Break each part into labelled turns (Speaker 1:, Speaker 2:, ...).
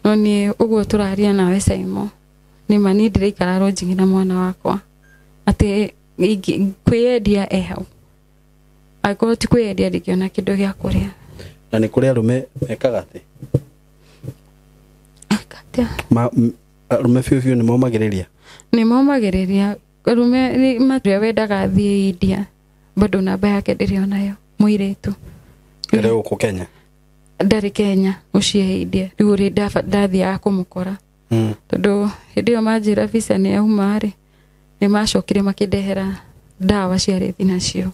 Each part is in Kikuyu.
Speaker 1: No niĩ ũguo tũraria nawe Saimo, nĩ ma niĩ ndĩraikara lodging na mwana wakwa atĩ kwĩyendia e hau, angĩkorwo ti kwĩyendia ndingĩona kĩndũ gĩa kũrĩa.
Speaker 2: Na nĩ kũrĩ arũme mekaga atĩ
Speaker 1: Atĩa?
Speaker 2: Arũme biũ biũ nĩ momagĩrĩria.
Speaker 1: Nĩ momagĩrĩria arũme nĩ ũrĩa wendaga athiĩ India bado namba yake ndĩrĩ onayo mũirĩtu.
Speaker 2: Ĩrĩ gũkũ Kenya?
Speaker 1: Ndarĩ Kenya, mũciĩ India. Rĩu ũrĩ ndathiaga kũmũkora. Tondũ hĩndĩ ĩyo manjĩra visa nĩ yauma rĩ, nĩ macokire makĩndehera ndawa ciarĩ nacio.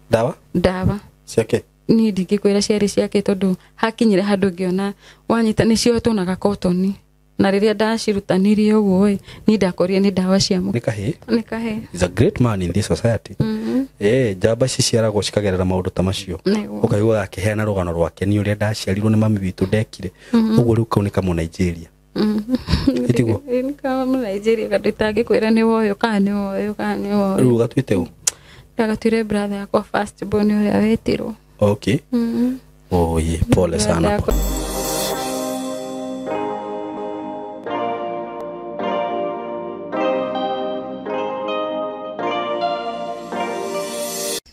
Speaker 2: Ndawa?
Speaker 1: Ndawa.
Speaker 2: Ciake?
Speaker 1: Niĩ ndingĩkwĩra ciarĩ ciake tondũ hakinyire handũ ngĩona wanyita nĩcio tuonaga kotoni. Na rĩrĩa ndacirutanirie ũguo ĩ, niĩ ndakorire nĩ ndawa cia
Speaker 2: Nĩ kahĩĩ?
Speaker 1: Nĩ kahĩĩ.
Speaker 2: He's a great man in this society. Njamba ciciaragwo cikagerera maũndũ ta macio.
Speaker 1: Nĩguo.
Speaker 2: Ũkaigua akĩheana rũgano rwake, niĩ ũrĩa ndaciarirwo nĩ mami witũ ndekire. Ũguo rĩu kau nĩ kamũ Nigeria. Ĩtiguo?
Speaker 1: Nĩ kamũ Nigeria kandũ itangĩkwĩra nĩ woyũ kana nĩ woyũ kana nĩ woyũ.
Speaker 2: Rĩu ũgatuĩte ũ?
Speaker 1: Ndagatuire brother yakwa first born ũrĩa wetirwo.
Speaker 2: Okay. Oh, ye, pole sana.
Speaker 1: Brother yakwa.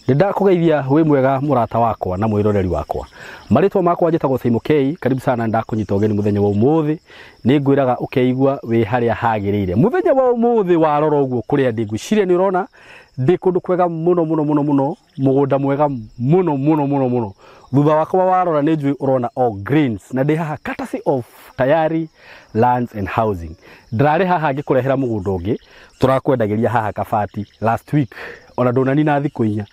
Speaker 2: Ndakũgeithia wĩ mwega mũrata wakwa na mwĩroreri wakwa. Marĩtwa makwa njĩtagwo Saimo K. Karibu sana, ndakũnyita ũgeni mũthenya wa ũmũthĩ. Nĩngwĩraga ũkeigua wĩ harĩa hagĩrĩire. Mũthenya wa ũmũthĩ warora ũguo kũrĩa ndĩ, ngwĩciria nĩ ũrona ndĩ kũndũ kwega mũno mũno mũno mũno, mũgũnda mwega mũno mũno mũno mũno. Thutha wakwa warora nĩ njũĩ ũrona all greens, na ndĩ haha courtesy of Tayari Lands and Housing. Ndĩrarĩ haha ngĩkũrehera mũgũnda ũngĩ tũrakwendagĩria haha Kabati last week, ona ndũnanina thikũ inya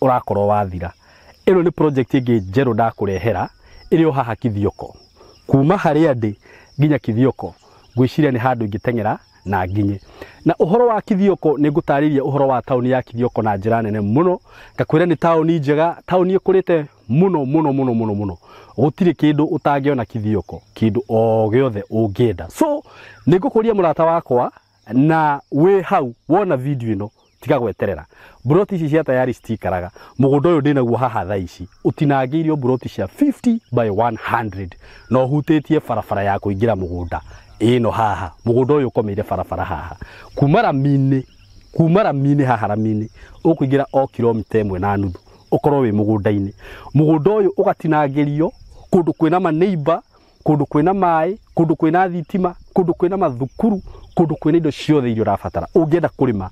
Speaker 2: ũrakorwo wathira. Ĩno nĩ project ĩngĩ njerũ ndakũrehera ĩrĩ o haha Kithioko. Kuma harĩa ndĩ nginya Kithioko ngwĩciria nĩ handũ ingĩteng'era na nginye. Na ũhoro wa Kithioko nĩ ngũtarĩria ũhoro wa taũni ya Kithioko na njĩra nene mũno. Ngakwĩra nĩ taũni njega, taũni ĩkũrĩte mũno mũno mũno mũno mũno. Gũtirĩ kĩndũ ũtangĩona Kithioko, kĩndũ o gĩothe ũngĩenda. So nĩ ngũkũria mũrata wakwa na wĩ hau wona video ĩno tiga gweterera. Mburoti ici cia Tayari citikaraga. Mũgũnda ũyũ ndĩnaguo haha thaa ici ũtinangĩirio mburoti cia 50 by 100 na ũhutĩtie barabara ya kũingĩra mũgũnda ĩno haha. Mũgũnda ũyũ ũkomeire barabara haha. Kuma raminĩ haha raminĩ ũkũingĩra o kilomita ĩmwe na nuthu ũkorwo wĩ mũgũnda-inĩ. Mũgũnda ũyũ ũgatinangĩrio kũndũ kwĩna maneighbor, kũndũ kwĩna maĩ, kũndũ kwĩna thitima, kũndũ kwĩna mathukuru, kũndũ kwĩna indo ciothe iria ũrabatara. Ũngĩenda kũrĩma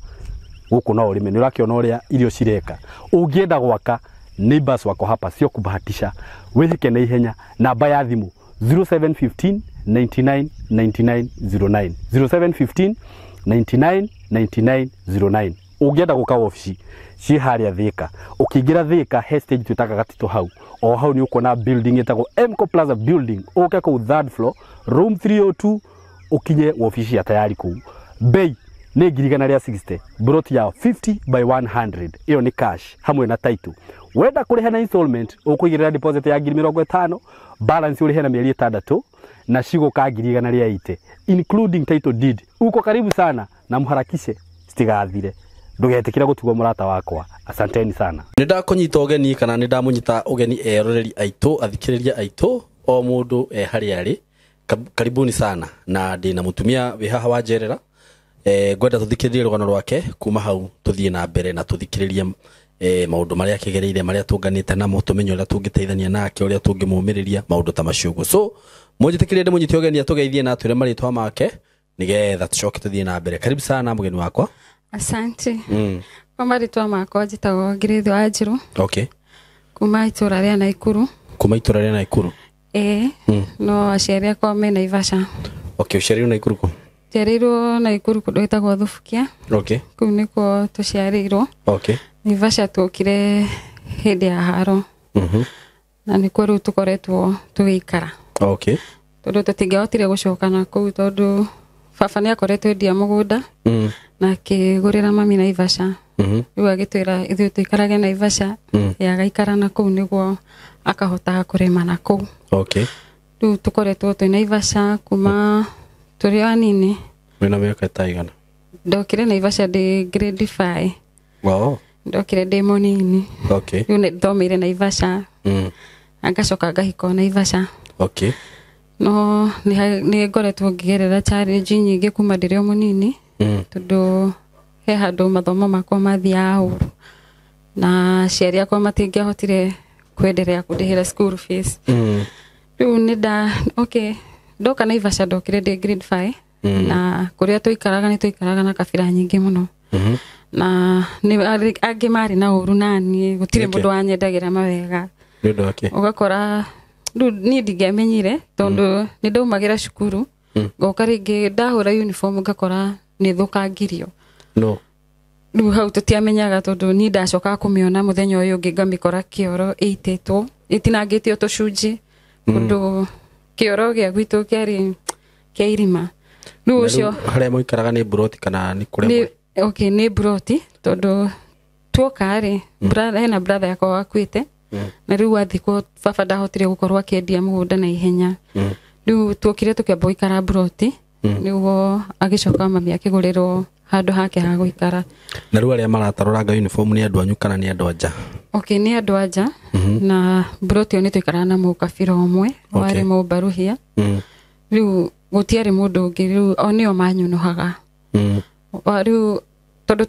Speaker 2: gũkũ no ũrĩme, nĩ ũrakĩona ũrĩa irio cireka. Ũngĩenda gwaka, neighbors wako hapa sio kubahatisha. Wĩhĩke na ihenya. Namba ya thimũ 0715 99 99 09, 0715 99 99 09. Ũngĩenda gũka wabici ciĩ harĩa Thika, ũkĩingĩra Thika he stage twĩtaga Gatitũ hau, o hau nĩ ũkuona building ĩtagwo Mco Plaza building. Ũke kũu third floor room 302 ũkinye wabici ya Tayari kũu. Bei nĩ ngiri igana rĩa 60, mburoti ya 50 by 100, ĩyo nĩ cash hamwe na title. Wenda kũrĩha na installment ũkũigĩrĩra deposit ya ngiri mĩrongo ĩtano, balance ũrĩhe na mĩeri ĩtandatũ na cigũka ngiri igana rĩa 80 including title deed. Uko karibu sana na mũharakishe citigathire. Ndũgetĩkĩre gũtigwo mũrata wakwa. Asanteni sana. Nĩ ndakũnyita ũgeni kana nĩ ndamũnyita ũgeni eroreri aitũ, athikĩrĩria aitũ, o mũndũ e harĩa arĩ. Karibuni sana. Na ndĩna mũtumia wĩ haha wa njerera. Ngwenda tũthikĩrĩrie rũgano rwake kuma hau tũthiĩ na mbere na tũthikĩrĩrie maũndũ marĩa akĩgereire, marĩa tũnganĩte namo, tũmenye ũrĩa tũngĩteithania nake, ũrĩa tũngĩmũmĩrĩria, maũndũ ta macio ũguo. So mũnjĩtĩkĩrie ndĩmũnyite ũgeni atũgeithie na atwĩre marĩtwa make nĩgetha tũcoke tũthiĩ na mbere. Karibu sana mũgeni wakwa.
Speaker 1: Asante. Kwa marĩtwa makwa njĩtagwo Ngirĩthĩ Wanjirũ.
Speaker 2: Okay.
Speaker 1: Kuma itũra rĩa Naikuru.
Speaker 2: Kuma itũra rĩa Naikuru?
Speaker 1: Ĩĩ. No aciari akwa me Naivasha.
Speaker 2: Okay, ũciarĩirwo Naikuru kũ?
Speaker 1: Njiarĩirwo Naikuru kũndũ gwĩtagwo Thubukia.
Speaker 2: Okay.
Speaker 1: Kũu nĩkuo tũciarĩirwo.
Speaker 2: Okay.
Speaker 1: Naivasha tuokire hĩndĩ ya haro. Na nĩkuo rĩu tũkoretwo tũgĩikara.
Speaker 2: Okay.
Speaker 1: Tondũ tũtingĩahotire gũcoka na kũu tondũ baba nĩ akoretwo endia mũgũnda. Na akĩgũrĩra mami Naivasha. Rĩu agĩtwĩra ithuĩ tũikarage Naivasha, ye agaikara na kũu nĩguo akahotaga kũrĩma na kũu.
Speaker 2: Okay.
Speaker 1: Rĩu tũkoretwo twĩ Naivasha kuma tũrĩ o anini.
Speaker 2: Wĩna mĩaka ta igana?
Speaker 1: Ndokire Naivasha ndĩ grade 5.
Speaker 2: Wow.
Speaker 1: Ndokire ndĩ mũnini.
Speaker 2: Okay.
Speaker 1: Rĩu nĩ thomeire Naivasha. Na ngacoka ngahika o Naivasha.
Speaker 2: Okay.
Speaker 1: No nĩ ngoretwo ngĩgerera challenge nyingĩ kuma ndĩrĩ o mũnini. Tondũ he handũ mathomo makwa mathiaga ũru na aciari akwa matingĩahotire kwenderea kũndĩhĩra school fees. Rĩu nĩ nda okay ndoka Naivasha ndokire ndĩ grade 5 na kũrĩa tũikaraga nĩ tũikaraga na kabira nyingĩ mũno. Na nĩ angĩ marĩ na ũru naniĩ gũtirĩ mũndũ wanyendagĩra mawega.
Speaker 2: Nĩ ũndũ wake
Speaker 1: ũgakora rĩu niĩ ndingĩamenyire tondũ nĩ ndaumagĩra cukuru ngoka rĩngĩ ndahũra uniform ngakora nĩ thũkangirio.
Speaker 2: No
Speaker 1: rĩu hau tũtiamenyaga tondũ niĩ ndacokaga kũmĩona mũthenya ũyũ ũngĩ ngamĩkora kĩoro ĩitĩtwo ĩtinangĩtio tũcunjĩ ũndũ kĩoro gĩa gwitũ kĩarĩ kĩa irima. Rĩu ũcio
Speaker 2: harĩa mũikaraga nĩ mburoti kana nĩ kũrĩa?
Speaker 1: Okay, nĩ mburoti tondũ tuoka rĩ hena brother yakwa wakuĩte na rĩu athikwo baba ndahotire gũkorwo akĩendia mũgũnda na ihenya. Rĩu tuokire tũkĩamba gũikara mburoti nĩguo agĩcoka mami akĩgũrĩrwo handũ hake ha gũikara.
Speaker 2: Na rĩu arĩa maratarũranga uniform nĩ andũ anyu kana nĩ andũ anja?
Speaker 1: Okay, nĩ andũ anja. Na mburoti ĩyo nĩ tũikaraga na mũkabira ũmwe warĩ mũmbaruhia. Rĩu gũtiarĩ mũndũ ũngĩ rĩu o nĩo manyunuhaga. Rĩu tondũ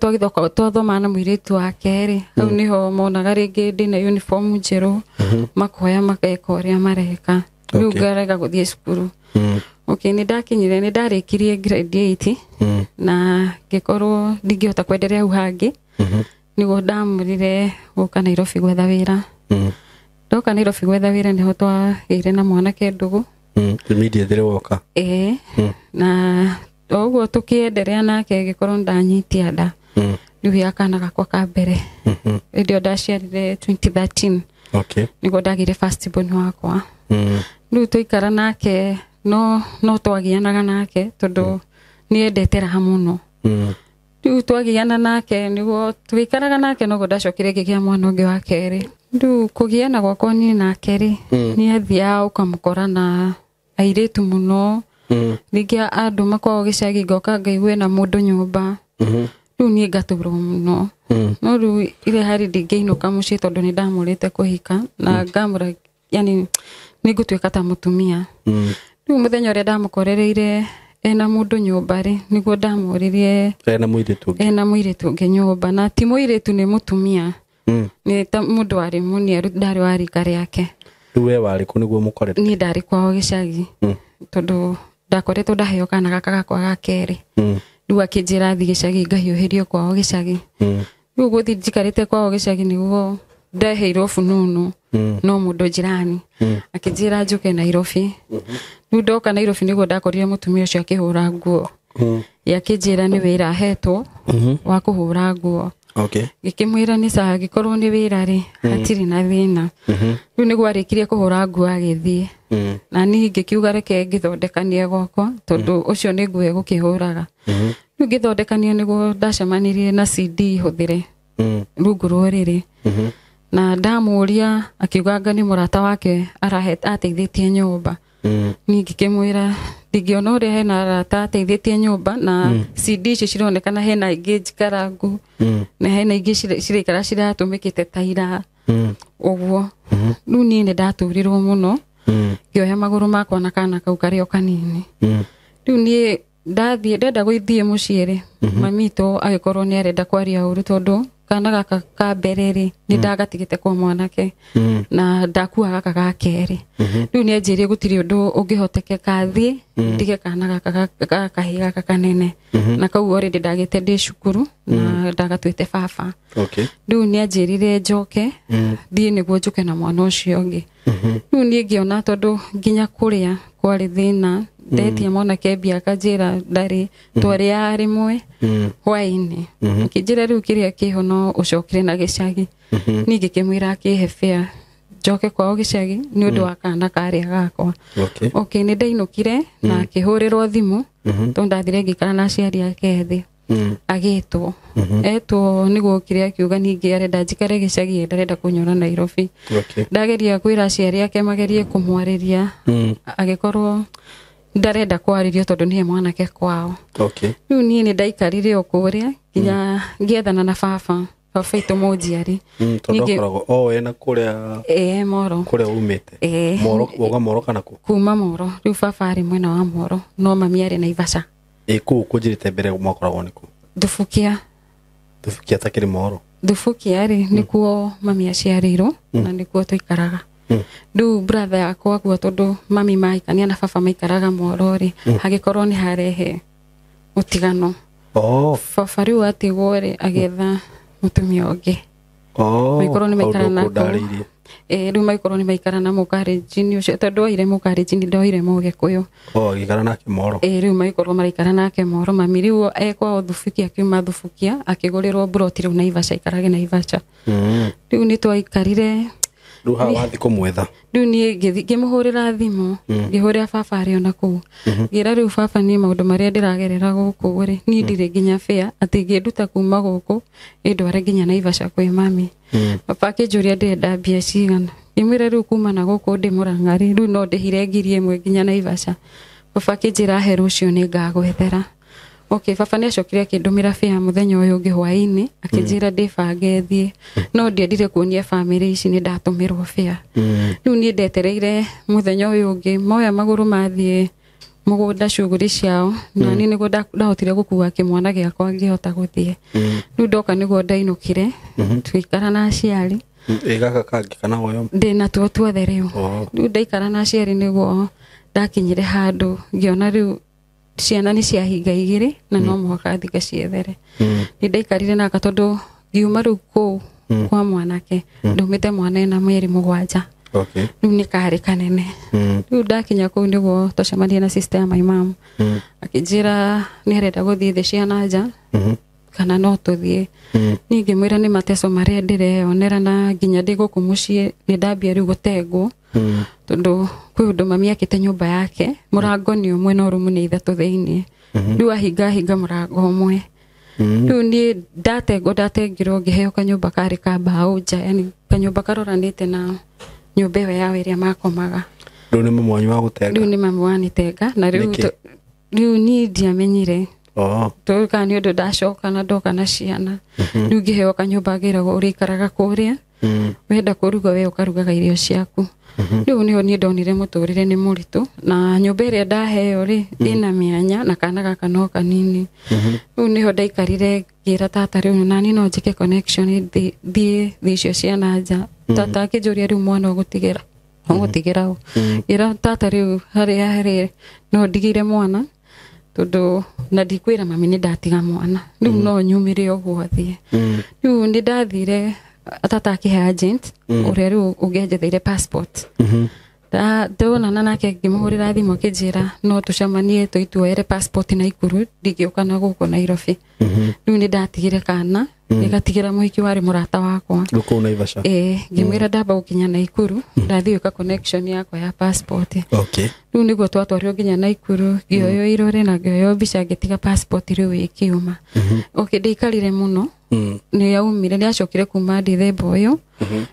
Speaker 1: twathomaga na mũirĩtu wake rĩ hau nĩho monaga rĩngĩ ndĩna uniform njerũ makoya makeka ũrĩa mareka. Rĩu ngarega gũthiĩ cukuru. Okay, nĩ ndakinyire nĩ ndarĩkirie grade 8 na ngĩkorwo ndingĩhota kwenderea hau hangĩ. Nĩguo ndamũrire gũka Nairobi gwetha wĩra. Ndoka Nairobi gwetha wĩra nĩho twagĩire na mwanake ndũgũ.
Speaker 2: Immediately woka?
Speaker 1: Ĩĩ. Na o ũguo tũkĩenderea nake ngĩkorwo ndanyitia nda. Rĩu ya kana gakwa ka mbere. Hĩndĩ ĩyo ndaciarire 2013.
Speaker 2: Okay.
Speaker 1: Nĩguo ndagĩire first born wakwa. Rĩu tũikara nake no twagianaga nake tondũ nĩ endete raha mũno. Rĩu twagiana nake nĩguo tũgĩikaraga nake noguo ndacokire ngĩgĩa mwana ũngĩ wa kerĩ. Rĩu kũgiana gwakwa niĩ nake rĩ nĩ athiaga ũkamũkora na airĩtu mũno. Rĩngĩ andũ makwao gĩcagi ngoka ngaigue na mũndũ nyũmba. Rĩu niĩ ngatũrwo mũno. No rĩu ile hari ndingĩinũka mũciĩ tondũ nĩ ndamũrĩte kũhika na ngamũra yani nĩ ngũtuĩka ta mũtumia. Rĩu mũthenya ũrĩa ndamũkorereire ena mũndũ nyũmba rĩ nĩguo ndamũririe
Speaker 2: ena mũirĩtu ũngĩ.
Speaker 1: Ena mũirĩtu ũngĩ nyũmba na ti mũirĩtu nĩ mũtumia. Nĩ ta mũndũ warĩ mũniaru ndarĩ wa rika rĩake.
Speaker 2: Rĩu we warĩ kũ nĩguo mũkorete?
Speaker 1: Niĩ ndarĩ kwao gĩcagi tondũ ndakoretwo ndaheo kana gaka gakwa ga kerĩ. Rĩu akĩnjĩra thiĩ gĩcagi ngahiũhĩrio kwao gĩcagi. Rĩu gũthiĩ njikarĩte kwao gĩcagi nĩguo ndeheirwo fununu no mũndũ jirani akĩnjĩra njũke Nairobi. Rĩu ndoka Nairobi nĩguo ndakorire mũtumia ũcio akĩhũra nguo. Akĩnjĩra nĩ wĩra ahetwo wa kũhũra nguo.
Speaker 2: Okay.
Speaker 1: Ngĩkĩmwĩra nĩ sawa angĩkorwo nĩ wĩra rĩ hatirĩ na thĩna. Rĩu nĩguo arĩkirie kũhũra nguo agĩthiĩ. Na niĩ ngĩkiuga reke ngĩthondekanie gwakwa tondũ ũcio nĩ nguo egũkĩhũraga. Rĩu ngĩthondekania nĩguo ndacemanirie na CD hũthĩre rungu rwa ũrĩrĩ. Na ndamũria akiuga anga nĩ mũrata wake ateithĩtie nyũmba. Niĩ ngĩkĩmwĩra ndingĩona ũrĩa hena arata ateithĩtie nyũmba na CD icio cironekana hena ingĩ njikarangu na hena ingĩ ciraikara ciratũmĩkĩte ta ira ũguo. Rĩu niĩ nĩ ndaturirwo mũno ngĩoya magũrũ makwa na kana kau karĩ o kanini. Rĩu niĩ ndathiĩ ndenda gũthiĩ mũciĩ rĩ mami witũ agĩkorwo nĩ arenda kwaria ũru tondũ kana gaka ka mbere rĩ nĩ ndagatigĩte kwa mwanake na ndakua gaka ga kerĩ. Rĩu nĩ anjĩrire gũtirĩ ũndũ ũngĩhotekeka thiĩ ndige kana gaka ga kahĩĩ gaka kanene na kau already ndagĩte ndĩ cukuru na ndagatuĩte baba.
Speaker 2: Okay.
Speaker 1: Rĩu nĩ anjĩrire njoke thiĩ nĩguo njũke na mwana ũcio ũngĩ. Rĩu niĩ ngĩona tondũ nginya kũrĩa kwarĩ thĩna ndetia mwanake mbia akanjĩra ndarĩ twarĩaga rĩmwe hwaĩ-inĩ. Akĩnjĩra rĩu kĩrĩa kĩho no ũcokire na gĩcagi. Niĩ ngĩkĩmwĩra akĩhe fare njoke kwao gĩcagi nĩ ũndũ wa kana karĩa gakwa.
Speaker 2: Okay.
Speaker 1: Okay, nĩ ndainũkire na akĩhũrĩrwo thimũ tondũ ndathire ngĩikara na aciari ake thĩ. Agĩtwo. Etwo nĩguo okire akiuga ningĩ arenda njikare gĩcagi ndarenda kũnyona Nairobi.
Speaker 2: Okay.
Speaker 1: Ndageria kwĩra aciari ake magerie kũmwarĩria agĩkorwo ndarenda kwarĩrio tondũ nĩwe mwanake kwao.
Speaker 2: Okay.
Speaker 1: Rĩu niĩ nĩ ndaikarire o kũrĩa nginya ngĩethana na baba. Baba witũ mũnjiari.
Speaker 3: Tondũ akoragwo o na kũrĩa
Speaker 1: ĩĩ Moro.
Speaker 3: Kũrĩa umĩte. Moro woga Moro kana kũ?
Speaker 1: Kuma Moro. Rĩu baba arĩ mwena wa Moro no mami arĩ Naivasha.
Speaker 3: Ĩ kũu kũnjĩrĩte mbere mwakoragwo nĩ kũ?
Speaker 1: Thubukia.
Speaker 3: Thubukia takĩrĩ Moro.
Speaker 1: Thubukia rĩ nĩkuo mami aciarĩirwo na nĩkuo tũikaraga. Rĩu brother yakwa guo tondũ mami maikania na baba maikaraga Moro rĩ hagĩkorwo nĩ harehe mũtigano. Baba rĩu atigwo rĩ agĩetha mũtumia ũngĩ. Maikorwo nĩ maikara na rĩu maikorwo nĩ maikara na mũkarenjini ũcio tondũ oire mũkarenjini ndoire mũgĩkũyũ.
Speaker 3: Agĩikara nake Moro.
Speaker 1: Rĩu maikorwo maraikara nake Moro. Mami rĩu e kwao Thubukia akiuma Thubukia akĩgũrĩrwo mburoti rĩu Naivasha aikarage Naivasha. Rĩu nĩ twaikarire.
Speaker 3: Rĩu haha wathiĩ kũmwetha.
Speaker 1: Rĩu niĩ ngĩmũhũrĩra thimũ ngĩhũrĩra baba arĩ ona kũu. Ngĩra rĩu baba niĩ maũndũ marĩa ndĩragerera gũkũ rĩ niĩ ndirĩ nginya fare atĩ ingĩnduta kuma gũkũ ĩndware nginya Naivasha kwĩ mami. Baba akĩnjũria ndĩrenda mbia cigana. Ngĩmwĩra rĩu kuma na gũkũ ndĩ Mũrang'a rĩ rĩu no ndĩhire 1,000 nginya Naivasha. Baba akĩnjĩra he rũciũ nĩngagwethera. Okay, baba nĩ acokire akĩndũmĩra fare mũthenya ũyũ ũngĩ hwaĩ-inĩ akĩnjĩra ndĩbange thiĩ no ndiendire kuonia bamĩrĩ ici nĩ ndatũmĩrwo fare. Rĩu niĩ ndetereire mũthenya ũyũ ũngĩ moya magũrũ mathiĩ mũgũnda shughuli ciao na niĩ nĩguo ndahotire gũkua kĩmwana gĩakwa ngĩhota gũthiĩ. Rĩu ndoka nĩguo ndainũkire tũgĩikara na aciari.
Speaker 3: Gaka kangĩ kana ũyũ?
Speaker 1: Ndĩ natuo tuothe rĩu. Rĩu ndaikara na aciari nĩguo ndakinyire handũ ngĩona rĩu ciana nĩ ciahinga igĩrĩ na no mũhaka thiĩ ngaciethere. Nĩ ndaikarire naka tondũ ngiuma rĩu kũu kwa mwanake ndaumĩte mwana ena mĩeri 7. Rĩu nĩ karĩ kanene. Rĩu ndakinya kũu nĩguo twacemanirie na sister ya my mom. Akĩnjĩra nĩ arenda gũthiĩ thĩ cia na nja kana no tũthiĩ. Niĩ ngĩmwĩra nĩ mateso marĩa ndĩreyonera na nginya ndĩ gũkũ mũciĩ nĩ ndambia rĩu gũtengwo. Tondũ kwĩ ũndũ mami akĩte nyũmba yake mũrango nĩ ũmwe no rumu nĩ 3 thĩinĩ. Rĩu ahinga mũrango ũmwe. Rĩu niĩ ndatengwo ndatengirwo ngĩheo kanyũmba karĩ ka mbaũ nja, yani kanyũmba karoranĩte na nyũmba ĩyo yao ĩrĩa makomaga.
Speaker 3: Rĩu nĩ mami wanyu wa gũtenga?
Speaker 1: Rĩu nĩ mami wanitenga na rĩu rĩu niĩ ndiamenyire. Tondũ kana nĩ ũndũ ndacoka na ndoka na ciana. Rĩu ngĩheo kanyũmba ngĩragwo ũrĩikaraga kũrĩa. Wenda kũruga we ũkarugaga irio ciaku. Rĩu nĩho niĩ ndonire mũtũrĩre nĩ mũritũ na nyũmba ĩrĩa ndaheo rĩ ĩna mĩanya na kana gaka no kanini. Rĩu nĩho ndaikarire ngĩra tata rĩu nani no njĩke connection thiĩ thĩ icio cia na nja. Tata akĩnjũria rĩu mwana ũgũtigĩra ũ. Ngĩra tata rĩu harĩa harĩ no ndigĩire mwana tondũ na ndikwĩra mami nĩ ndatiga mwana rĩu no nyumĩre ũguo thiĩ. Rĩu nĩ ndathire tata akĩhe agent ũrĩa rĩu ũngĩanjetheire passport. Ndonana nake ngĩmũhũrĩra thimũ akĩnjĩra no tũcemanie tũituoere passport Naikuru ndingĩũka na gũkũ Nairobi. Rĩu nĩ ndatigire kana ngĩgatigĩra mũhiki warĩ mũrata wakwa.
Speaker 3: Rĩu kũu Naivasha?
Speaker 1: Ĩĩ, ngĩmwĩra ndamba gũkinya Naikuru ndathiĩ gwĩka connection yakwa ya passport. Rĩu nĩguo twatwarirwo nginya Naikuru ngĩoywo irore na ngĩoywo mbica ngĩtiga passport rĩu ĩkiuma. Okay, ndĩikarire mũno. Nĩ yaumire nĩ acokire kuma Dithemba ũyũ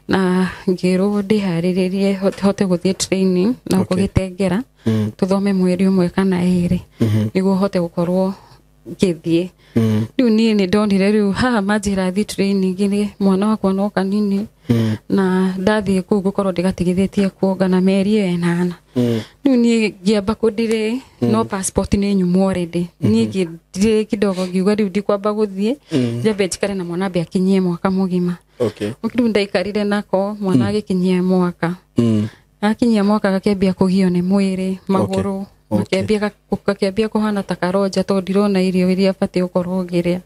Speaker 1: na ngĩrwo ndĩharĩrĩrie hote gũthiĩ training na gũgĩtengera tũthome mweri ũmwe kana 2 nĩguo hote gũkorwo ngĩthiĩ. Rĩu niĩ nĩ ndonire rĩu haha manjĩra thiĩ training nĩ mwana wakwa no kanini na ndathiĩ kũu gũkorwo ndĩgatigithĩtie kuonga na mĩeri ĩyo 8. Rĩu niĩ ngĩamba kũndirĩ no passport nĩ nyumu already. Niĩ ngĩndirĩ kidogo ngiuga rĩu ndikwamba gũthiĩ njambe njikare na mwana ambe akinyie mwaka mũgima. Rĩu ndaikarire nako mwana agĩkinyia mwaka. Akinyia mwaka gakĩambia kũgio nĩ mwĩrĩ magũrũ. Gakĩambia kũhana ta karonja tondũ ndirona irio iria batiĩ gũkorwo ngĩrĩa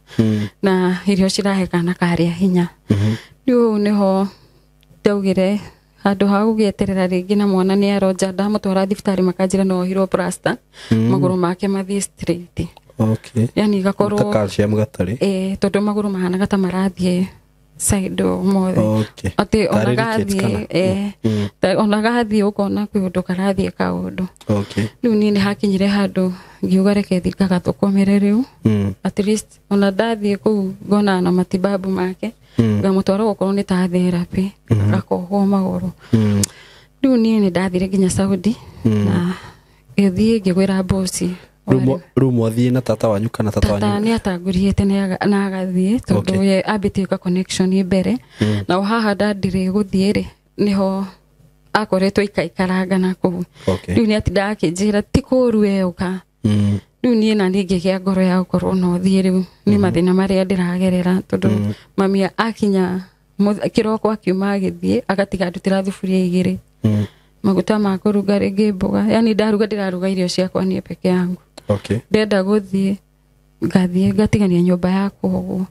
Speaker 1: na irio cirahe kana karĩa hinya. Rĩu nĩho ndaugire handũ ha gũgĩeterera rĩngĩ na mwana nĩ aronja ndamũtwara thibitarĩ makanjĩra no ohirwo plaster magũrũ make mathiĩ straight. Yani gakorwo
Speaker 3: ta calcium gatarĩ.
Speaker 1: Tondũ magũrũ mahanaga ta marathiĩ side mothe. Atĩ ona gathiĩ ona gathiĩ ũkona kwĩ ũndũ karathiĩ kaũndũ. Rĩu niĩ nĩ hakinyire handũ ngiuga reke thiĩ ngagathũkũmĩre rĩu. At least ona ndathiĩ kũu ngona na matibabu make ngamũtwara gũkorwo nĩ ta therapy gakohwo magũrũ. Rĩu niĩ nĩ ndathire nginya Saudi na ngĩthiĩ ngĩgwĩra bosi.
Speaker 3: Rĩu mwathiĩ na tata wanyu kana tata
Speaker 1: wanyu? Tata nĩ atangũrĩte na agathiĩ tondũ ye ambĩtie gwĩka connection mbere. Na o haha ndandirĩ gũthiĩ rĩ nĩho akoretwo ikaikaranga na kũu. Rĩu nĩ atindaga akĩnjĩra ti kũũru we ũka. Rĩu niĩ na niĩ ngĩgĩa ngoro ya gũkorwo no thiĩ rĩu nĩ mathĩna marĩa ndĩragerera tondũ mami akinya kĩroko akiuma agĩthiĩ agatiga ndutĩra thuburia igĩrĩ. Maguta ma kũruga rĩngĩ mboga, yani ndaruga ndĩraruga irio ciakwa niĩ peke yangu. Ndenda gũthiĩ ngathiĩ ngatigania nyũmba yakwa ũguo.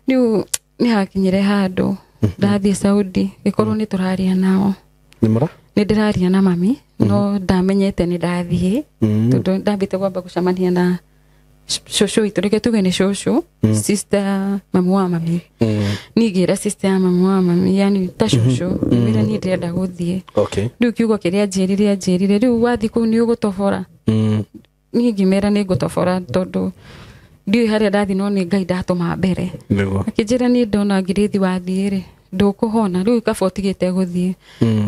Speaker 1: Rĩu nĩ hakinyire handũ ndathiĩ Saudi gĩkorwo nĩ tũraria nao. Nĩ ndĩraria na mami no ndamenyete nĩ ndathiĩ tondũ ndambĩte kwamba gũcemania na cũcũ witũ, reke tuge nĩ cũcũ, sister mamu wa mami. Niĩ ngĩra sister ya mamu wa mami, yani ta cũcũ, ngĩmwĩra niĩ ndĩrenda gũthiĩ. Rĩu kiugo kĩrĩa anjĩrire rĩu wathiĩ kũu nĩ ũgũtobora. Niĩ ngĩmera nĩ ngũtobora tondũ ndiũĩ harĩa ndathiĩ no nĩ Ngai ndatũma mbere. Akĩnjĩra niĩ ndona ngirĩthi wathiĩ rĩ ndũkũhona, rĩu kaba ũtigĩte gũthiĩ.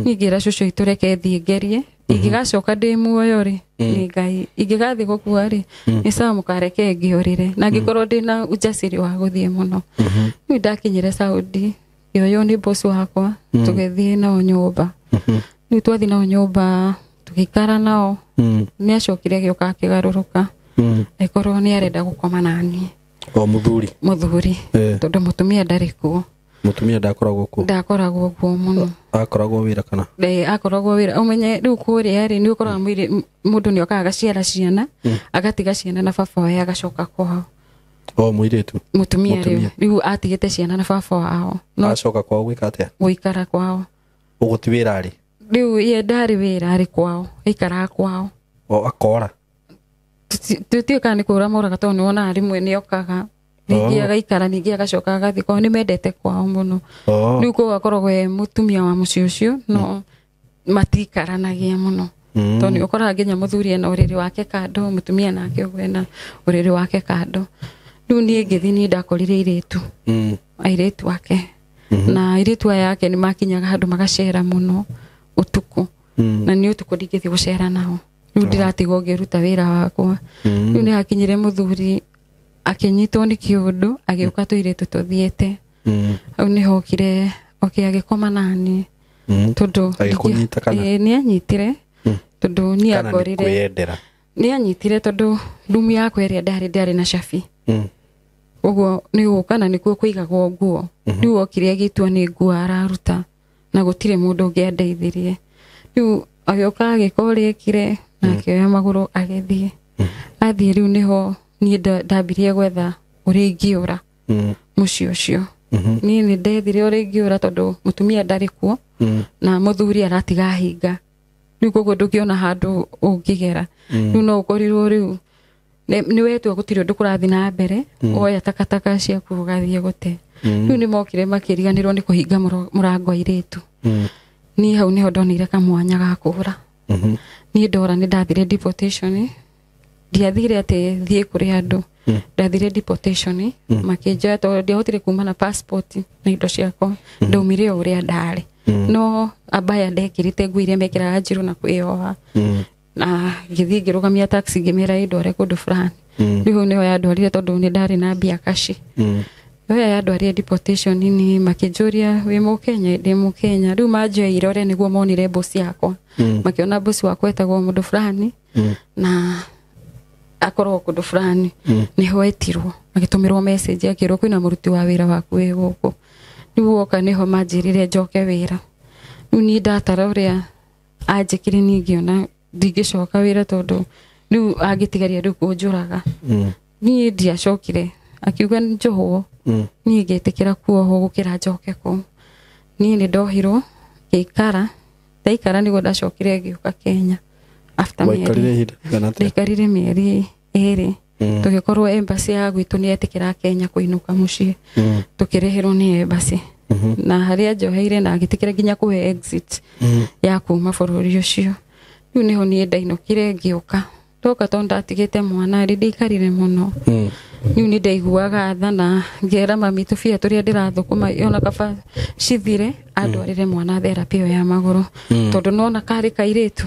Speaker 1: Niĩ ngĩra cũcũ witũ reke thiĩ ngerie, ingĩgacoka ndĩ muoyo rĩ nĩ Ngai, ingĩgathiĩ gũkua rĩ nĩ sawa mũkareke ngĩũrĩre, na ngĩkorwo ndĩna ujasiri wa gũthiĩ mũno. Rĩu ndakinyire Saudi ngĩoywo nĩ boss wakwa tũgĩthiĩ nao nyũmba. Rĩu twathiĩ nao nyũmba tũgĩikara nao. Nĩ acokire agĩũka akĩgarũrũka agĩkorwo nĩ arenda gũkoma naniĩ.
Speaker 3: O mũthuri?
Speaker 1: Mũthuri, tondũ mũtumia ndarĩ kuo.
Speaker 3: Mũtumia ndakoragwo kuo?
Speaker 1: Ndakoragwo kuo mũno.
Speaker 3: Akoragwo wĩra kana?
Speaker 1: Akoragwo wĩra. Ũmenye rĩu kũrĩa rĩ nĩ ũkoraga mũndũ nĩ okaga agaciara ciana agatiga ciana na baba wao agacoka kwao.
Speaker 3: O mũirĩtu?
Speaker 1: Mũtumia rĩu atigĩte ciana na baba wao.
Speaker 3: Acoka kwao gwĩka atĩa?
Speaker 1: Gũikara kwao.
Speaker 3: Ũguo ti wĩra arĩ?
Speaker 1: Rĩu ye ndarĩ wĩra, arĩ kwao, aikaraga kwao.
Speaker 3: O akora?
Speaker 1: Tũtiũĩ kana nĩ kũra moraga tondũ nĩ wonaga rĩmwe nĩ okaga ningĩ agaikara ningĩ agacoka agathiĩ kwao, nĩ mendete kwao mũno. Rĩu koguo akoragwo e mũtumia wa mũciĩ ũcio no matiikaranagia mũno. Tondũ nĩ ũkoraga nginya mũthuri ena ũrĩrĩ wake kando, mũtumia nake ũguo ena ũrĩrĩ wake kando. Rĩu niĩ ngĩthiĩ niĩ ndakorire airĩtu. Airĩtu ake. Na airĩtu aya ake nĩ makinyaga handũ magacera mũno ũtukũ. Na nĩ ũtukũ ndingĩthiĩ gũcera nao. Rĩu ndĩratigwo ngĩruta wĩra wakwa. Rĩu nĩ hakinyire mũthuri akĩnyitwo nĩ kĩũndũ agĩũka tũirĩtu tũthiĩte. Hau nĩho okire agĩkoma naniĩ. Tondũ
Speaker 3: agĩkũnyita kana?
Speaker 1: Nĩ anyitire tondũ niĩ akorire. Nĩ anyitire tondũ rumu yakwa ĩrĩa ndarĩ na cabi. Ũguo nĩ gũka na nĩkuo kũigagwo nguo. Rĩu okire agĩtua nĩ nguo araruta na gũtirĩ mũndũ ũngĩ andeithirie. Rĩu agĩũka agĩka ũrĩa ekire na akĩoya magũrũ agĩthiĩ. Athiĩ rĩu nĩho niĩ ndambirie gwetha ũrĩa ingĩũra mũciĩ ũcio. Niĩ nĩ ndethire ũrĩa ingĩũra tondũ mũtumia ndarĩ kuo na mũthuri aratiga hinga. Rĩu koguo ndũngĩona handũ ũngĩgera. Rĩu no ũkorirwo rĩu nĩ wetua gũtirĩ ũndũ kũrathiĩ na mbere, woya takataka ciaku ũgathiĩ gũte. Rĩu nĩ mokire makĩriganĩrwo nĩ kũhinga mũrango airĩtu. Niĩ hau nĩho ndonire kamwanya ga kũũra. Niĩ ndora nĩ ndathire deportation. Ndiathire atĩ thiĩ kũrĩ andũ. Ndathire deportation makĩnjoya tondũ ndiahotire kuma na passport na indo ciakwa. Ndaumire o ũrĩa ndarĩ. No abaya ndekĩrĩte nguo iria mekĩraga njirũ na kwĩyoha. Na ngĩthiĩ ngĩrũgamia taxi ngĩmĩra ĩndware kũndũ fulani. Rĩu hau nĩho yandwarire tondũ nĩ ndarĩ na mbia kaci. Yoya yandwarire deportation nĩ makĩnjũria wĩ Mũkenya, ndĩ Mũkenya. Rĩu manjoya irore nĩguo monire boss yakwa. Makĩona boss wakwa etagwo mũndũ fulani na akorwo kũndũ fulani. Nĩho etirwo agĩtũmĩrwo message akĩrwo kwĩna mũruti wa wĩra waku wĩ gũkũ. Rĩu woka nĩho manjĩrire njoke wĩra. Rĩu niĩ ndatara ũrĩa anjĩkire niĩ ngĩona ndingĩcoka wĩra tondũ rĩu angĩtigaria rĩu kũnjũraga. Niĩ ndiacokire, akiuga njohwo. Niĩ ngĩtĩkĩra kuohwo gũkĩra njoke kũu. Niĩ nĩ ndohirwo ngĩikara, ndaikara nĩguo ndacokire ngĩũka Kenya. After
Speaker 3: Waikarire ihinda rĩigana atĩa?
Speaker 1: Ndaikarire mĩeri 2. Tũgĩkorwo embassy ya gwitũ nĩ yetĩkĩra Kenya kũinũka mũciĩ. Tũkĩrĩhĩrwo nĩ embassy. Na harĩa njoheire na agĩtĩkĩra nginya kũhe exit ya kuma bũrũri ũcio. Rĩu nĩho niĩ ndainũkire ngĩũka. Ndoka tondũ ndatigĩte mwana rĩ ndaikarire mũno. Rĩu nĩ ndaiguaga tha na ngĩra mami tũbia tũrĩa ndĩrathũkũma ona kaba cithire andwarĩre mwana therapy ĩyo ya magũrũ. Tondũ nona karĩ kairĩtu.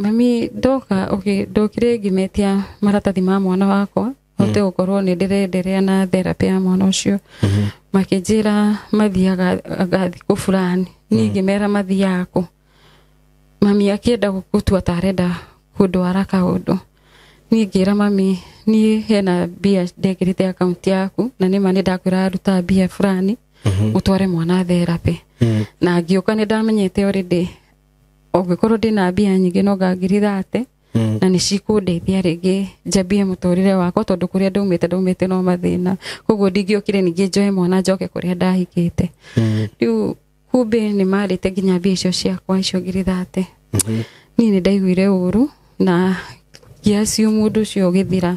Speaker 1: Mami ndoka okay ndokire ngimetia maratathi ma mwana wakwa hote gukorwo ni ndirenderea na therapy ya mwana ucio. Makinjira mathiaga thikũ fulani niĩ ngĩmera mathiaga kũ. Mami akienda gũtua ta arenda kũndwara kaũndũ. Niĩ ngĩra mami niĩ hena mbia ndekĩrĩte akaunti yaku na nĩma nĩ ndakwĩra ruta mbia fulani ũtware mwana therapy. Na ngĩũka nĩ ndamenyete already ũngĩkorwo ndĩna mbia nyingĩ no ngangiri 30 na nĩ cikũndeithia rĩngĩ njambie mũtũrĩre wakwa tondũ kũrĩa ndaumĩte no mathĩna koguo ndingĩokire ningĩ njoe mwana njoke kũrĩa ndahikĩte. Rĩu kumbe nĩ marĩte nginya mbia icio ciakwa icio ngiri 30. Niĩ nĩ ndaiguire ũru na ngĩacio mũndũ ũcio ũgĩthira.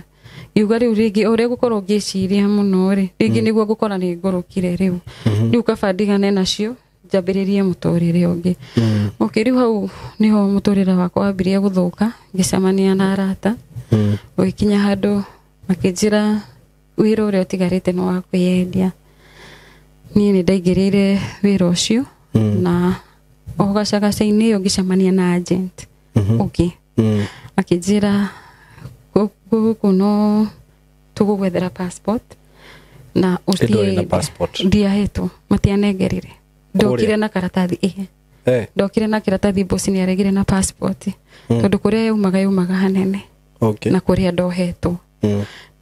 Speaker 1: Ngiuga rĩu rĩngĩ ũrĩa ngũkorwo ngĩciria mũno rĩ rĩngĩ nĩguo ngũkora nĩ ngũrũkire rĩu. Rĩu kaba ndigane nacio njambĩrĩrie mũtũrĩre ũngĩ. Okay, rĩu hau niho mũtũrĩre wakwa wambirie gũthũka ngĩcemania na arata. Ũgĩkinya handũ makĩnjĩra wĩra ũrĩa ũtigarĩte nĩ wa kwĩyendia. Niĩ nĩ ndaingĩrĩire wĩra ũcio na o gacagaca-inĩ ĩyo ngĩcemania na agent ũngĩ. Akĩnjĩra gũkũ no tũgũgwethera passport na
Speaker 3: ũthiĩ passport.
Speaker 1: Ndiahetwo, matianengerire. Ndokire na karatathi ndokire na karatathi boss ni aregire na passport tondu kuria yaumaga hanene. Na kuria ndohetwo.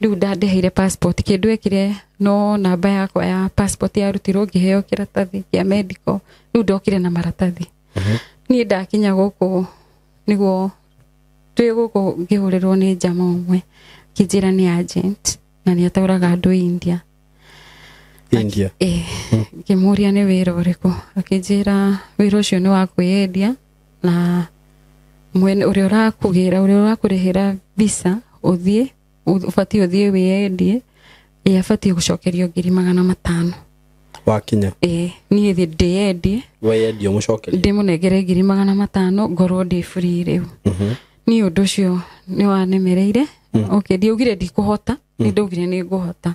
Speaker 1: Riu ndandeheire passport kindu ekire no namba yakwa ya passport yarutirwo ngiheo kiratathi kia medical. Riu ndokire na maratathi. Niĩ ndakinya gũkũ niguo twĩ gũkũ ngĩhũrĩrwo nĩ njama ũmwe kĩnjĩra nĩ agent na nĩ ataũraga andũ India.
Speaker 3: India.
Speaker 1: Ngĩmũria nĩ wĩra ũrĩkũ akĩnjĩra wĩra ũcio nĩ wa kwĩyendia na mwene ũrĩa ũrakũgĩra ũrĩa ũrakũrĩhĩra visa ũthiĩ ũbatiĩ ũthiĩ wĩyendie ĩ abatiĩ gũcokerio 500,000.
Speaker 3: Wakinya
Speaker 1: niĩ thiĩ ndĩyendie
Speaker 3: weyendie ũmũcokerie
Speaker 1: ndĩmũnengere 500,000 ngorwo ndĩ free rĩu. Niĩ ũndũ ũcio nĩ wanemereire. Okay, ndiaugire ndikũhota nĩ ndaugire nĩ ngũhota.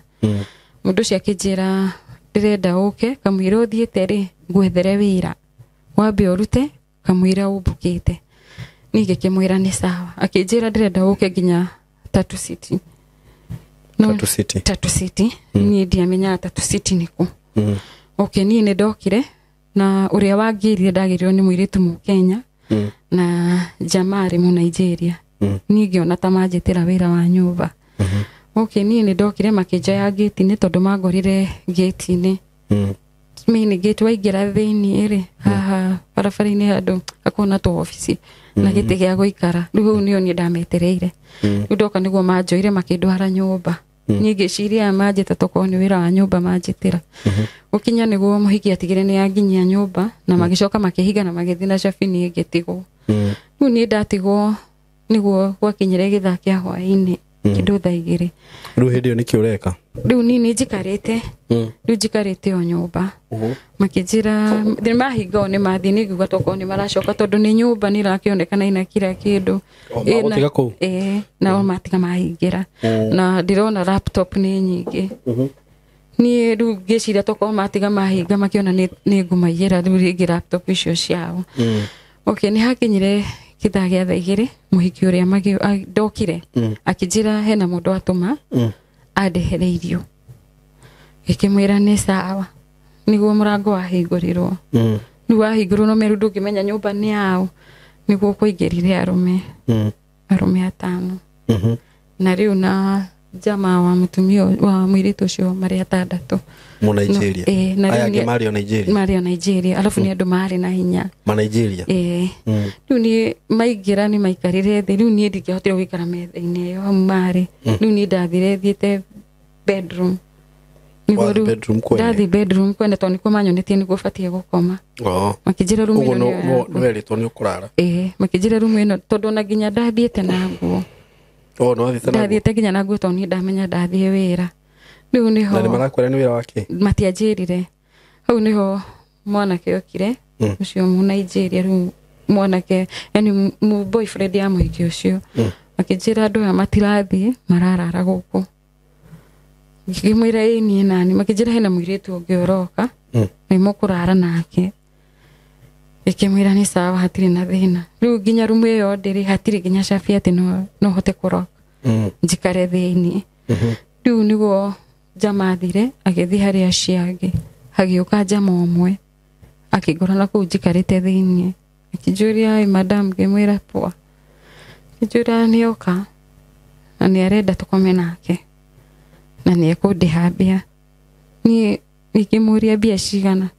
Speaker 1: Mũndũ ũcio akĩnjĩra ndĩrenda ũke kamũira ũthiĩte rĩ ngwethere wĩra wambe ũrute kamũira ũmbũkĩte. Niĩ ngĩkĩmwĩra nĩ sawa. Akĩnjĩra ndĩrenda ũke nginya Tatu City. No,
Speaker 3: Tatu City.
Speaker 1: Tatu City. Niĩ ndiamenyaga Tatu City nĩ kũ. Okay, niĩ nĩ ndokire na ũrĩa wangĩrire ndagĩrirwo nĩ mũirĩtu Mũkenya na jamaa arĩ Mũnigeria. Niĩ ngĩona ta manjĩtĩra wĩra wa nyũmba. Okay, niĩ nĩ ndokire makĩnjoya gate-inĩ tondũ mangorire gate-inĩ. Main gate waingĩra thĩiniĩ rĩ haha barabara-inĩ handũ hakuona tũ obici na gĩtĩ gĩa gũikara. Rĩu hau nĩho niĩ ndametereire. Rĩu ndoka nĩguo manjoire makĩndwara nyũmba. Niĩ ngĩciria manjĩta tokorwo nĩ wĩra wa nyũmba manjĩtĩra. Gũkinya nĩguo mũhiki atigire nĩ anginyia nyũmba na magĩcoka makĩhinga na magĩthiĩ na cabi niĩ ngĩtigwo. Rĩu niĩ ndatigwo nĩguo gwakinyire gĩthaa kĩa hwaĩ-inĩ kĩndũ thaa 2.
Speaker 3: Rĩu hĩndĩ ĩyo nĩkĩ ũreka?
Speaker 1: Rĩu niĩ nĩ njikarĩte. Rĩu njikarĩte o nyũmba. Makĩnjĩra nĩ mahinga o nĩ mathiĩ nĩ ngiuga tokorwo nĩ maracoka tondũ nĩ nyũmba nĩ ĩrakĩonekana ĩna kila kĩndũ.
Speaker 3: Magũtiga kũu?
Speaker 1: Nao matiga mahingĩra. Na ndĩrona laptop nĩ nyingĩ. Niĩ rĩu ngĩciria tokorwo matiga mahinga makĩona nĩ ngũmaiyĩra rĩu rĩngĩ laptop icio ciao. Okay, nĩ hakinyire gĩthaa gĩa thaa 2 mũhiki ũrĩa ndokire akĩnjĩra hena mũndũ atũma andehere irio. Ngĩkĩmwĩra nĩ sawa. Nĩguo mũrango wahingũrirwo. Rĩu wahingũrwo no meru ndũngĩmenya nyũmba nĩ yao. Nĩguo kũingĩrire arũme. Arũme 5. Na rĩu na jamaa wa mũtumia wa mũirĩtu ũcio marĩ 6.
Speaker 3: Mũnigeria. Aya angĩ marĩ o Nigeria.
Speaker 1: Marĩ o Nigeria. Alafu nĩ andũ marĩ na hinya.
Speaker 3: Ma Nigeria.
Speaker 1: Rĩu niĩ maingĩra nĩ maikarire thĩ. Rĩu niĩ ndingĩahotire gũikara metha-inĩ ĩyo hau marĩ. Rĩu niĩ ndathire thiĩte bedroom. Ndathiĩ bedroom kwene tondũ nĩkuo manyonetie nĩguo batiĩ gũkoma. Makĩnjĩra rumu ĩno nĩyo yaku.
Speaker 3: Ũguo nĩwerĩtwo nĩ ũkũrara.
Speaker 1: Makĩnjĩra rumu ĩno tondũ ona nginya ndathiĩte na nguo. Ndathiĩte nginya na nguo tondũ niĩ ndamenya ndathiĩ wĩra. Rĩu nĩho
Speaker 3: Na nĩ marakwĩra nĩ wĩra wa kĩ?
Speaker 1: Matianjĩrire. Hau nĩho mwanake okire ũcio Mũnigeria rĩu mwanake yani boyfriend ya mũhiki ũcio. Makĩnjĩra andũ aya matirathiĩ mararara gũkũ. Ngĩmwĩra ĩĩ niĩ nani. Makĩnjĩra hena mũirĩtu ũngĩ ũroka nĩ mũkũrara nake. Ngĩkĩmwĩra nĩ sawa hatirĩ na thĩna. Rĩu nginya rumu ĩyo ndĩrĩ hatirĩ nginya cabi atĩ no hote kũroka njikare thĩiniĩ. Rĩu nĩguo jama athire agĩthiĩ harĩ acio angĩ, hagĩũka jama ũmwe akĩngora na kũu njikarĩte thĩiniĩ, akĩnjũria ĩ madam, ngĩmwĩra poa. Akĩnjũria nĩoka na nĩ arenda tũkome nake na nĩ ekũndĩha mbia. Niĩ ngĩmũria mbia cigana,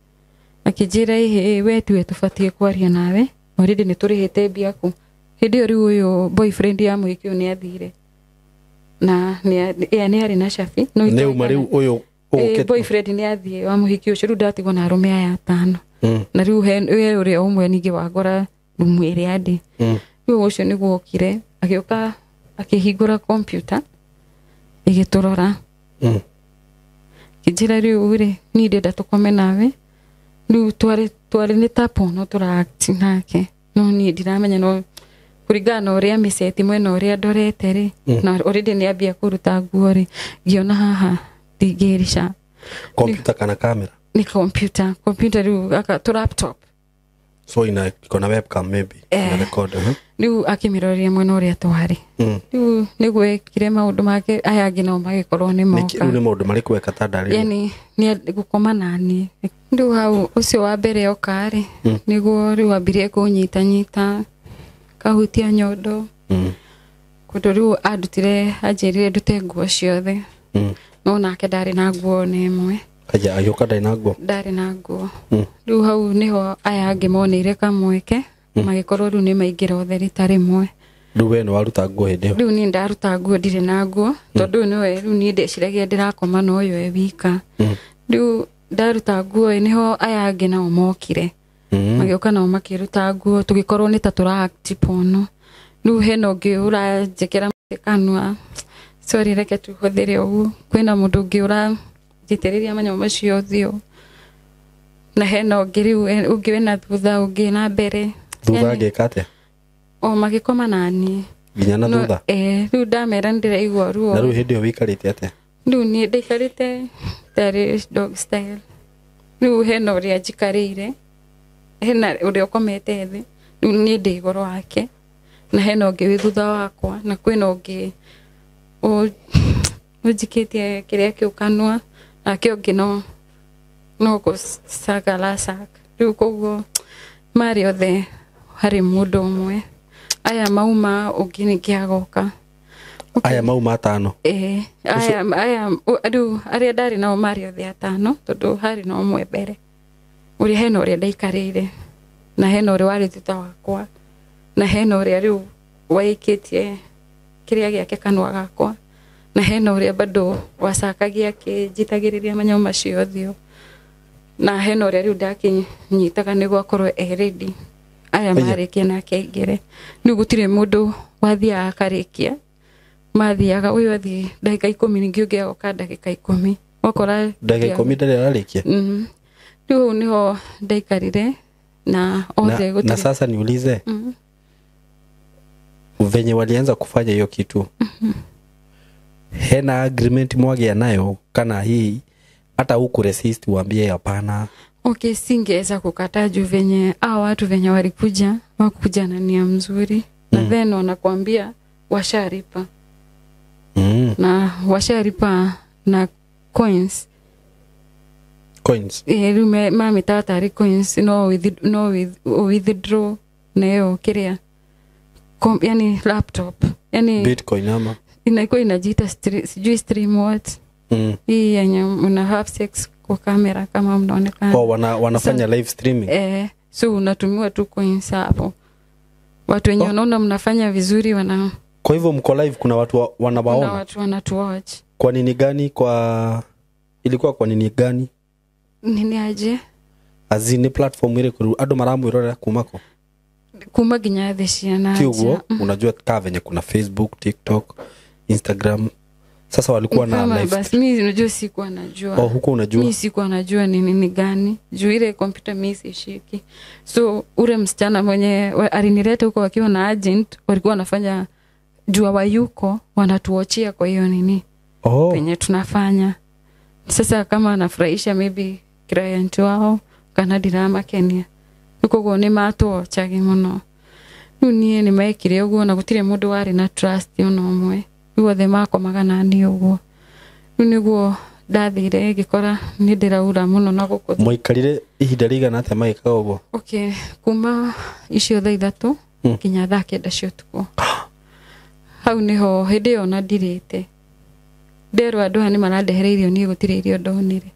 Speaker 1: akĩnjĩra ĩhĩ we tiwe tũbatiĩ kwaria nawe, already nĩ tũrĩhĩte mbia kũ. Hĩndĩ ĩyo rĩu ũyũ boyfriend ya mũhiki ũyũ nĩ athire na nĩ arĩ na cabi no
Speaker 3: Nĩ uma rĩu ũyũ ũkĩte.
Speaker 1: Boyfriend nĩ athiĩ wa mũhiki ũcio, rĩu ndatigwo na arũme aya atano. Na rĩu he ũrĩa ũmwe ningĩ wangora rumu ĩrĩa ndĩ. Rĩu ũcio nĩguo okire agĩũka akĩhingũra kompyuta ĩgĩtũrora. Kĩnjĩra rĩu rĩ niĩ ndĩrenda tũkome nawe, rĩu twarĩ nĩ ta porno tũra-act nake, no niĩ ndiramenya, no kũringana na ũrĩa mĩceti mwena ũrĩa ndorete rĩ, na already nĩ ambia kũruta nguo rĩ, ngĩona haha ndingĩrica.
Speaker 3: Kompyuta kana kamera?
Speaker 1: Ni kompyuta, kompyuta rĩu tu laptop.
Speaker 3: So ina iko na webcam maybe ina record.
Speaker 1: Rĩu akĩmĩroria mwena ũrĩa twarĩ. Rĩu nĩguo ekire maũndũ make aya angĩ nao magĩkorwo nĩ moka.
Speaker 3: Rĩu nĩ maũndũ marĩkũ eka ta ndarĩria?
Speaker 1: Yani nĩ gũkoma naniĩ. Rĩu hau ũcio wa mbere oka rĩ, nĩguo rĩu ambirie kũnyitanyita, kahutia nyondo. Kũndũ rĩu andutire, anjĩrire ndute nguo ciothe. No nake ndarĩ na nguo ona ĩmwe.
Speaker 3: Kaja agĩũka ndarĩ na nguo?
Speaker 1: Ndarĩ na nguo. Rĩu hau nĩho aya angĩ moneire kamweke, magĩkorwo rĩu nĩ maingĩra othe rita rĩmwe.
Speaker 3: Rĩu we nĩ waruta nguo hĩndĩ ĩyo?
Speaker 1: Rĩu niĩ ndaruta nguo ndirĩ na nguo, tondũ nĩwe rĩu niĩ ndeciragia ndĩrakoma na ũyũ e wika. Rĩu ndaruta nguo ĩ nĩho aya angĩ nao mokire. Magĩũka nao makĩruta nguo, tũgĩkorwo nĩ ta tũra-act porno. Rĩu hena ũngĩ ũranjĩkĩra kanua, sorry reke tũhũthĩre ũguo, kwĩna mũndũ ũngĩ ũranjitĩrĩria manyamũ macio ũthiũ, na hena ũngĩ rĩu ũngĩ wĩna thutha, ũngĩ na mbere.
Speaker 3: Thutha angĩka atĩa?
Speaker 1: O magĩkoma naniĩ.
Speaker 3: Nginya na thutha?
Speaker 1: Rĩu ndamera nĩndĩraigua ruo.
Speaker 3: Na rĩu hĩndĩ ĩyo wĩikarĩte atĩa?
Speaker 1: Rĩu niĩ ndaikarĩte tarĩ dog style. Rĩu hena ũrĩa njikarĩire, hena ũrĩa ũkomete thĩ, rĩu niĩ ndĩ igũrũ wake, na hena ũngĩ wĩ thutha wakwa, na kwĩna ũngĩ ũnjikĩtie kĩrĩa kĩu kanua, nake ũngĩ no gũcaga aracaka. Rĩu koguo marĩ othe harĩ mũndũ ũmwe. Aya mauma ũngĩ ningĩ agoka.
Speaker 3: Aya mauma atano?
Speaker 1: Aya rĩu arĩa ndarĩ nao marĩ othe atano, tondũ harĩ na ũmwe mbere. Ũrĩa hena ũrĩa ndaikarĩire, na hena ũrĩa warĩ thutha wakwa, na hena ũrĩa rĩu waikĩtie kĩrĩa gĩake kanua gakwa, na hena ũrĩa bado wacakagia akĩnjitagĩrĩria manyamũ macio ũthiũ, na hena ũrĩa rĩu ndakĩnyitaga nĩguo akorwo e ready. Aya marĩkia nake aingĩre. Rĩu gũtirĩ mũndũ wathiaga akarĩkia, mathiaga ũyũ athiĩ ndagĩka 10 ningĩ ũngĩ agoka ndagĩka 10, wakora
Speaker 3: ndagĩka 10 ndarĩ ararĩkia.
Speaker 1: Rĩu hau nĩho ndaikarire na othe gũtirĩ.
Speaker 3: Na sasa niulize, venye walianza kufanya hiyo kitu, hena agreement mwagĩa nayo kana hii hata huku resist uambie hapana?
Speaker 1: Okay, singeweza kukataa juu venye hao watu venye walikuja wakuja na nia mzuri, na then wanakuambia washaripa. Na washaripa na coins.
Speaker 3: Coins.
Speaker 1: Rĩu mamĩtaga tarĩ coins, no withdraw nayo kĩrĩa, yani laptop, yani
Speaker 3: Bitcoin ama
Speaker 1: inakuwa inajiita sijui stream what. Hii yenye una have sex kwa kamera kama mnaonekana.
Speaker 3: Oh, wanafanya live streaming.
Speaker 1: So unatumiwa tu coins hapo. Watu wenye wanaona mnafanya vizuri wana.
Speaker 3: Kwa hivyo mko live, kuna watu wanawaona.
Speaker 1: Kuna watu wanatuwatch.
Speaker 3: Kwa nini gani? Kwa ilikuwa kwa nini gani?
Speaker 1: Nini aje?
Speaker 3: Azini platform ile kuru andu maramwirorera kumako.
Speaker 1: Kuma nginya thĩ ciana.
Speaker 3: Kiugo unajua ka venye kuna Facebook, TikTok, Instagram. Sasa walikuwa na live.
Speaker 1: Basi mimi unajua sikuwa najua.
Speaker 3: Oh, huko unajua.
Speaker 1: Mimi sikuwa najua ni nini gani. Juu ile kompyuta mimi sishiki. So ule msichana mwenye alinileta huko wakiwa na agent, walikuwa wanafanya jua wayuko wanatuochia kwa hiyo nini.
Speaker 3: Oh.
Speaker 1: Penye tunafanya. Sasa kama anafurahisha maybe client wao kana drama Kenya. Rĩu koguo nĩ matwochagi mũno. Rĩu niĩ nĩ mekire ũguo na gũtirĩ mũndũ warĩ na trust ona ũmwe. Rĩu othe makomaga na niĩ ũguo. Rĩu nĩguo ndathire ngĩkora nĩ ndĩraura mũno na gũkũ.
Speaker 3: Mwaikarire ihinda rĩigana atĩa magĩkaga ũguo?
Speaker 1: Okay, kuma icio thaa 3 nginya thaa 9 cia ũtukũ. Hau nĩho hĩndĩ ĩyo ona ndirĩte. Nderwo andũ aya nĩ marandehere irio, niĩ gũtirĩ irio ndonire.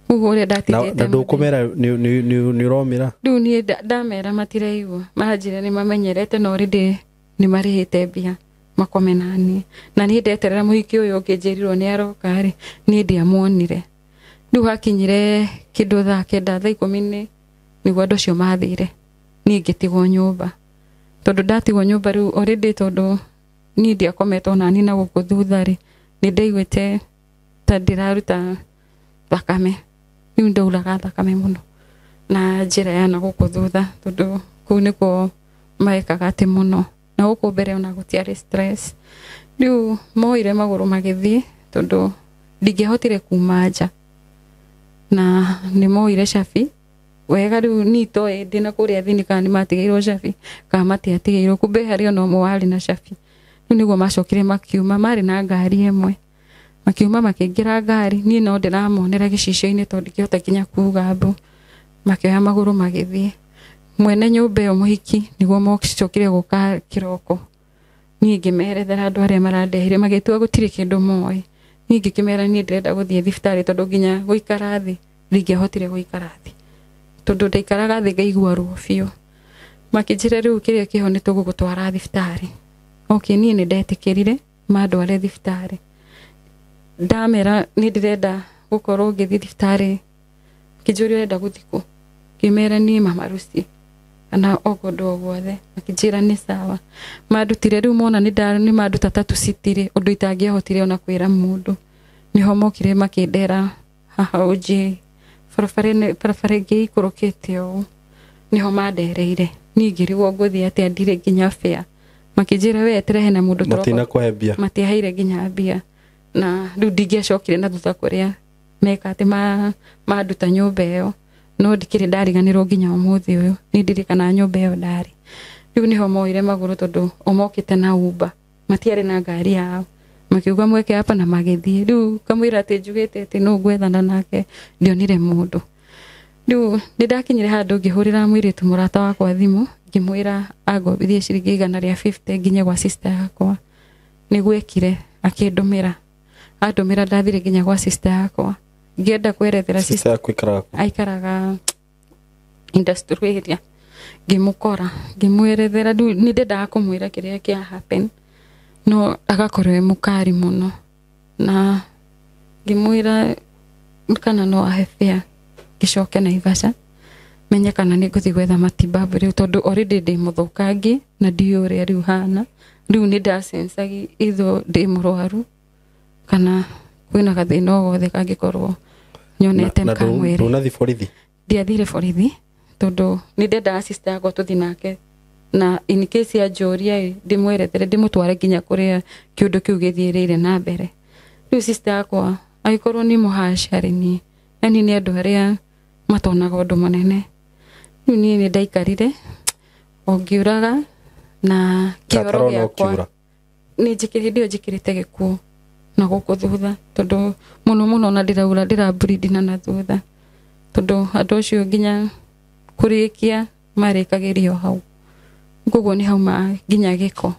Speaker 1: Ũguo ũrĩa ndatigĩte.
Speaker 3: Na ndũkũmera nĩ ũromĩra?
Speaker 1: Rĩu niĩ ndamera matiraigua. Maranjĩra nĩ mamenyerete na already nĩ marĩhĩte mbia makome na niĩ. Na niĩ ndeterera mũhiki ũyũ ũngĩ njĩrirwo nĩ aroka rĩ, niĩ ndiamuonire. Rĩu hakinyire kĩndũ thaa 9 thaa 10 nĩguo andũ acio mathire. Niĩ ngĩtigwo nyũmba. Tondũ ndatigwo nyũmba rĩu already tondũ niĩ ndiakometwo nani na gũkũ thutha rĩ, nĩ ndaiguĩte ta ndĩraruta thakame. Rĩu ndauraga thakame mũno na njĩra ya na gũkũ thutha tondũ kũu nĩkuo maekaga atĩ mũno. Na gũkũ mbere ona gũtiarĩ stress. Rĩu moire magũrũ magĩthiĩ tondũ ndingĩahotire kuma nja. Na nĩ moire cabi wega rĩu niĩ itoĩ ndĩna kũrĩa thĩinĩ kana nĩ matigĩirwo cabi kana matiatigĩirwo, kumbe harĩ ona ũmwe warĩ na cabi. Rĩu nĩguo macokire makiuma, marĩ na ngari ĩmwe. Makiuma makĩingĩra ngari, niĩ no ndĩramonera gĩcicio-inĩ tondũ ndingĩhota nginya kuga mbu. Makĩoya magũrũ magĩthiĩ. Mwene nyũmba ĩyo mũhiki nĩguo macokire gũka kĩroko. Niĩ ngĩmerethera andũ arĩa marandehire magĩtua gũtirĩ kĩndũ moĩ. Niĩ ngĩkĩmera niĩ ndĩrenda gũthiĩ thibitarĩ tondũ nginya gũikara thĩ ndingĩahotire gũikara thĩ. Tondũ ndaikaraga thĩ ngaigua ruo biũ. Makĩnjĩra rĩu kĩrĩa kĩho nĩ tũgũgũtwara thibitarĩ. Okay, niĩ nĩ ndetĩkĩrire mandware thibitarĩ. Ndamera nĩ ndĩrenda gũkorwo ngĩthiĩ thibitarĩ, kĩnjũria ũrenda gũthiĩ kũ? Ngĩmera niĩ Mama Lucy kana o kũndũ o guothe. Makĩnjĩra nĩ sawa. Mandutire rĩu mona nĩ manduta Tatu City rĩ, ũndũ itangĩahotire ona kwĩra mũndũ. Nĩho mokire makĩndera haha ũnjĩ barabara ĩngĩ ĩikũrũkĩte ũũ. Nĩho mandereire. Niĩ ngĩrigwo ngũthiĩ atĩa ndirĩ nginya fare. Makĩnjĩra we eterera hena mũndũ tũroka.
Speaker 3: Matinakũhe mbia.
Speaker 1: Matiaheire nginya mbia. Na rĩu ndingĩacokire na thutha kũrĩa meka atĩ manduta nyũmba ĩyo. No ndikĩrĩ ndariganĩrwo nginya ũmũthĩ ũyũ. Nĩ ndirikanaga nyũmba ĩyo ndarĩ. Rĩu nĩho moire magũrũ tondũ o mokĩte na Uber. Matiarĩ na ngari yao. Makiuga mweke hapa na magĩthiĩ. Rĩu kamwĩra atĩ njugĩte atĩ nũ ngwethana nake, ndionire mũndũ. Rĩu nĩ ndakinyire handũ ngĩhũrĩra mũirĩtu mũrata wakwa thimũ, ngĩmwĩra angombithie ciringi 150 nginye gwa sister yakwa. Nĩguo ekire, akĩndũmĩra. Andũmĩra ndathire nginya gwa sister yakwa. Ngĩenda kwerethera
Speaker 3: sister yaku aikaraga kũ?
Speaker 1: Aikaraga industrial area. Ngĩmũkora, ngĩmwerethera, rĩu nĩ ndendaga kũmwĩra kĩrĩa kĩa happen, no agakorwo e mũkari mũno. Na ngĩmwĩra kana no ahe fare ngĩcoke Naivasha menye kana nĩ ngũthiĩ gwetha matibabu rĩu tondũ already ndĩ mũthũkangie na ndiũĩ ũrĩa rĩu hana. Rĩu nĩ ndacensagi itho ndĩ mũrwaru kana kwĩna gathĩna o gothe kangĩkorwo nyonete
Speaker 3: Na
Speaker 1: kamwĩrĩ.
Speaker 3: ndũnathiĩ borithi?
Speaker 1: Ndiathire borithi tondũ nĩ ndendaga sister yakwa tũthiĩ nake na in case anjũria ĩ ndĩmwerethere ndĩmũtware nginya kũrĩa kĩũndũ kĩu gĩthiĩrĩire na mbere. Rĩu sister yakwa agĩkorwo nĩ mũhaci harĩ niĩ, yani nĩ andũ arĩa matonaga ũndũ mũnene. Rĩu niĩ nĩ ndaikarire o ngĩũraga na kĩoro
Speaker 3: Gatarona
Speaker 1: gĩakwa
Speaker 3: ũkiura.
Speaker 1: Nĩ njĩkĩrĩte hĩndĩ ĩyo njĩkĩrĩte gĩkuo na gũkũ thutha tondũ mũno mũno ona ndĩraura ndĩramburindi na thutha tondũ andũ acio nginya kũrĩkia marĩkagĩrio hau. Koguo nĩ hauma nginya gĩko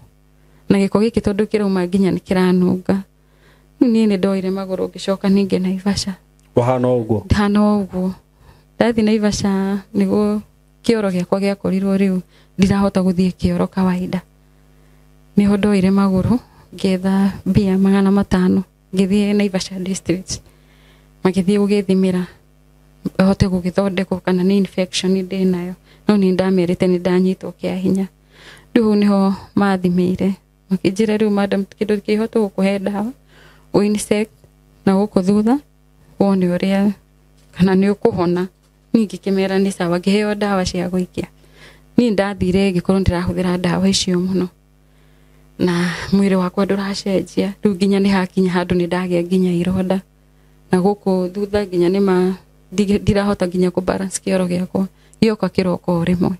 Speaker 1: na gĩko gĩkĩ tondũ kĩrauma nginya nĩ kĩranunga. Rĩu niĩ nĩ ndoire magũrũ ngĩcoka ningĩ Naivasha.
Speaker 3: Wahana o ũguo?
Speaker 1: Ndahana o ũguo. Ndathiĩ Naivasha nĩguo kĩoro gĩakwa gĩakorirwo rĩu ndirahota gũthiĩ kĩoro kawaida. Nĩho ndoire magũrũ ngĩetha mbia 500 ngĩthiĩ Naivasha district. Magĩthiĩ gũgĩthimĩra hote gũgĩthondekwo kana nĩ infection ndĩnayo, no nĩ ndamerĩte nĩ ndanyitwo kĩa hinya. Rĩu hau nĩho mathimĩire makĩnjĩra rĩu madam kĩndũ kĩho tũgũkũhe ndawa insect na gũkũ thutha wone ũrĩa kana nĩ ũkũhona. Niĩ ngĩkĩmera nĩ sawa, ngĩheo ndawa cia gũikia. Niĩ ndathire ngĩkorwo ndĩrahũthĩra ndawa icio mũno na mwĩrĩ wakwa ndũracenjia. Rĩu nginya nĩ hakinya handũ nĩ ndagĩa nginya ironda na gũkũ thutha nginya nĩ ma ndirahota nginya kũ balance kĩoro gĩakwa gĩoka kĩroko o rĩmwe.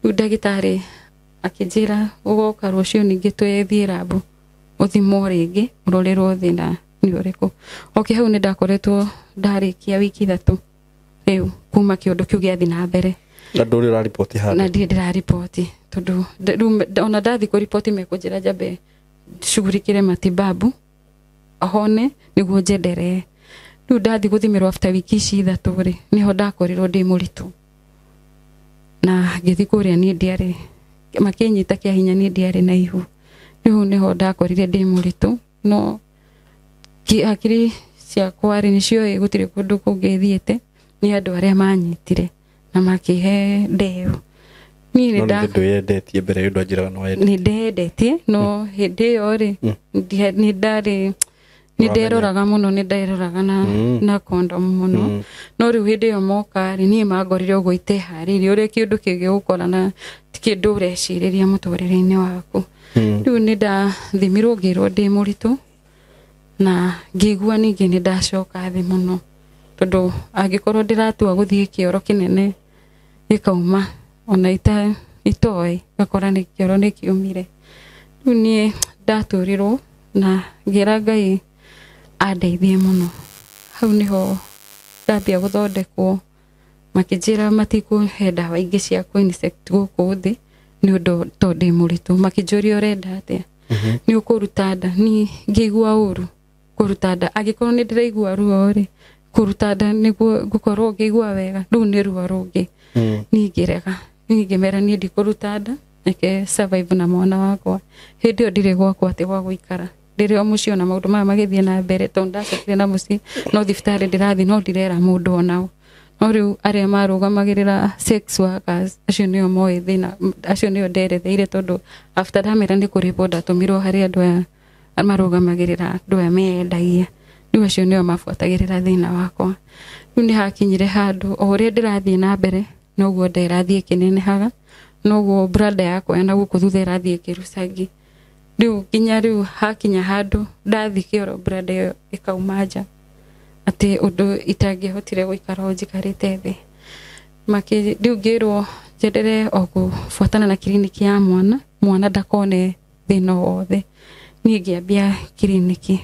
Speaker 1: Rĩu ndagĩtarĩ akĩnjĩra ũgoka rũciũ ningĩ twĩthiĩ rabu ũthimwo rĩngĩ ũrorerwo thĩna nĩ ũrĩkũ. Okay, hau nĩ ndakoretwo ndarĩkia wiki 3 rĩu kuma kĩũndũ kĩu gĩathiĩ na mbere.
Speaker 3: Na ndũrĩ ũrariboti handũ?
Speaker 1: Na ndirĩ ndĩrariboti tondũ rĩu ona ndathiĩ kũriboti mekũnjĩra njambe shughulikire matibabu hone nĩguo njenderee. Rĩu ndathiĩ gũthimĩrwo after wiki ici 3 rĩ, nĩho ndakorirwo ndĩ mũritũ. Na ngĩthiĩ kũrĩa niĩ ndiarĩ, makĩnyita kĩa hinya niĩ ndiarĩ na ihu. Rĩu nĩho ndakorire ndĩ mũritũ, no hakiri ciakwa rĩ nĩcioĩ gũtirĩ kũndũ kũngĩ thiĩte, nĩ andũ arĩa manyitire na makĩhe ndeo. Niĩ
Speaker 3: nĩ ndwendetie mbere ĩyo ndwanjĩraga nĩ
Speaker 1: waendetie. Nĩ ndendetie, no hĩndĩ ĩyo rĩ nĩ ndarĩ nĩ nderoraga mũno, nĩ nderoraga na condom mũno. No rĩu hĩndĩ ĩyo moka rĩ, niĩ mangorire ũguo iteharĩirie ũrĩa kĩũndũ kĩngĩgũkora na ti kĩndũ ũrecirĩria mũtũrĩre-inĩ waku. Rĩu nĩ ndathimirwo ngĩrwo ndĩ mũritũ na ngĩigua ningĩ nĩ ndacoka thĩ mũno tondũ angĩkorwo ndĩratua gũthiĩ kĩoro kĩnene gĩkauma ona itoĩ ngakora nĩ kĩoro nĩ kiumire. Rĩu niĩ ndatũrirwo na ngĩra Ngai andeithie mũno. Hau nĩho ndambia gũthondekwo, makĩnjĩra matikũhe ndawa ingĩ cia kũ-insect gũkũ thĩ nĩ ũndũ tondũ ndĩ mũritũ. Makĩnjũria ũrenda atĩa, nĩ ũkũruta nda. Niĩ ngĩigua ũru kũruta nda, angĩkorwo nĩ ndĩraigua ruo rĩ, kũruta nda nĩguo ngũkorwo ngĩigua wega, rĩu nĩ ruo rũngĩ. Niĩ ngĩrega, niĩ ngĩmera niĩ ndikũruta nda, reke survive na mwana wakwa. Hĩndĩ ĩyo ndirĩ gwakwa atĩ gwa gũikara, ndĩrĩ o mũciĩ ona maũndũ maya magĩthiĩ na mbere tondũ ndacokire na mũciĩ, no thibitarĩ ndĩrathiĩ no ndirera mũndũ onao. No rĩu arĩa marũgamagĩrĩra sex workers acio nĩo moĩ thĩna, acio nĩo nderetheire tondũ after ndamera nĩ kũrĩbwo ndatũmirwo harĩ andũ aya marũgamagĩrĩra andũ aya meyendagia. Rĩu acio nĩo mabuatagĩrĩra thĩna wakwa. Rĩu nĩ hakinyire handũ o ũrĩa ndĩrathiĩ na mbere noguo nda ĩrathiĩ ĩkĩnenehaga, noguo brada yakwa na gũkũ thutha ĩrathiĩ ĩkĩrucangi. Rĩu nginya rĩu hakinya handũ ndathiĩ kĩoro brada ĩyo ĩkauma nja, atĩ ũndũ itangĩhotire gũikara o njikarĩte thĩ. Rĩu ngĩrwo njenderee o gũbuatana na kiriniki ya mwana, mwana ndakone thĩna o wothe. Niĩ ngĩambia kiriniki,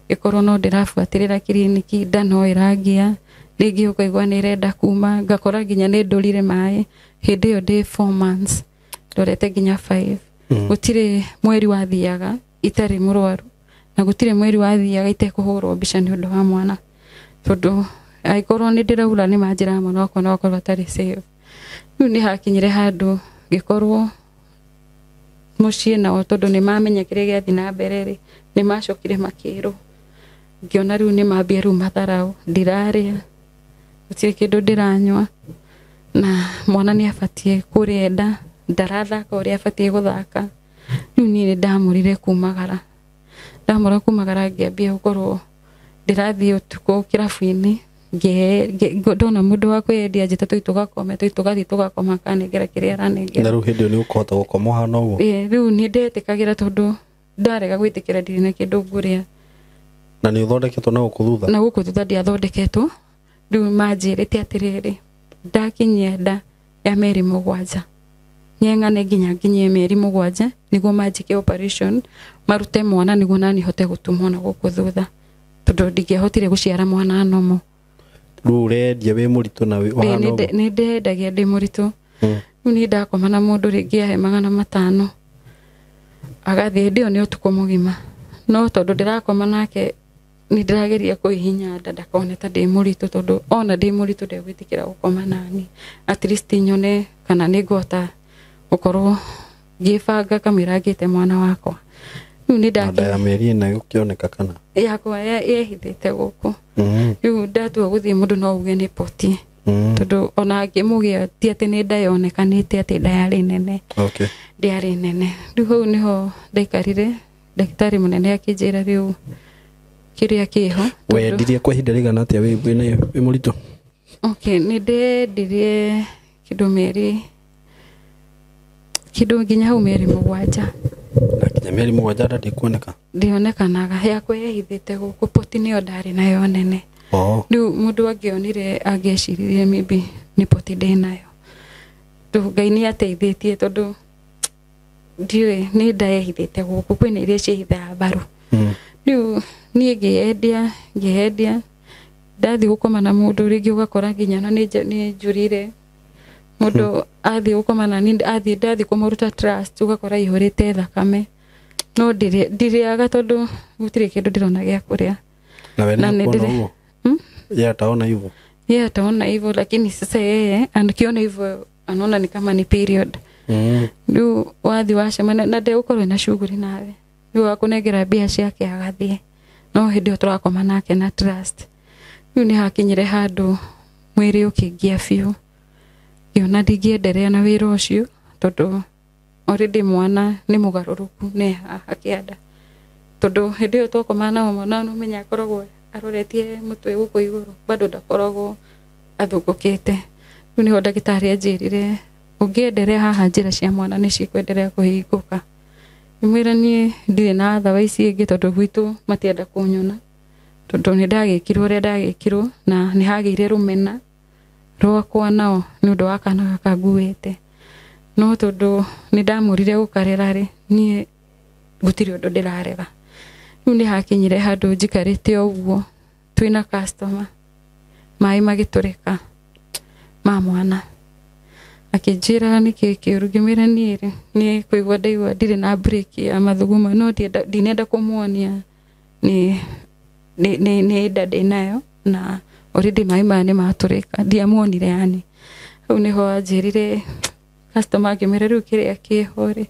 Speaker 1: ĩkorwo no ndĩrabuatĩrĩra kiriniki, nda no ĩrangia, rĩngĩ ũkaigua nĩ ĩrenda kuma, ngakora nginya nĩ ndũrire maĩ. Hĩndĩ ĩyo ndĩ 4 months, ndorete nginya 5. Gũtirĩ mweri wathiaga itarĩ mũrwaru, na gũtirĩ mweri wathiaga itekũhũrwo mbica nĩ ũndũ wa mwana, tondũ angĩkorwo nĩ ndĩraura nĩ manjĩraga mwana wakwa no akorwo atarĩ safe. Rĩu nĩ hakinyire handũ ngĩkorwo mũciĩ nao tondũ nĩ mamenya kĩrĩa gĩathiĩ na mbere rĩ, nĩ macokire makĩrwo. Ngĩona rĩu nĩ mambia rĩu matharaũ, ndirarĩa, gũtirĩ kĩndũ ndĩranyua, na mwana nĩ abatiĩ kũrĩa nda, ndarathaka ũrĩa abatiĩ gũthaka. Rĩu niĩ nĩ ndamũrire kumagara, ndamũra kumagara ngĩambia gũkorwo ndĩrathiĩ ũtukũ kĩrabu-inĩ, ndona mũndũ wa kwĩyendia njĩta tũthiĩ tũgakome, tũthiĩ tũgathiĩ tũgakoma, akanengera kĩrĩa aranengera.
Speaker 3: Na rĩu hĩndĩ ĩyo nĩ ũkũhota gũkoma ũhana ũguo?
Speaker 1: Ĩĩ, rĩu nĩ ndetĩkagĩra tondũ ndarega gwĩtĩkĩra ndirĩ na kĩndũ ngũrĩa.
Speaker 3: Na nĩ ũthondeketwo na gũkũ thutha?
Speaker 1: Na gũkũ thutha ndiathondeketwo. Rĩu manjĩrĩte atĩrĩrĩ, ndakinyia nda ya mĩeri 7, nyeng'ane nginya nginyie mĩeri 7 nĩguo manjĩke operation marute mwana nĩguo nani hote gũtumwo na gũkũ thutha, tondũ ndingĩahotire gũciara mwana nomo.
Speaker 3: Rĩu ũrendia wĩ mũritũ na wĩ ũhana ũguo?
Speaker 1: Nĩ ndendagia ndĩ mũritũ. Rĩu niĩ ndakoma na mũndũ rĩngĩ ahe 500 agathiĩ, hĩndĩ ĩyo nĩ ũtukũ mũgima, no tondũ ndĩrakoma nake nĩ ndĩrageria kũhihinya nda ndakone ta ndĩ mũritũ, tondũ ona ndĩ mũritũ ndegwĩtĩkĩra gũkoma nani, at least nyone kana nĩ ngũhota gũkorwo ngĩbanga kamũira ngĩte mwana wakwa. Rĩu nĩ
Speaker 3: Nda ya mĩeri 4 gũkĩoneka kana?
Speaker 1: Yakwa yehithĩte gũkũ. Rĩu ndatua gũthiĩ mũndũ no uge nĩ poti, tondũ ona ngĩmũgĩa ti atĩ nĩ nda yonekanĩte atĩ nda yarĩ nene. Ndĩarĩ nene. Rĩu hau nĩho ndaikarire, ndagĩtarĩ mũnene akĩnjĩra rĩu kĩrĩa kĩho.
Speaker 3: Wendirie kwa ihinda rĩigana atĩa wĩ mũritũ?
Speaker 1: Okay, nĩ ndendirie kĩndũ mĩeri kĩndũ nginya hau mĩeri 7.
Speaker 3: Na nginya mĩeri 7 nda ndĩkuoneka?
Speaker 1: Ndĩonekanaga, yakwa yehithĩte gũkũ, poti nĩyo ndarĩ nayo nene. Rĩu mũndũ angĩonire angĩeciririe maybe nĩ poti ndĩnayo. Ngai nĩ ateithĩtie tondũ ndiũĩ nĩ nda yehithĩte gũkũ kwĩna iria ciĩhithaga mbaru. Rĩu niĩ ngĩyendia ndathiĩ gũkoma na mũndũ rĩngĩ ũgakora nginya na nĩ njũrire mũndũ athiĩ gũkoma na niĩ ndathiĩ kũmũruta trust ũgakora ihũrĩte thakame no ndirĩaga tondũ gũtirĩ kĩndũ ndĩrona gĩa kũrĩa.
Speaker 3: Na we nĩ kuona ũguo? Yeye ataona hivyo.
Speaker 1: Yeye ataona hivyo, lakini sasa yeye anakiona hivyo anaona ni kama ni period. Rĩu wathi wacemania na ndegũkorwo na shughuli nawe rĩu akũnengera mbia ciake agathiĩ no hĩndĩ ĩyo tũrakoma nake na trust. Rĩu nĩ hakinyire handũ mwĩrĩ ũkĩngia biũ ngĩona ndingĩenderea na wĩra ũcio tondũ already mwana nĩ mũgarũrũku nĩ haha kĩanda tondũ hĩndĩ ĩyo twakoma nao mwana nĩ ũmenya akoragwo aroretie mũtwe gũkũ igũrũ bado ndakoragwo athũngũkĩte. Rĩu nĩho ndagĩtarĩ anjĩrire ũngĩenderea haha njĩra cia mwana nĩ cikwenderea kũhingũka. Ngĩmwĩra niĩ ndirĩ na thawa ici ingĩ tondũ gwitũ matienda kũnyona tondũ nĩ ndagĩkirwo ũrĩa ndagĩkirwo na nĩ hagĩire rũmena rwakwa nao nĩ ũndũ wa kana gaka nguĩte. No tondũ nĩ ndamũrire gũkarera rĩ niĩ gũtirĩ ũndũ ndĩrarega. Rĩu nĩ hakinyire handũ njikarĩte ũguo twĩna customer maĩ magĩtũrĩka ma mwana akĩnjĩra nĩkĩ kĩũru ngĩmwĩra niĩ rĩ nĩ kũigua ndaigua ndirĩ na break ya mathugumo no ndinenda kũmuonia nĩ nda ndĩnayo na already maĩ maya nĩ matũrĩka ndiamuonire yani. Hau nĩho anjĩrire customer akĩmwĩra rĩu kĩrĩa kĩho rĩ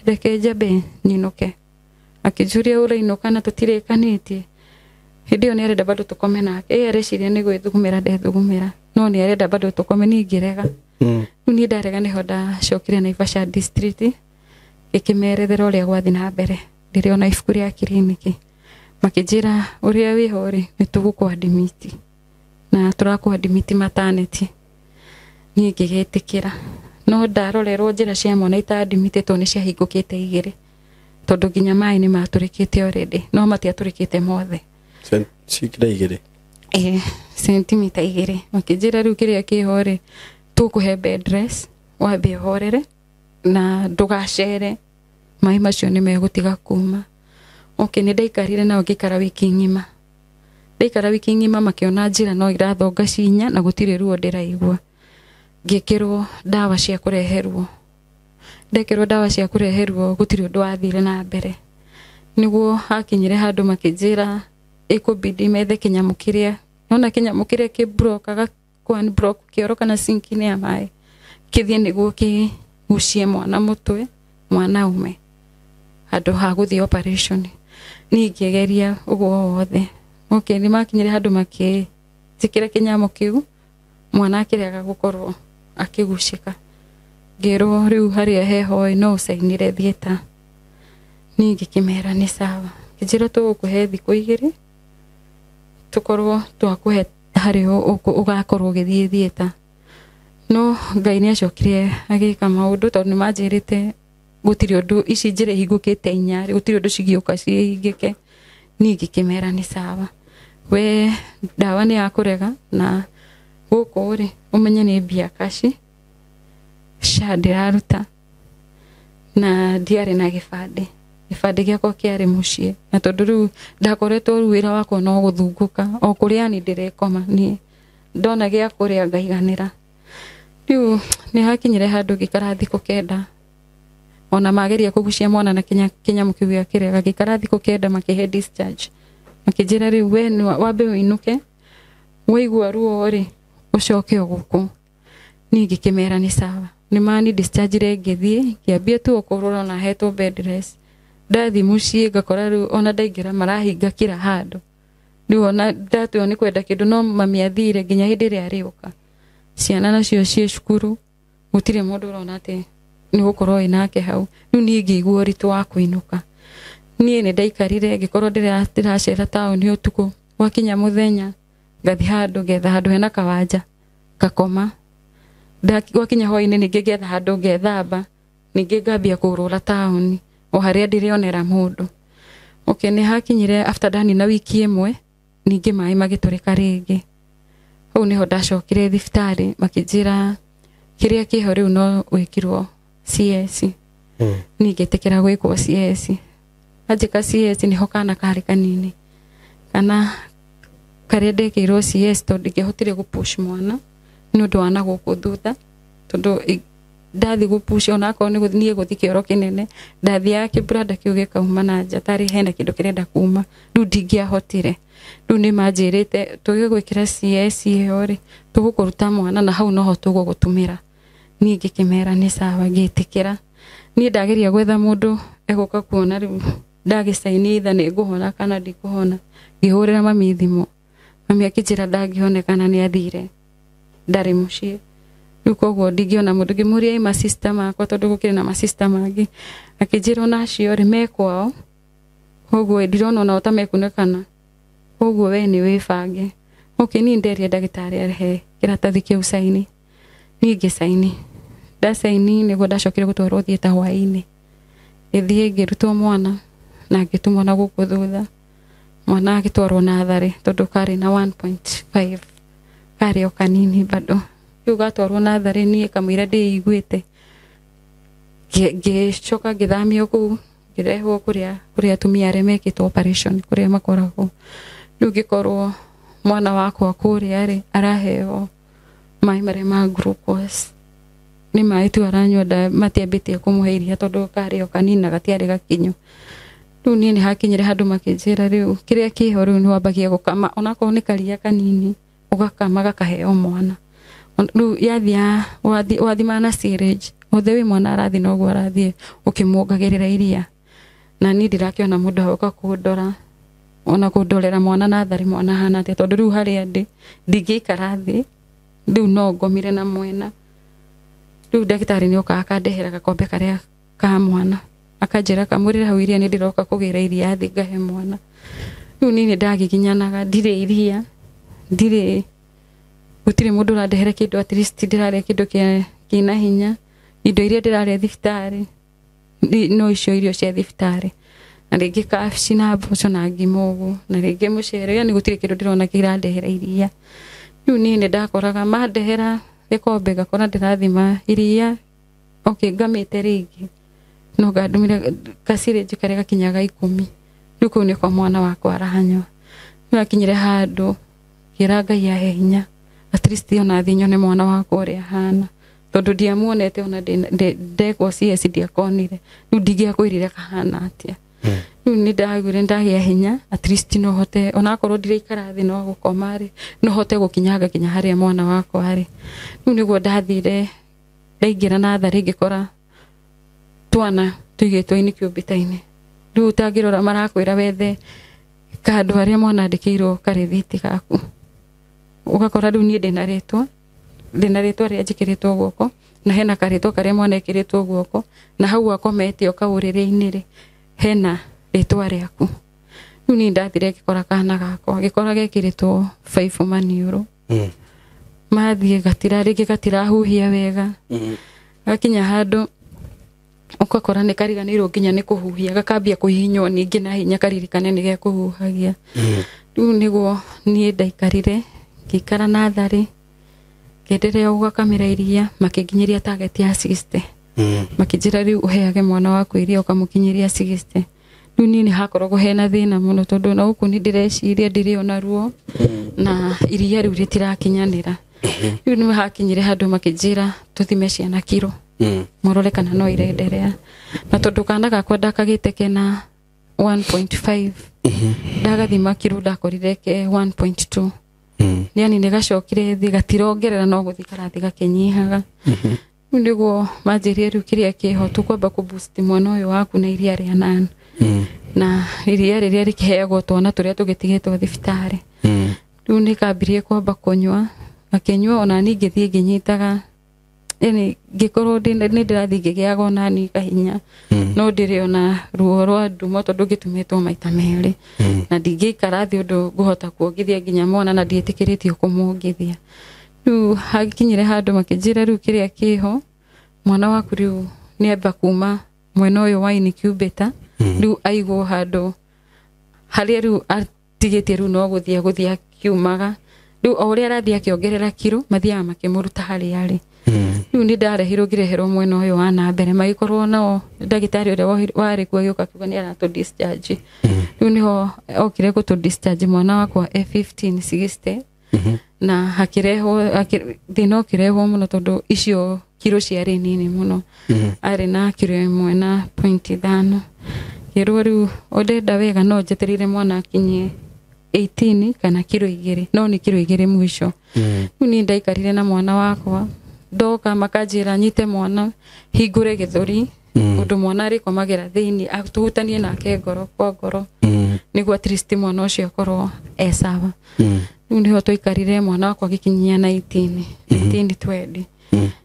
Speaker 1: reke njambe nyinũke. Akĩnjũria ũrainũka na tũtirĩkanĩtie. Hĩndĩ ĩyo nĩ arenda bado tũkome nake ĩ areciria nĩ gwĩthugumĩra ndethugumĩra no nĩ arenda bado tũkome niĩ ngĩrega. Rĩu niĩ ndarega nĩho ndacokire Naivasha district ngĩkĩmerethera ũrĩa gwathiĩ na mbere ndĩrĩ ibuku rĩa kiriniki makĩnjĩra ũrĩa wĩho rĩ nĩ tũgũkũ-admit na tũrakũ-admit maternity. Niĩ ngĩgĩtĩkĩra no ndarorerwo njĩra cia mwana ita-admitĩtwo nĩ ciahingũkĩte igĩrĩ tondũ nginya maĩ nĩ matũrĩkĩte already no matiatũrĩkĩte mothe.
Speaker 3: Cikira igĩrĩ?
Speaker 1: Ĩĩ, sentimita igĩrĩ. Makĩnjĩra rĩu kĩrĩa kĩho rĩ tũkũhe bed rest wambe ũhorere na ndũgacere maĩ macio nĩ megũtiga kuma. Okay, nĩ ndaikarire nao ngĩikara wiki ng'ima. Ndaikara wiki ng'ima makĩona njĩra no irathonga cinya na gũtirĩ ruo ndĩraigua. Ngĩkĩrwo ndawa cia kũrehe ruo. Ndekĩrwo ndawa cia kũrehe ruo gũtirĩ ũndũ wathire na mbere. Nĩguo hakinyire handũ makĩnjĩra ĩkũbidi methe kĩnyamũ kĩrĩa nona kĩnyamũ kĩrĩa kĩbrokaga unblock kĩoro kana sinki-inĩ ya maĩ kĩthiĩ nĩguo kĩgucie mwana mũtwe mwana ume handũ ha gũthiĩ operation. Niĩ ngĩgeria ũguo wothe. Okay, nĩ makinyire handũ makĩnjĩkĩra kĩnyamũ kĩu mwana akĩrega gũkorwo akĩgucĩka. Ngĩrwo rĩu harĩa heho no ũcainĩre theatre. Niĩ ngĩkĩmera nĩ sawa. Ngĩnjĩra tũgũkũhe thikũ igĩrĩ tũkorwo twakũhe harĩa ũgakorwo ũgĩthiĩ theatre. No Ngai nĩ acokire agĩka maũndũ tondũ nĩ manjĩrĩte gũtirĩ ũndũ ici njĩra ihingũkĩte inya gũtirĩ ũndũ cigĩũka cihingĩke. Niĩ ngĩkĩmera nĩ sawa. We ndawa nĩ yakũrega na gũkũ rĩ ũmenye nĩ mbia kaci SHA ndĩraruta na ndiarĩ na gĩbandĩ. Gĩbandĩ gĩakwa kĩarĩ mũciĩ na tondũ rĩu ndakoretwo rĩu wĩra wakwa no gũthungũka o kũrĩa ni ndĩrekoma niĩ ndona gĩa kũrĩa ngaiganĩra. Rĩu nĩ hakinyire handũ ngĩikara thikũ 9 ona mageria kũgucia mwana na kĩnyamũ kĩu gĩa kĩrega ngĩikara thikũ 9 makĩhe discharge makĩnjĩra rĩu we wambe ũinũke waigua ruo rĩ ũcoke o gũkũ. Niĩ ngĩkĩmera nĩ sawa. Nĩ mani discharge ngĩthiĩ ngĩambia tu kũrora na hetwo bed rest. Ndathi mũciĩ ngakora rĩu ona ndaingĩra marahinga kila handũ. Rĩu ona ndatua nĩ kwenda kĩndũ no mami athire nginya hĩndĩ ĩrĩa arĩũka. Ciana nacio ciĩ cukuru gũtirĩ mũndũ ũrona atĩ nĩ gũkorwo wĩ nake hau. Rĩu niĩ ngĩigua ũritũ wa kũinũka. Niĩ nĩ ndaikarire ngĩkorwo ndĩracera taũni ũtukũ gwakinya mũthenya ngathi handũ ngetha handũ hena kawanja ngakoma. Gwakinya hwaĩ-inĩ ningĩ ngetha handũ ngethamba ningĩ ngambia kũrũra taũni o harĩa ndĩrĩonera mũndũ. Okay, nĩ hakinyire after ndanina wiki ĩmwe ningĩ maĩ magĩtũrĩka rĩngĩ. Hau nĩho ndacokire thibitarĩ makĩnjĩra Kĩrĩa kĩho rĩu no wĩkirwo CS. Niĩ ngĩtĩkĩra gwĩkwo CS. Anjĩka CS nĩho kana karĩ kanini. Kana karĩa ndekĩirwo CS tondũ ndingĩahotire gũpush mwana nĩ ũndũ wa na gũkũ thutha, tondũ ndathi gũpush onakorwo nĩ niĩ gũthiĩ kĩoro kĩnene, ndathiaga kĩbrada kĩu gĩkauma na nja tarĩ hena kĩndũ kĩrenda kuma, rĩu ndingĩahotire. Rĩu nĩ manjĩrĩte tũgĩgwĩkĩra CS ĩyo rĩ, tũgũkũruta mwana na hau noho tũgũgũtũmĩra. Niĩ ngĩkĩmera nĩ sawa, ngĩtĩkĩra. Niĩ ndageria gwetha mũndũ egũka kuona rĩu ndagĩcaini either nĩ ngũhona kana ndikũhona. Ngĩhũrĩra mami thimũ, mami akĩnjĩra ndangĩonekana nĩ athire, ndarĩ mũciĩ. Rĩu koguo ndingĩona mũndũ, ngĩmũria ĩ masista makwa tondũ gũkĩrĩ na masista mangĩ, akĩnjĩra ona acio rĩ me kwao, koguo ndirona onao ta mekunĩkana, koguo we nĩ wĩbange. Okay, niĩ nderia ndagĩtarĩ arehe kĩratathi kĩu caini, niĩ ngĩcaini. Ndacaini nĩguo ndacokire gũtwarwo theatre hwaĩ-inĩ. Ngĩthiĩ ngĩrutwo mwana na ngĩtumwo na gũkũ thutha. Mwana agĩtwarwo natharĩ tondũ karĩ na 1.5, karĩ o kanini bado. Rĩu gatwarwo natharĩ niĩ kamũira ndĩiguĩte, ngĩcoka ngĩthamio kũu, ngĩrehwo kũrĩa atumia arĩa mekĩtwo operation kũrĩa makoragwo. Rĩu ngĩkorwo mwana wakwa kũrĩa rĩ araheo maĩ marĩa ma glucose, nĩ maĩ tu aranyua, matiambĩtie kũmũhe iria tondũ karĩ o kanini na gatiarĩ gakinyu. Rĩu niĩ nĩ hakinyire handũ makĩnjĩra rĩu kĩrĩa kĩho rĩu nĩ wambagia gũkama, onakorwo nĩ karia kanini ũgakama gakaheo mwana. Rĩu yathia wathima na syringe othe wĩ mwana arathiĩ noguo arathiĩ ũkĩmuongagĩrĩra iria. Na niĩ ndirakĩona mũndũ agoka kũndora ona kũndorera mwana natharĩ mwana ahana atĩa, tondũ rĩu harĩa ndĩ ndingĩikara thĩ, rĩu no ngomire na mwena. Rĩu ndagĩtarĩ nĩ okaga akandehera gakombe karĩa ka mwana, akanjĩra kamũrĩre hau iria nĩ ndĩroka kũgĩra iria thĩ ngahe mwana. Rĩu niĩ nĩ ndagiginyanaga, ndirĩ iria, ndirĩ, gũtirĩ mũndũ ũrandehera kĩndũ, at least ndĩrarĩa kĩndũ kĩna hinya. Indo iria ndĩrarĩa thibitarĩ no icio irio cia thibitarĩ, na rĩngĩ kabici na mboco na ngima ũguo, na rĩngĩ mũcere, yani gũtirĩ kĩndũ ndĩrona kĩrandehera iria. Rĩu niĩ nĩ ndakoraga mandehera gĩkombe ngakora ndĩrathima iria, okay, ngamĩte rĩngĩ no ngandũmĩre kacirĩnji karĩa gakinyaga 10. Rĩu kũu nĩko mwana wakwa aranyua. Rĩu akinyire handũ ngĩra Ngai ahe hinya, at least ona thiĩ nyone mwana wakwa ũrĩa ahana, tondũ ndiamuonete ona ndekwo CS ndiakonire, rĩu ndingĩakwĩrire kahana atĩa. Rĩu nĩ ndaiguire ndagĩa hinya, at least no hote onakorwo ndiraikara thĩ no gũkoma rĩ, no hote gũkinyanga nginya harĩa mwana wakwa arĩ. Rĩu nĩguo ndathire ndaingĩra natharĩ ngĩkora twana tũigĩtwo incubator-inĩ. Rĩu ũtangĩrora marakwĩra wethe kandũ harĩa mwana andĩkĩirwo karĩthiti gaku, ũgakora rĩu niĩ ndĩna rĩtwa rĩrĩa njĩkĩrĩtwo guoko, na hena karĩtwa karĩa mwana ekĩrĩtwo guoko, na hau akomete o kaũrĩrĩ-inĩ rĩ hena rĩtwa rĩaku. Rĩu niĩ ndathire ngĩkora kana gakwa, ngĩkora gekĩrĩtwo 5 maniũrũ. Mathiĩ gatira rĩngĩ gatirahuhia wega. Gakinya handũ ũgakora nĩ kariganĩirwo nginya nĩ kũhuhia, gakambia kũhihinywo ningĩ na hinya karirikane nĩ gekũhuhagia. Rĩu nĩguo niĩ ndaikarire ngĩikara natharĩ, ngĩenderea gũgakamĩra iria, makĩnginyĩria target ya 60. Makĩnjĩra rĩu ũheage mwana waku iria ũkamũkinyĩria 60. Rĩu niĩ nĩ hakoragwo hena thĩna mũno, tondũ na gũkũ nĩ ndĩreciria ndĩrĩ ona ruo na iria rĩu rĩtirakinyanĩra. Rĩu nĩ hakinyire handũ makĩnjĩra tũthime ciana kiro, mũrore kana no irenderea. Na tondũ kana gakwa ndakagĩte kena 1.5, ndagathima kiro ndakorire ke 1.2. Yani nĩ gacokire thĩ gatirongerera no gũthiĩ karathiĩ gakĩnyihaga. Rĩu nĩguo manjĩrire rĩu kĩrĩa kĩho tũkwamba kũboost mwana ũyũ waku na iria rĩa nani, na iria rĩrĩa rĩkĩheagwo twana tũrĩa tũgĩtigĩtwo thibitarĩ. Rĩu nĩ kambirie kwamba kũnyua, akĩnyua ona niĩ ngĩthiĩ ngĩnyitaga, yani ngĩkorwo nĩ ndĩrathiĩ ngĩgĩaga ona niĩ kahinya, no ndĩrĩ ona ruo rwa ndumo tondũ ngĩtumĩtwo maita merĩ, na ndingĩikara thĩ ũndũ ngũhota kuongithia nginya mwana, na ndiĩtĩkĩrĩtio kũmuongithia. Rĩu hakinyire handũ makĩnjĩra rĩu kĩrĩa kĩho mwana waku rĩu nĩ amba kuma mwena ũyũ wa incubator, rĩu aigwo handũ harĩa rĩu atigĩtie, rĩu no gũthiĩ akiumaga. Rĩu o ũrĩa arathiĩ akĩongerera kiro mathiaga makĩmũruta harĩa arĩ. Rĩu nĩ ndarehirwo ngĩreherwo mwena ũyũ wa na mbere magĩkorwo nao ndagĩtarĩ ũrĩa warĩ kuo agĩũka akiuga nĩ aratũ discharge. Rĩu nĩho okire gũtũ discharge mwana wakwa e 15 60 na hakĩrehwo thĩna ũkĩrehwo mũno tondũ icio kiro ciarĩ nini mũno. Arĩ na kiro 1.5. Ngĩrwo rĩu ũndenda wega no njetereire mwana akinyie 18 kana kiro 2 no nĩ kiro 2 mũico. Rĩu niĩ ndaikarire na mwana wakwa ndoka makanjĩra nyite mwana hingũre gĩthũri ũndũ mwana arĩkomagĩra thĩinĩ atũhutanie nake ngoro kwa ngoro nĩguo at least mwana ũcio akorwo e sawa. Rĩu nĩho twaikarire mwana wakwa agĩkinyia 1920.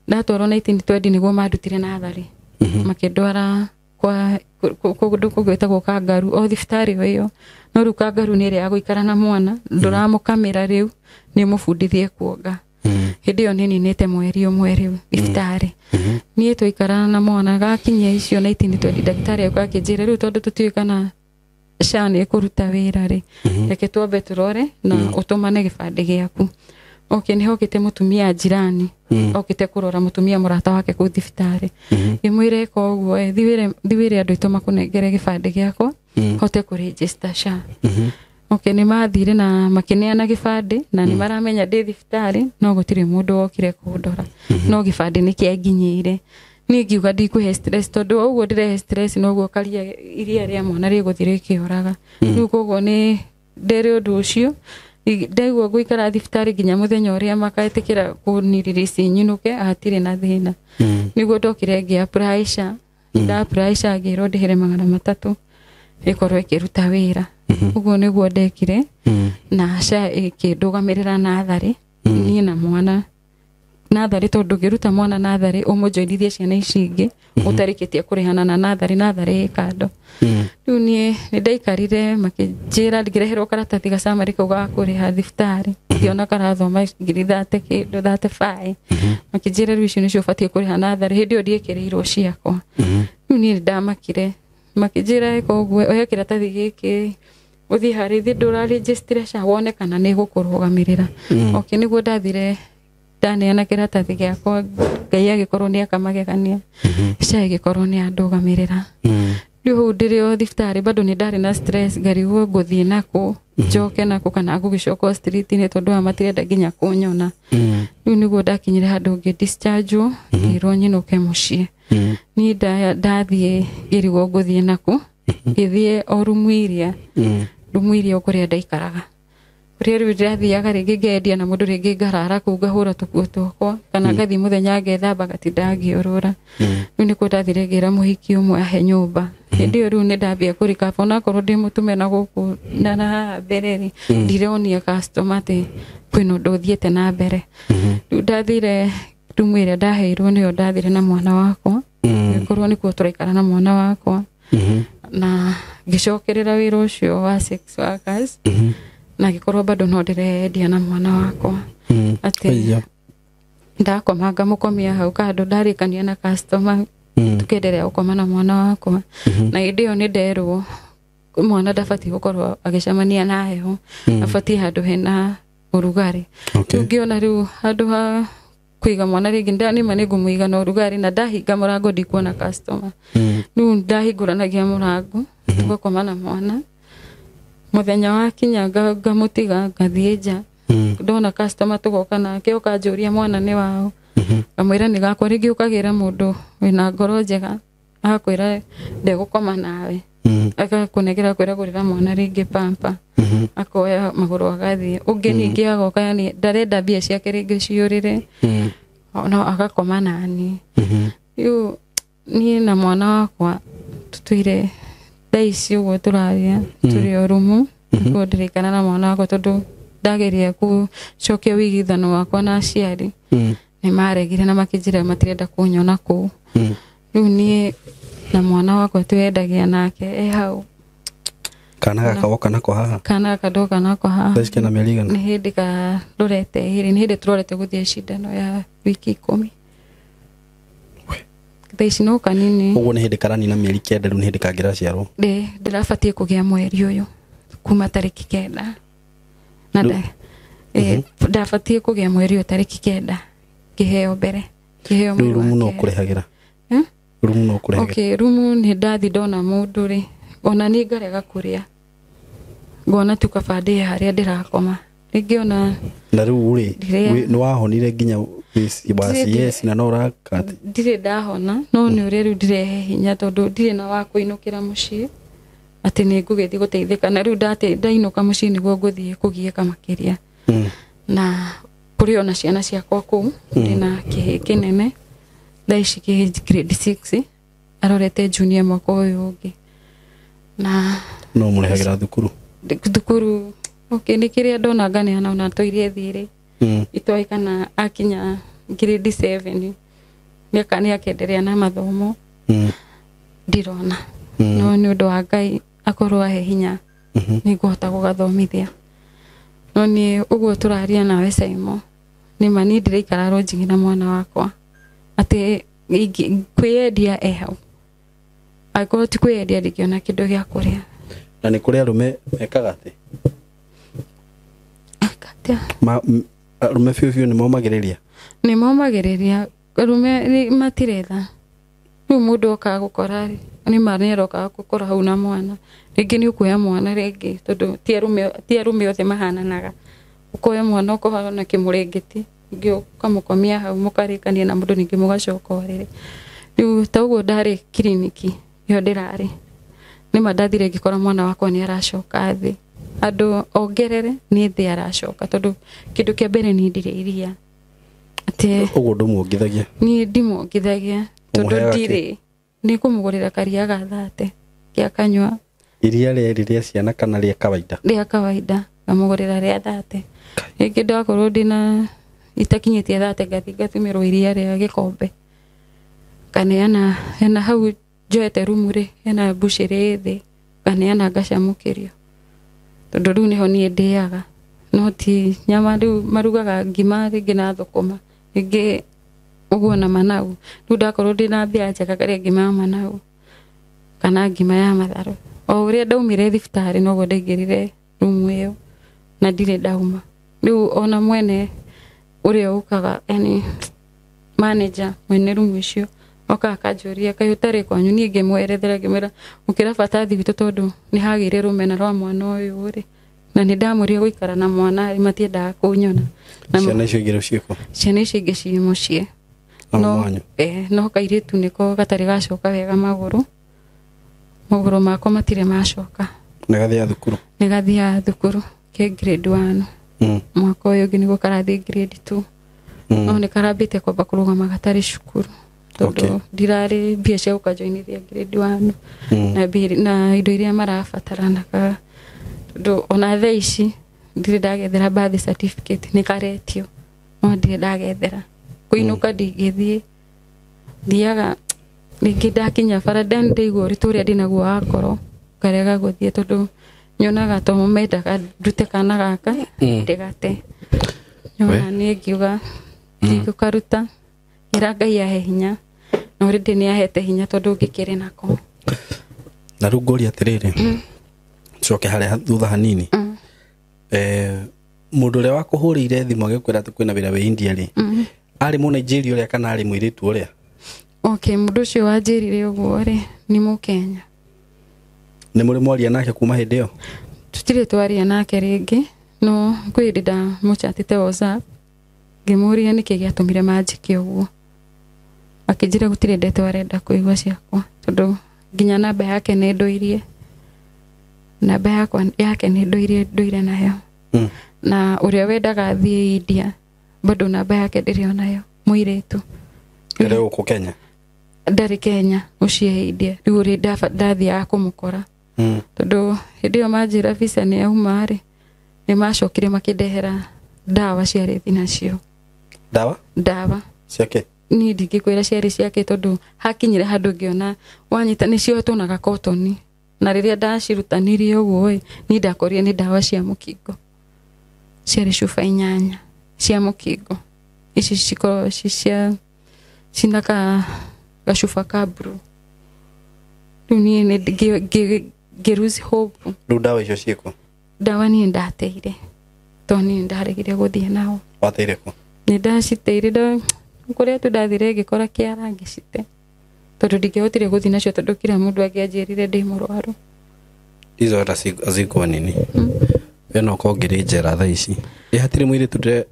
Speaker 1: Ndatwarwo 1920 nĩguo mandutire natharĩ makĩndwara kwa kũndũ kũgwĩtagwo Kangaru o thibitarĩ o ĩyo no rĩu Kangaru nĩ ĩrĩa ya gũikara na mwana ndũramũkamĩra rĩu nĩ ũmũbundithie kuonga. Hĩndĩ ĩyo nĩ ninĩte mweri ũmwe rĩu thibitarĩ. Niĩ twaikara na mwana gakinyia icio 1920 ndagĩtarĩ agĩũka akĩnjĩra rĩu tondũ tũtiũĩ kana SHA nĩ ĩkũruta wĩra rĩ reke twambe tũrore na ũtũmane gĩbandĩ gĩaku. Okay, nĩ hokĩte mũtumia jirani okĩte kũrora mũtumia mũrata wake kũu thibitarĩ. Ngĩmwĩra ĩka ũguo thiĩ wĩre andũ aitũ makũnengere gĩbandĩ gĩakwa hote kũregister SHA. Okay, nĩ mathire na makĩneana gĩbandĩ na nĩ maramenya ndĩ thibitarĩ no gũtirĩ mũndũ wokire kũndora no gĩbandĩ nĩ kĩanginyĩire. Niĩ ngiuga ndikũhe stress tondũ o ũguo ndĩrehe stress noguo karia iria rĩa mwana rĩgũthiĩ rĩkĩũraga. Rĩu koguo nĩ nderĩ ũndũ ũcio ndaigua gũikara thibitarĩ nginya mũthenya ũrĩa makaĩtĩkĩra kũniririci nyinũke hatirĩ na thĩna. Nĩguo ndokire ngĩ apply SHA. Nda apply SHA ngĩrwo ndĩhĩre 300 ĩkorwo ĩkĩruta wĩra. Ũguo nĩguo ndekire na SHA ĩkĩndũgamĩrĩra natharĩ niĩ na mwana natharĩ tondũ ngĩruta mwana natharĩ ũmũnjoinithie ciana ici ingĩ ũtarĩkĩtie kũrĩhana na natharĩ natharĩ ĩ kando. Rĩu niĩ nĩ ndaikarire makĩnjĩra ngĩreherwo karatathi ga summary kau ga kũrĩha thibitarĩ ngĩona karathoma ngiri 30 kĩndũ 35 makĩnjĩra rĩu icio nĩcio ũbatiĩ kũrĩha natharĩ hĩndĩ ĩyo ndiĩkĩrĩirwo ciakwa. Rĩu niĩ nĩ ndamakire makĩnjĩra ĩka ũguo oya kĩratathi gĩkĩ ũthiĩ harĩ thiĩ ndũrarĩnjĩstire SHA wone kana nĩ ĩgũkũrũgamĩrĩra. Okay, nĩguo ndathire ndaneana kĩratathi gĩakwa Ngai agĩkorwo nĩ akamagegania SHA ĩgĩkorwo nĩ andũgamĩrĩra. Rĩu hau ndĩrĩ o thibitarĩ bado nĩ ndarĩ na stress ngarigwo ngũthiĩ nakũ njoke nakũ kana ngũgĩcoka street-inĩ tondũ aya matirenda nginya kũnyona. Rĩu nĩguo ndakinyire handũ ngĩ discharge-wo ngĩrwo nyinũke mũciĩ. Niĩ ndathiĩ ngĩrigwo ngũthiĩ nakũ ngĩthiĩ o rumu iria o kũrĩa ndaikaraga kũrĩa rĩu ndĩrathiaga rĩngĩ ngendia na mũndũ rĩngĩ ngarara kũu ngahũra tũkuo twakwa kana ngathiĩ mũthenya ngethamba ngatinda ngĩũrũra. Rĩu nĩkuo ndathire ngĩra mũhiki ũmwe ahe nyũmba. Hĩndĩ ĩyo rĩu nĩ ndambia kũrikaba onakorwo ndĩ mũtume na gũkũ na haha mbere rĩ ndironia customer atĩ kwĩna ũndũ ũthiĩte na mbere. Rĩu ndathire rumu ĩrĩa ndaheirwo nĩyo ndathire na mwana wakwa gĩkorwo nĩkuo tũraikara na mwana wakwa na ngĩcokerera wĩra ũcio wa sex workers na gĩkorwo bado no ndĩrendia na mwana wakwa atĩ ndakoma ngamũkomia hau kando ndarĩkania na customer tukenderea gũkoma na mwana wakwa. Na hĩndĩ ĩyo nĩ nderwo mwana ndabatiĩ gũkorwo agĩcemania na heho abatiĩ handũ hena ũrugarĩ. Ngĩona rĩu handũ ha kũiga mwana rĩngĩ nĩma nĩ ngũmũiga na ũrugarĩ na ndahinga mũrango ndikuona customer. Rĩu ndahingũranagia mũrango tũgakoma na mwana mũthenya wakinya ngamũtiga ngathiĩ nja ndona customer tũgoka nake ũkanjũria mwana nĩ wao ngamwĩra nĩ gakwa rĩngĩ ũkagĩra mũndũ wĩna ngoro njega agakwĩra ndegũkoma nawe agakũnengera kwĩra gũrĩra mwana rĩngĩ pampa akoya magũrũ agathiĩ ũngĩ ningĩ agoka yani ndarenda mbia ciake rĩngĩ ciũrĩre no agakoma nani. Rĩu niĩ na mwana wakwa tũtũire thaa ici ũguo tũraria tũrĩ o rumu nĩguo ndĩrĩikara na mwana wakwa tondũ ndageria gũcokia ũiguithano wakwa na aciari nĩ maregire na makĩnjĩra matirenda kũnyona kũu. Rĩu niĩ na mwana wakwa twĩendagia nake e hau
Speaker 3: Kana gaka woka nako haha
Speaker 1: kana gaka ndoka nako haha
Speaker 3: thaa ici kena mĩeri igana
Speaker 1: nĩ hĩndĩ karorete ĩrĩ nĩ hĩndĩ tũrorete gũthiĩ cindano ya wiki 10 thaa ici no kanini
Speaker 3: ũguo nĩ hĩndĩ karanina mĩeri 9 rĩu nĩ hĩndĩ kangĩraciarwo
Speaker 1: ndĩrabatiĩ kũgĩa mweri ũyũ kuma tarĩki 9 na ndabatiĩ kũgĩa mweri ũyũ tarĩki 9 ngĩheo mbere. Ngĩheo
Speaker 3: Rĩu
Speaker 1: mweri wa
Speaker 3: rumu no
Speaker 1: kerĩ.
Speaker 3: kũrĩhagĩra?
Speaker 1: Eh?
Speaker 3: Rumu no kũrĩhagĩra?
Speaker 1: Okay, rumu nĩ ndathi ndona mũndũ rĩ, ona niĩ ngarega kũrĩa, ngona tu kaba ndĩe harĩa ndĩrakoma rĩngĩ ona.
Speaker 3: Na rĩu rĩ, nĩ wahonire nginya wa CS na no ũraka?
Speaker 1: Ndirĩ ndahona, no nĩ ũrĩa rĩu ndirehe hinya tondũ ndirĩ na wa kũinũkĩra mũciĩ atĩ nĩ ngũgĩthiĩ gũteithĩka, na rĩu ndainũka mũciĩ nĩguo ngũthiĩ kũgiĩka makĩria. Na kũrĩ ona ciana ciakwa kũu, ndĩna kĩhĩ kĩnene thaa ici kĩ grade 6, arorete junior mwaka ũyũ ũngĩ. Na
Speaker 3: no mũrĩhagĩra thukuru?
Speaker 1: Thukuru, okay, nĩ kĩrĩa ndona nganeana ona tũirie thirĩ itoĩ kana akinya grade 7 nĩ akenderea na mathomo. Ndirona. No nĩ ũndũ wa Ngai akorwo ahe hinya nĩ ngũhota gũgathomithia. No nĩ ũguo tũraria nawe Saimo, nĩ ma niĩ ndĩraikara lodging na mwana wakwa atĩ kwĩyendia e hau, angĩkorwo ti kwĩyendia ndingĩona kĩndũ gĩa kũrĩa.
Speaker 3: Na nĩ kũrĩ arũme mekaga atĩ?
Speaker 1: Atĩa?
Speaker 3: Arũme biũ biũ nĩ momagĩrĩria?
Speaker 1: Nĩ momagĩrĩria, arũme matiretha. Rĩu mũndũ okaga gũkora rĩ, nĩ ma nĩ arokaga gũkora hau na mwana, rĩngĩ nĩ ũkuoya mwana rĩngĩ tondũ ti arũme othe mahananaga. Ũkoya mwana ũkoha na kĩmũrĩngĩti, ningĩ ũkamũkomia hau mũkarĩkania na mũndũ, ningĩ mũgacoka ũrĩrĩ. Rĩu ta ũguo ndarĩ kiriniki ĩyo ndĩrarĩ, nĩ ma ndathire ngĩkora mwana wakwa nĩ aracoka thĩ, andũ ongerere nĩ thĩ aracoka, tondũ kĩndũ kĩa mbere niĩ ndirĩ iria. Atĩ
Speaker 3: ũguo ndũmuongithagia?
Speaker 1: Niĩ ndimuongithagia tondũ ndirĩ, nĩ kũmũgũrĩra karia ga thate gĩa kanyua.
Speaker 3: Iria rĩrĩ rĩa ciana kana rĩa kawaida?
Speaker 1: Rĩa kawaida, ngamũgũrĩra rĩa thate. Rĩngĩ ndakorwo ndĩna itakinyĩtie thate ngathiĩ ngathimĩrwo iria rĩa gĩkombe. Nganeana hena hau njoete rumu rĩ, hena mbucĩrĩ thĩ, nganeana ngacamũkĩrio. Tondũ rĩu nĩho niĩ ndĩaga. No ti nyama rĩu marugaga ngima rĩngĩ na thũkũma, rĩngĩ ũguo na managu. Rĩu ndakorwo ndĩna mbia njega ngarĩa ngima ya managu kana ngima ya matharũ. O ũrĩa ndaumire thibitarĩ noguo ndaingĩrire rumu ĩyo na ndirĩ ndauma. Rĩu ona mwene ũrĩa ũkaga, yani manager mwene rumu icio oka akanjũria kaĩ ũtarĩ kwanyu, niĩ ngĩmwerethera ngĩmwĩra ũkĩra bata gwitũ tondũ nĩ hagĩire rũmena rwa mwana ũyũ rĩ, na nĩ ndamũria gũikara na mwana matiendaga kũnyona.
Speaker 3: Ciana icio ingĩ ciĩkũ?
Speaker 1: Ciana icio ingĩ ciĩ mũciĩ. No kairĩtu nĩko gatarĩ gacoka wega magũrũ, magũrũ makwa matirĩ macoka.
Speaker 3: Nĩ gathiaga thukuru?
Speaker 1: Nĩ gathiaga thukuru ke grade 1. Mwaka ũyũ ũngĩ nĩguo karathiĩ grade 2. No nĩ karambĩte kwamba kũrũgama gatarĩ cukuru tondũ ndirarĩ mbia cia gũkanjoinithia grade 1 na indo iria marabataranaga, tondũ ona thaa ici ndirĩ ndagethera birth certificate, nĩ karetio no ndirĩ ndagethera. Kũinũka ndingĩthiĩ, thiaga rĩngĩ ndakinya bara ndaigua ũritũ ũrĩa ndĩnaguo wa ngoro ngarega gũthiĩ tondũ nyonaga to mendaga ndute kana gaka ndĩgate. Nyona niĩ ngiuga ndingũkaruta, ĩra Ngai ahe hinya, na already nĩ ahete hinya tondũ ngĩkĩrĩ nako.
Speaker 3: Na rĩu ngũria atĩrĩrĩ, coke harĩa thutha hanini. Mũndũ ũrĩa wakũhũrĩire thimũ agĩkwĩra atĩ kwĩna wĩra wĩ India rĩ, arĩ mũ Nigeria ũrĩa kana arĩ mũirĩtu ũrĩa?
Speaker 1: Okay, mũndũ ũcio wanjĩrire ũguo rĩ nĩ mũkenya.
Speaker 3: Nĩ mũrĩ mwaria nake kuma hĩndĩ ĩyo?
Speaker 1: Tũtirĩ twaria nake rĩngĩ, no kwĩ hĩndĩ ndamũchatĩte WhatsApp ngĩmũria nĩkĩ gĩatũmire manjĩke ũguo. Akĩnjĩra gũtirĩ ndeto arenda kũigua ciakwa tondũ nginya namba yake nĩ ndũirie, namba yakwa yake nĩ ndũirie, ndũire nayo. Na ũrĩa wendaga athiĩ India bado namba yake ndĩrĩ onayo, mũirĩtu.
Speaker 3: Ndarĩ gũkũ Kenya?
Speaker 1: Ndarĩ Kenya, ũcio India. Rĩu ũrĩa ndathiaga kũmũkora. Tondũ hĩndĩ ĩyo manjĩra visa nĩ yauma rĩ, nĩ macokire makĩndehera ndawa ciarĩ nacio.
Speaker 3: Ndawa?
Speaker 1: Ndawa.
Speaker 3: Ciake?
Speaker 1: Niĩ ndingĩkwĩra ciarĩ ciake tondũ hakinyire handũ ngĩona wanyita nĩ ciohetwo na gakotoni, na rĩrĩa ndacirutanirie ũguo ĩ, niĩ ndakorire nĩ ndawa cia mũkingo. Ciarĩ cuba 8 cia mũkingo. Ici cikoragwo ci cia cina gacuba ka blue. Rĩu niĩ nĩ ngĩ lose hope.
Speaker 3: Rĩu ndawa icio ciĩkũ?
Speaker 1: Ndawa niĩ ndateire tondũ niĩ ndaregire gũthiĩ nao.
Speaker 3: Wateire kũ?
Speaker 1: Nĩ ndaciteire, Kũrĩa tu ndathire ngĩkora kĩara ngĩcite tondũ ndingĩhotire gũthiĩ nacio tondũ kila mũndũ angĩanjĩrire ndĩ mũrwaru.
Speaker 3: Hizo hata hazikuwa nini. We no korwo ngĩrĩ njera thaa ici. Ĩ hatirĩ mũirĩtu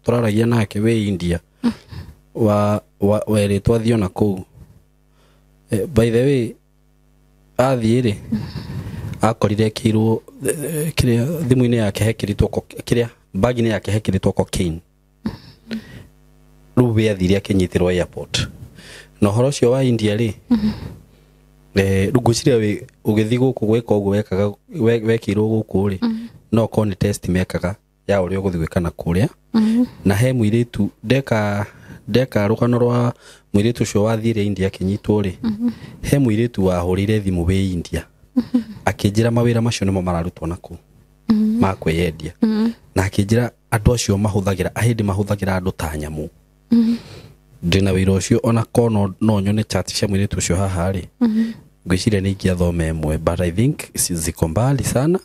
Speaker 3: tũraragia nake wĩ India wa werĩtwo athiĩ ona kũu. By the way, athiĩ rĩ akorire ekĩirwo kĩrĩa thimũ-inĩ yake hekĩrĩtwo kĩrĩa bag-inĩ yake hekĩrĩtwo cocaine. Rĩu we athire akĩnyitĩrwo airport. Na ũhoro ũcio wa India rĩ, rĩu ngwĩciria ũgĩthiĩ gũkũ gwĩka ũguo wekaga wekĩirwo gũkũ rĩ, no okorwo nĩ test mekaga ya ũrĩa ũgũthiĩ gwĩka na kũrĩa. Na he mũirĩtu ndeka rũgano rwa mũirĩtu ũcio wathire India akĩnyitwo rĩ, he mũirĩtu wahũrĩire thimũ wĩ India akĩnjĩra mawĩra macio nĩmo mararutwo na kũu ma kwĩyendia, na akĩnjĩra andũ acio mahũthagĩra ahĩndĩ mahũthagĩra andũ ta nyamũ. Ndĩna wĩra ũcio ona korwo no nyone chat cia mũirĩtu ũcio haha rĩ, ngwĩciria nĩ ingĩathoma ĩmwe, but I think ziko mbali sana.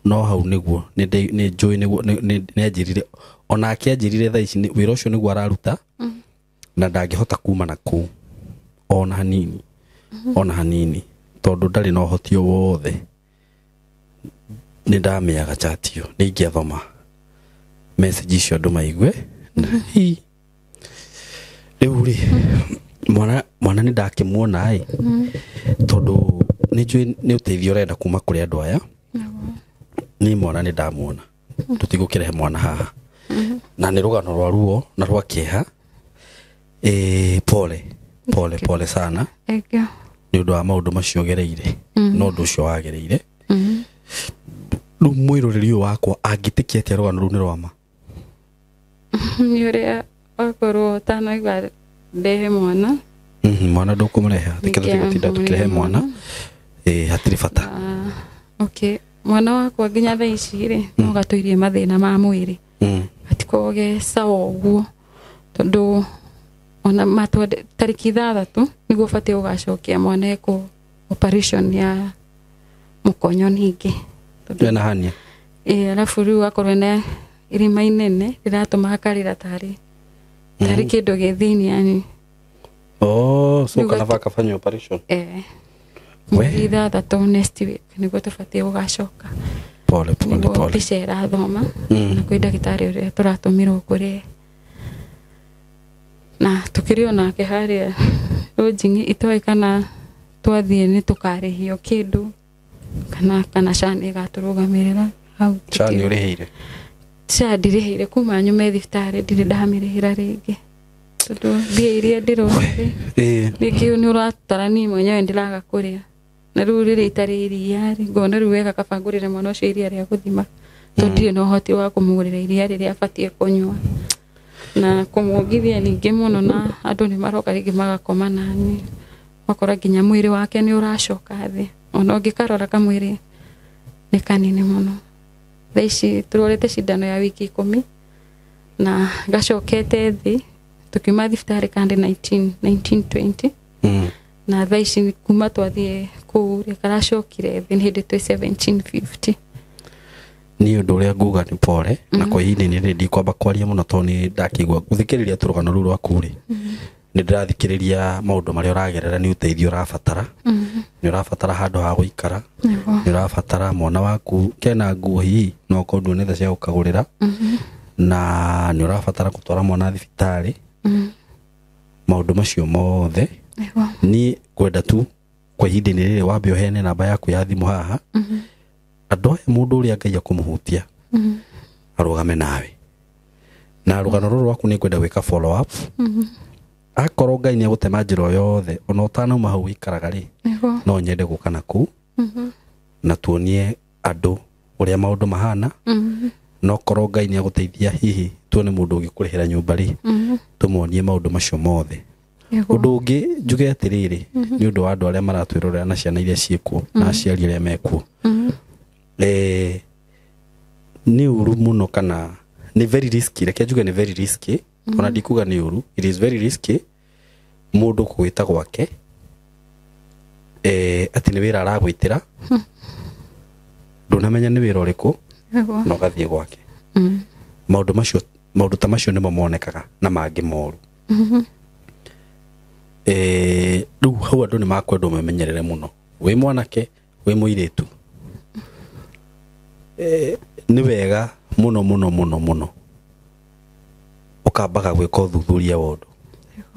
Speaker 3: No hau nĩguo nĩ njũĩ nĩguo nĩ anjĩrire onake anjĩrire thaa ici wĩra ũcio nĩguo araruta na ndangĩhota kuma na kũu ona hanini, ona hanini, tondũ ndarĩ na ũhoti o wothe. Nĩ ndamĩaga chat ĩyo, nĩ ingĩathoma message icio andũ maigue. Rĩu rĩ, mwana nĩ ndakĩmuona ĩ, tondũ nĩ njũĩ nĩ ũteithio ũrenda kuma kũrĩ andũ aya. Niĩ mwana nĩ ndamuona, tũtigũkĩrehe mwana haha, na nĩ rũgano rwa ruo na rwa kĩeha. Pole pole pole sana nĩ ũndũ wa maũndũ macio ũgereire, na ũndũ ũcio wagereire. Rĩu mwĩroreri ũyũ wakwa angĩtĩkia atĩa rũgano rũu nĩ rwa ma?
Speaker 1: Nĩ ũrĩa wakorwo ũtanaigua ndehe mwana.
Speaker 3: Mwana ndũkũmũrehe, reke tũtigũtinda tũkĩrehe mwana, hatirĩ bata.
Speaker 1: Okay, mwana wakwa nginya thaa ici rĩ, no gatũirie mathĩna ma mwĩrĩ, gatikoragwo ge sawa ũguo, tondũ ona matua tarĩki 6 nĩguo batiĩ gũgacokia mwana ekwo operation ya mũkonyo ningĩ.
Speaker 3: Ena hania.
Speaker 1: Alafu rĩu akorwo ena irima inene rĩratũma akarĩra tarĩ kĩndũ gĩ thĩinĩ yani.
Speaker 3: Oh, so kana akafanya operation.
Speaker 1: Mweri 6 next week nĩguo tũbatiĩ gũgacoka.
Speaker 3: Pole pole pole.
Speaker 1: Mbica ĩrathoma na kwĩ ndagĩtarĩ ũrĩa tũratũmirwo kũrĩ, na tũkĩrĩ onake harĩa rũnjing'i itoĩ kana twathiĩ nĩ tũkarĩhio kĩndũ kana SHA nĩ ĩgatũrũgamĩrĩra hau.
Speaker 3: SHA nĩ ũrĩhĩire?
Speaker 1: SHA ndirĩhĩire kuma nyume thibitarĩ, ndirĩ ndamĩrĩhĩra rĩngĩ tondũ mbia iria ndĩronire rĩngĩ nĩ ũratara niĩ mwenyewe ndĩraga kũrĩa, na rĩu rĩrĩa itarĩ iria rĩ, ngona rĩu wega kaba ngũrĩre mwana ũcio iria rĩa gũthima, tondũ ndirĩ na ũhoti wa kũmũgũrĩra iria rĩrĩa abatiĩ kũnyua na kũmuongithia ningĩ mũno, na andũ nĩ maroka rĩngĩ magakoma nani, wakora nginya mwĩrĩ wake nĩ ũracoka thĩ, ona ũngĩkarora kamwĩrĩ nĩ kanini mũno. Thaa ici tũrorete cindano ya wiki 10 na gacokete thĩ, tũkiuma thibitarĩ kandi 1920 na thaa ici kuma twathiĩ kũu rĩ, karacokire thĩ nĩ hĩndĩ twĩ 1750.
Speaker 3: Niĩ ũndũ ũrĩa nguga nĩ pole, na kwa ihinda inene ndikwamba kwaria mũno tondũ nĩ ndakĩigua gũthikĩrĩria tũrũgano rũu rwaku rĩ, nĩ ndĩrathikĩrĩria maũndũ marĩa ũragerera, nĩ ũteithio ũrabatara, nĩ ũrabatara handũ ha gũikara, nĩ ũrabatara mwana waku kena nguo hihi no ũkorwo nduonete cia gũkagũrĩra, na nĩ ũrabatara gũtwara mwana thibitarĩ, maũndũ macio mothe. Niĩ ngwenda tu kwa ihinda-inĩ rĩrĩ wambe ũheane namba yaku ya thimũ haha, andũ aya mũndũ ũrĩa Ngai akũmũhutia arũgame nawe, na rũgano rũrũ rwaku nĩ ngwenda gwĩka follow up. Akorwo Ngai nĩ egũtema njĩra o yothe ona ũtanauma hau ũikaraga rĩ, no nyende gũka na kũu na tuonie andũ ũrĩa maũndũ mahana, no korwo Ngai nĩ egũteithia hihi tuone mũndũ ũngĩkũrĩhĩra nyũmba rĩ, tũmuonie maũndũ macio mothe. Ũndũ ũngĩ njuge atĩrĩrĩ, nĩ ũndũ wa andũ arĩa maratwĩrorera na ciana iria ciĩkuo na aciari arĩa mekuo, nĩ ũru mũno kana nĩ very risky, reke njuge nĩ very risky, ona ndikuga nĩ ũru, it is very risky mũndũ kũgwĩta gwake atĩ nĩ wĩra aragwĩtĩra, ndũnamenya nĩ wĩra ũrĩkũ, na ũgathiĩ gwake. Maũndũ macio Maũndũ ta macio nĩmo monekaga na mangĩ moru. Rĩu hau andũ nĩ makwendwo memenyerere mũno, wĩ mwanake wĩ mũirĩtu. Nĩ wega mũno mũno mũno mũno ũkambaga gwĩka ũthuthuria wa ũndũ.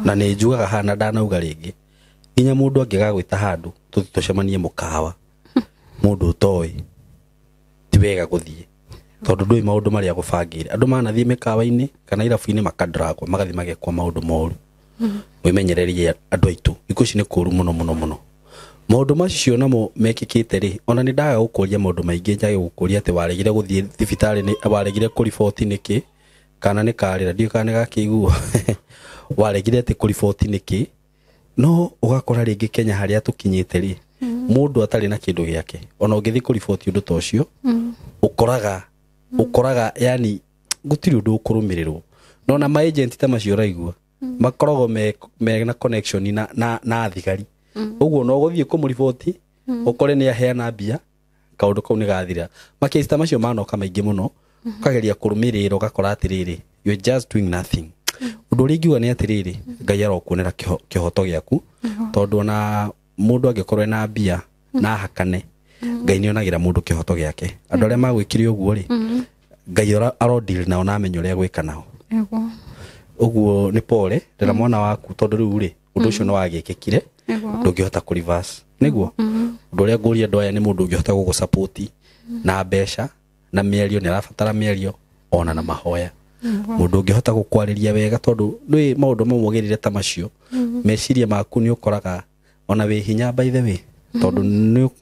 Speaker 3: Na nĩ njugaga haha na ndanauga rĩngĩ, nginya mũndũ angĩgagwĩta handũ tũthiĩ tũcemanie mũkawa, mũndũ ũtoĩ, ti wega gũthiĩ, tondũ ndũĩ maũndũ marĩa agũbangĩire. Andũ manathiĩ mĩkawa-inĩ kana irabu-inĩ makadragwo, magathiĩ magekwo maũndũ moru. Wĩmenyererie andũ aitũ, thikũ ici nĩ kũru mũno mũno mũno. Maũndũ macio namo mekĩkĩte rĩ, ona nĩ ndaga gũkũria maũndũ maingĩ, njage gũkũria atĩ waregire gũthiĩ thibitarĩ, waregire kũriboti nĩkĩ, kana nĩ karĩra, ndiũĩ kana nĩ gakĩigua. Waregire atĩ kũriboti nĩkĩ, no ũgakora rĩngĩ Kenya harĩa tũkinyĩte rĩ, mũndũ atarĩ na kĩndũ gĩake, ona ũngĩthiĩ kũriboti ũndũ ta ũcio, ũkoraga yani gũtirĩ ũndũ ũkũrũmĩrĩrwo. No na ma agent ta macio ũraigua, makoragwo me na connection na thigari. Ũguo no ũgũthiĩ kũmũriboti, ũkore nĩ aheana mbia, kaũndũ kau nĩ gathira. Makesi ta macio manoka maingĩ mũno, ũkageria kũrũmĩrĩra ũgakora atĩrĩrĩ, you're just doing nothing. Ũndũ ũrĩa ingiuga nĩ atĩrĩrĩ, Ngai arokuonera kĩhoto gĩaku, tondũ ona mũndũ angĩkorwo ena mbia na hakane, Ngai nĩ onagĩra mũndũ kĩhoto gĩake. Andũ arĩa magwĩkire ũguo rĩ, Ngai aro deal nao na amenye ũrĩa gwĩka nao. Ũguo nĩ pole, rera mwana waku, tondũ rĩu rĩ, ũndũ ũcio nĩ wagĩkĩkire, ndũngĩhota kũ reverse. Nĩguo? Ũndũ ũrĩa ngũria andũ aya nĩ mũndũ ũngĩhota gũgũ-support na mbeca, na mĩario, nĩ arabatara mĩario, ona na mahoya. Mũndũ ũngĩhota gũkwarĩria wega, tondũ nĩ maũndũ mamwe ũgerire ta macio, meciria maku nĩ ũkoraga ona wĩ hinya by the way, tondũ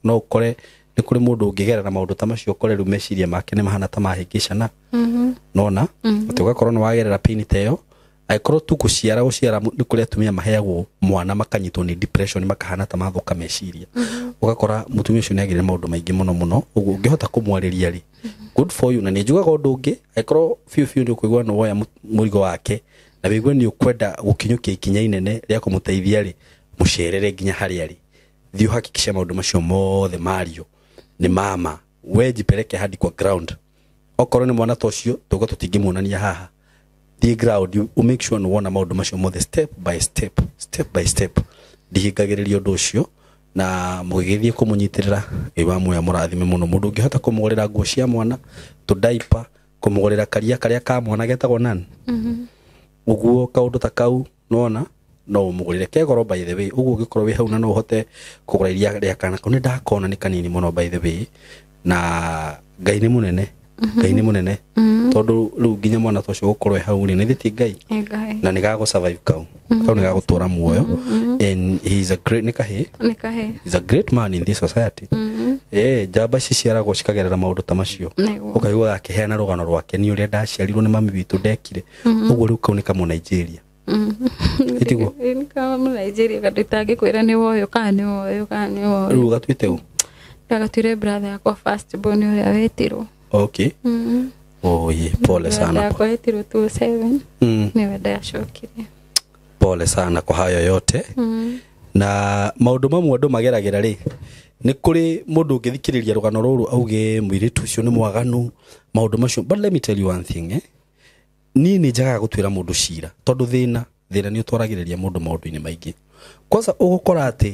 Speaker 3: no ũkore nĩ kũrĩ mũndũ ũngĩgerera maũndũ ta macio, ũkore rĩu meciria make nĩ mahana ta mahĩngĩcana. Nona atĩ ũgakorwo nĩ wagerera pain ta ĩyo, angĩkorwo tu gũciara nĩ kũrĩ atumia maheagwo mwana makanyitwo nĩ depression, makahana ta mathũka meciria. Ũgakora mũtumia ũcio nĩ agerire maũndũ maingĩ mũno mũno. Ũguo ũngĩhota kũmwarĩria rĩ, good for you. Na nĩ njugaga ũndũ ũngĩ, angĩkorwo biũ biũ nĩ ũkũigua nĩ woya mũrigo wake na wĩigue nĩ ũkwenda gũkinyũkia ikinya inene rĩa kũmũteithia rĩ, mũcerere nginya harĩa arĩ. Thiĩ ũhakikishe maũndũ macio mothe mario nĩ mama, we jipeleke hadi kwa ground. Okorwo nĩ mwana ta ũcio, tũgo tũtingĩmuonania haha. Thiĩ ground, you make sure nĩ wona maũndũ macio mothe step by step, step by step. Ndihingagĩrĩria ũndũ ũcio, na mũgĩgĩthiĩ kũmũnyitĩrĩra, Ngai wa muoyo mũrathime mũno. Mũndũ ũngĩhota kũmũgũrĩra nguo cia mwana, tũ diaper, kũmũgũrĩra karia karĩa ka mwana getagwo nan, ũguo kaũndũ ta kau nĩwona no ũmũgũrĩre kegoro by the way. Ũguo ũngĩkorwo wĩ hau na no ũhote kũgũra iria rĩa kana kau, nĩ ndakona nĩ kanini mũno by the way. Na Ngai nĩ mũnene, Ngai nĩ mũnene, tondũ rĩu nginya mwana ta ũcio gũkorwo e hau rĩ, nĩ ti Ngai, na nĩ gagũ survive kau nĩ gagũtũra muoyo. And he is a great, nĩ kahĩ,
Speaker 1: Nĩ kahĩ.
Speaker 3: he is a great man in this society. Njamba ciciaragwo cikagerera maũndũ ta macio, ũkaigua akĩheana rũgano rwake, nĩ ũrĩa ndaciarirwo nĩ mami witũ ndekire ũguo. Rĩu kau nĩ kamũ Nigeria. Ĩtiguo?
Speaker 1: Nĩ kama Nigeria, kandũ itangĩkwĩra nĩ woyũ kana nĩ woyũ kana nĩ woyũ.
Speaker 3: Rĩu gatuĩte ũ?
Speaker 1: Ndagatuire brother yakwa first born ũrĩa wetirwo.
Speaker 3: Okay. Oye, pole sana.
Speaker 1: Yakwa yetirwo 27. Nĩwe ndacokire.
Speaker 3: Pole sana kwa hayo yote. Na maũndũ mamwe andũ mageragĩra rĩ, nĩ kũrĩ mũndũ ũngĩthikĩrĩria rũgano rũrũ auge mũirĩtu ũcio nĩ mwaganu, maũndũ macio. But let me tell you one thing, eh? Niĩ nĩ njagaga gũtuĩra mũndũ cira, tondũ thĩna nĩ ũtwaragĩrĩria mũndũ maũndũ-inĩ maingĩ. Kwanza ũgũkora atĩ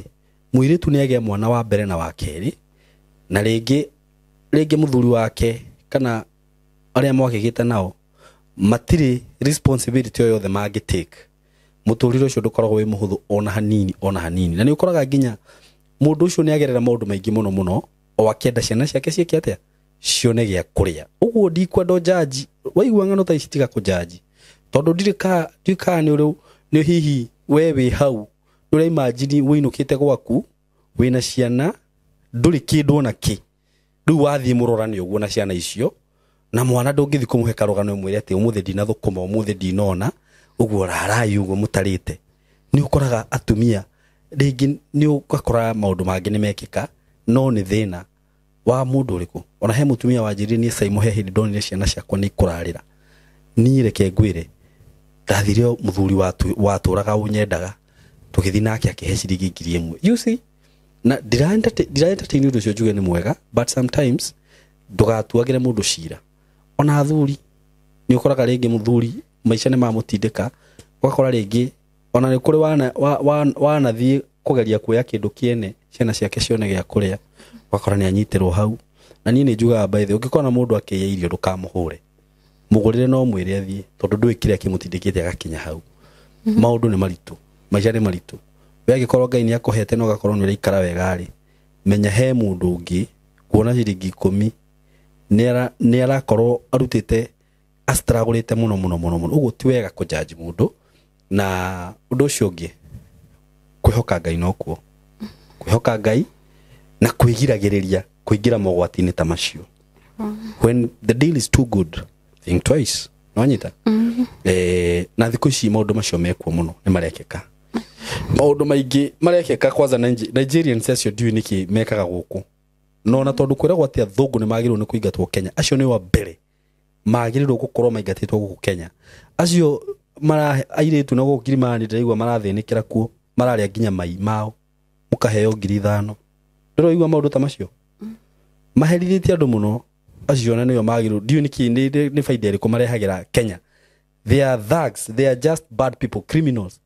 Speaker 3: mũirĩtu nĩ agĩa mwana wa mbere na wa kerĩ, na rĩngĩ mũthuri wake kana arĩa mwakĩgĩte nao matirĩ responsibility o yothe mangĩ take. Mũtũrĩre ũcio ndũkoragwo wĩ mũhũthũ ona hanini, ona hanini. Na nĩ ũkoraga nginya mũndũ ũcio nĩ agerera maũndũ maingĩ mũno mũno, o akĩenda ciana ciake ciĩke atĩa, cione gĩa kũrĩa. Ũguo ndikwenda ũnjanji, waigua ng'ano ta ici tiga kũnjanji, tondũ ndirĩ kana nĩ ũrĩ nĩ hihi we wĩ hau ndũra imagine wĩinũkĩte gwaku wĩna ciana, ndũrĩ kĩndũ ona kĩ, rĩu wathiĩ mũrorane ũguo na ciana icio, na mwana ndũngĩthiĩ kũmũhe karũgano ũmwĩre atĩ ũmũthĩ ndinathũkũma, ũmũthĩ ndinona, ũguo rarai ũguo mũtarĩte. Nĩ ũkoraga atumia rĩngĩ nĩ ũgakora maũndũ mangĩ nĩ mekĩka, no nĩ thĩna wa mũndũ ũrĩkũ. Ona he mũtumia wanjĩrire niĩ Simon, he hĩndĩ ndonire ciana ciakwa nĩ ikũrarĩra, niĩ reke ngwĩre, ndathire mũthuri watũraga ũnyendaga, tũgĩthiĩ nake akĩhe ciringi 1,000. You see, na ndira entertain ũndũ ũcio njuge nĩ mwega, but sometimes ndũgatuagĩre mũndũ cira. Ona athuri Nĩ ũkoraga rĩngĩ mũthuri maica nĩ mamũtindĩka, ũgakora rĩngĩ ona nĩ kũrĩ wanathiĩ kũgeria kuoya kĩndũ kĩene ciana ciake cione gĩa kũrĩa, ũgakora nĩ anyitĩrwo hau. Na niĩ nĩ njugaga by the way, ũngĩkona mũndũ akĩiya irio ndũkamũhũre, mũgũrĩre no mwĩre athiĩ, tondũ ndũĩ kĩrĩa kĩmũtindĩkĩte agakinya hau. Maũndũ nĩ maritũ, maica nĩ maritũ. We angĩkorwo Ngai nĩ akũhete na ũgakorwo nĩ ũraikara wega rĩ, menya he mũndũ ũngĩ kuona ciringi 10 nĩ arakorwo arutĩte astragũrĩte mũno mũno mũno mũno. Ũguo ti wega kũjaji mũndũ. Na ũndũ ũcio ũngĩ, kwĩhoka Ngai nokuo, kwĩhoka Ngai na kwĩgiragĩrĩria kũingĩra mogwati-inĩ ta macio. When the deal is too good, think twice. Nĩwanyita? Na thikũ ici maũndũ macio mekuo mũno, nĩ marekĩka maũndũ maingĩ marekĩka. Kwanza Nigerians acio ndiũĩ nĩkĩ mekaga gũkũ, no na tondũ kwĩragwo atĩ athũngũ nĩ magĩrĩirwo nĩ kũingatwo Kenya, acio nĩ wa mbere magĩrĩirwo gũkorwo maingatĩtwo gũkũ Kenya. Acio mara airĩtu na gũkũ Kilimani ndĩraigua marathĩnĩkĩra kuo, mararĩa nginya mai mao, mũkaheo 5,000. Ndĩraigua maũndũ ta macio maherithĩtie andũ mũno. Acio ona nĩo magĩrĩirwo, ndiũĩ nĩkĩ nĩ baida ĩrĩkũ marehagĩra Kenya. They are thugs, they are just bad people, criminals.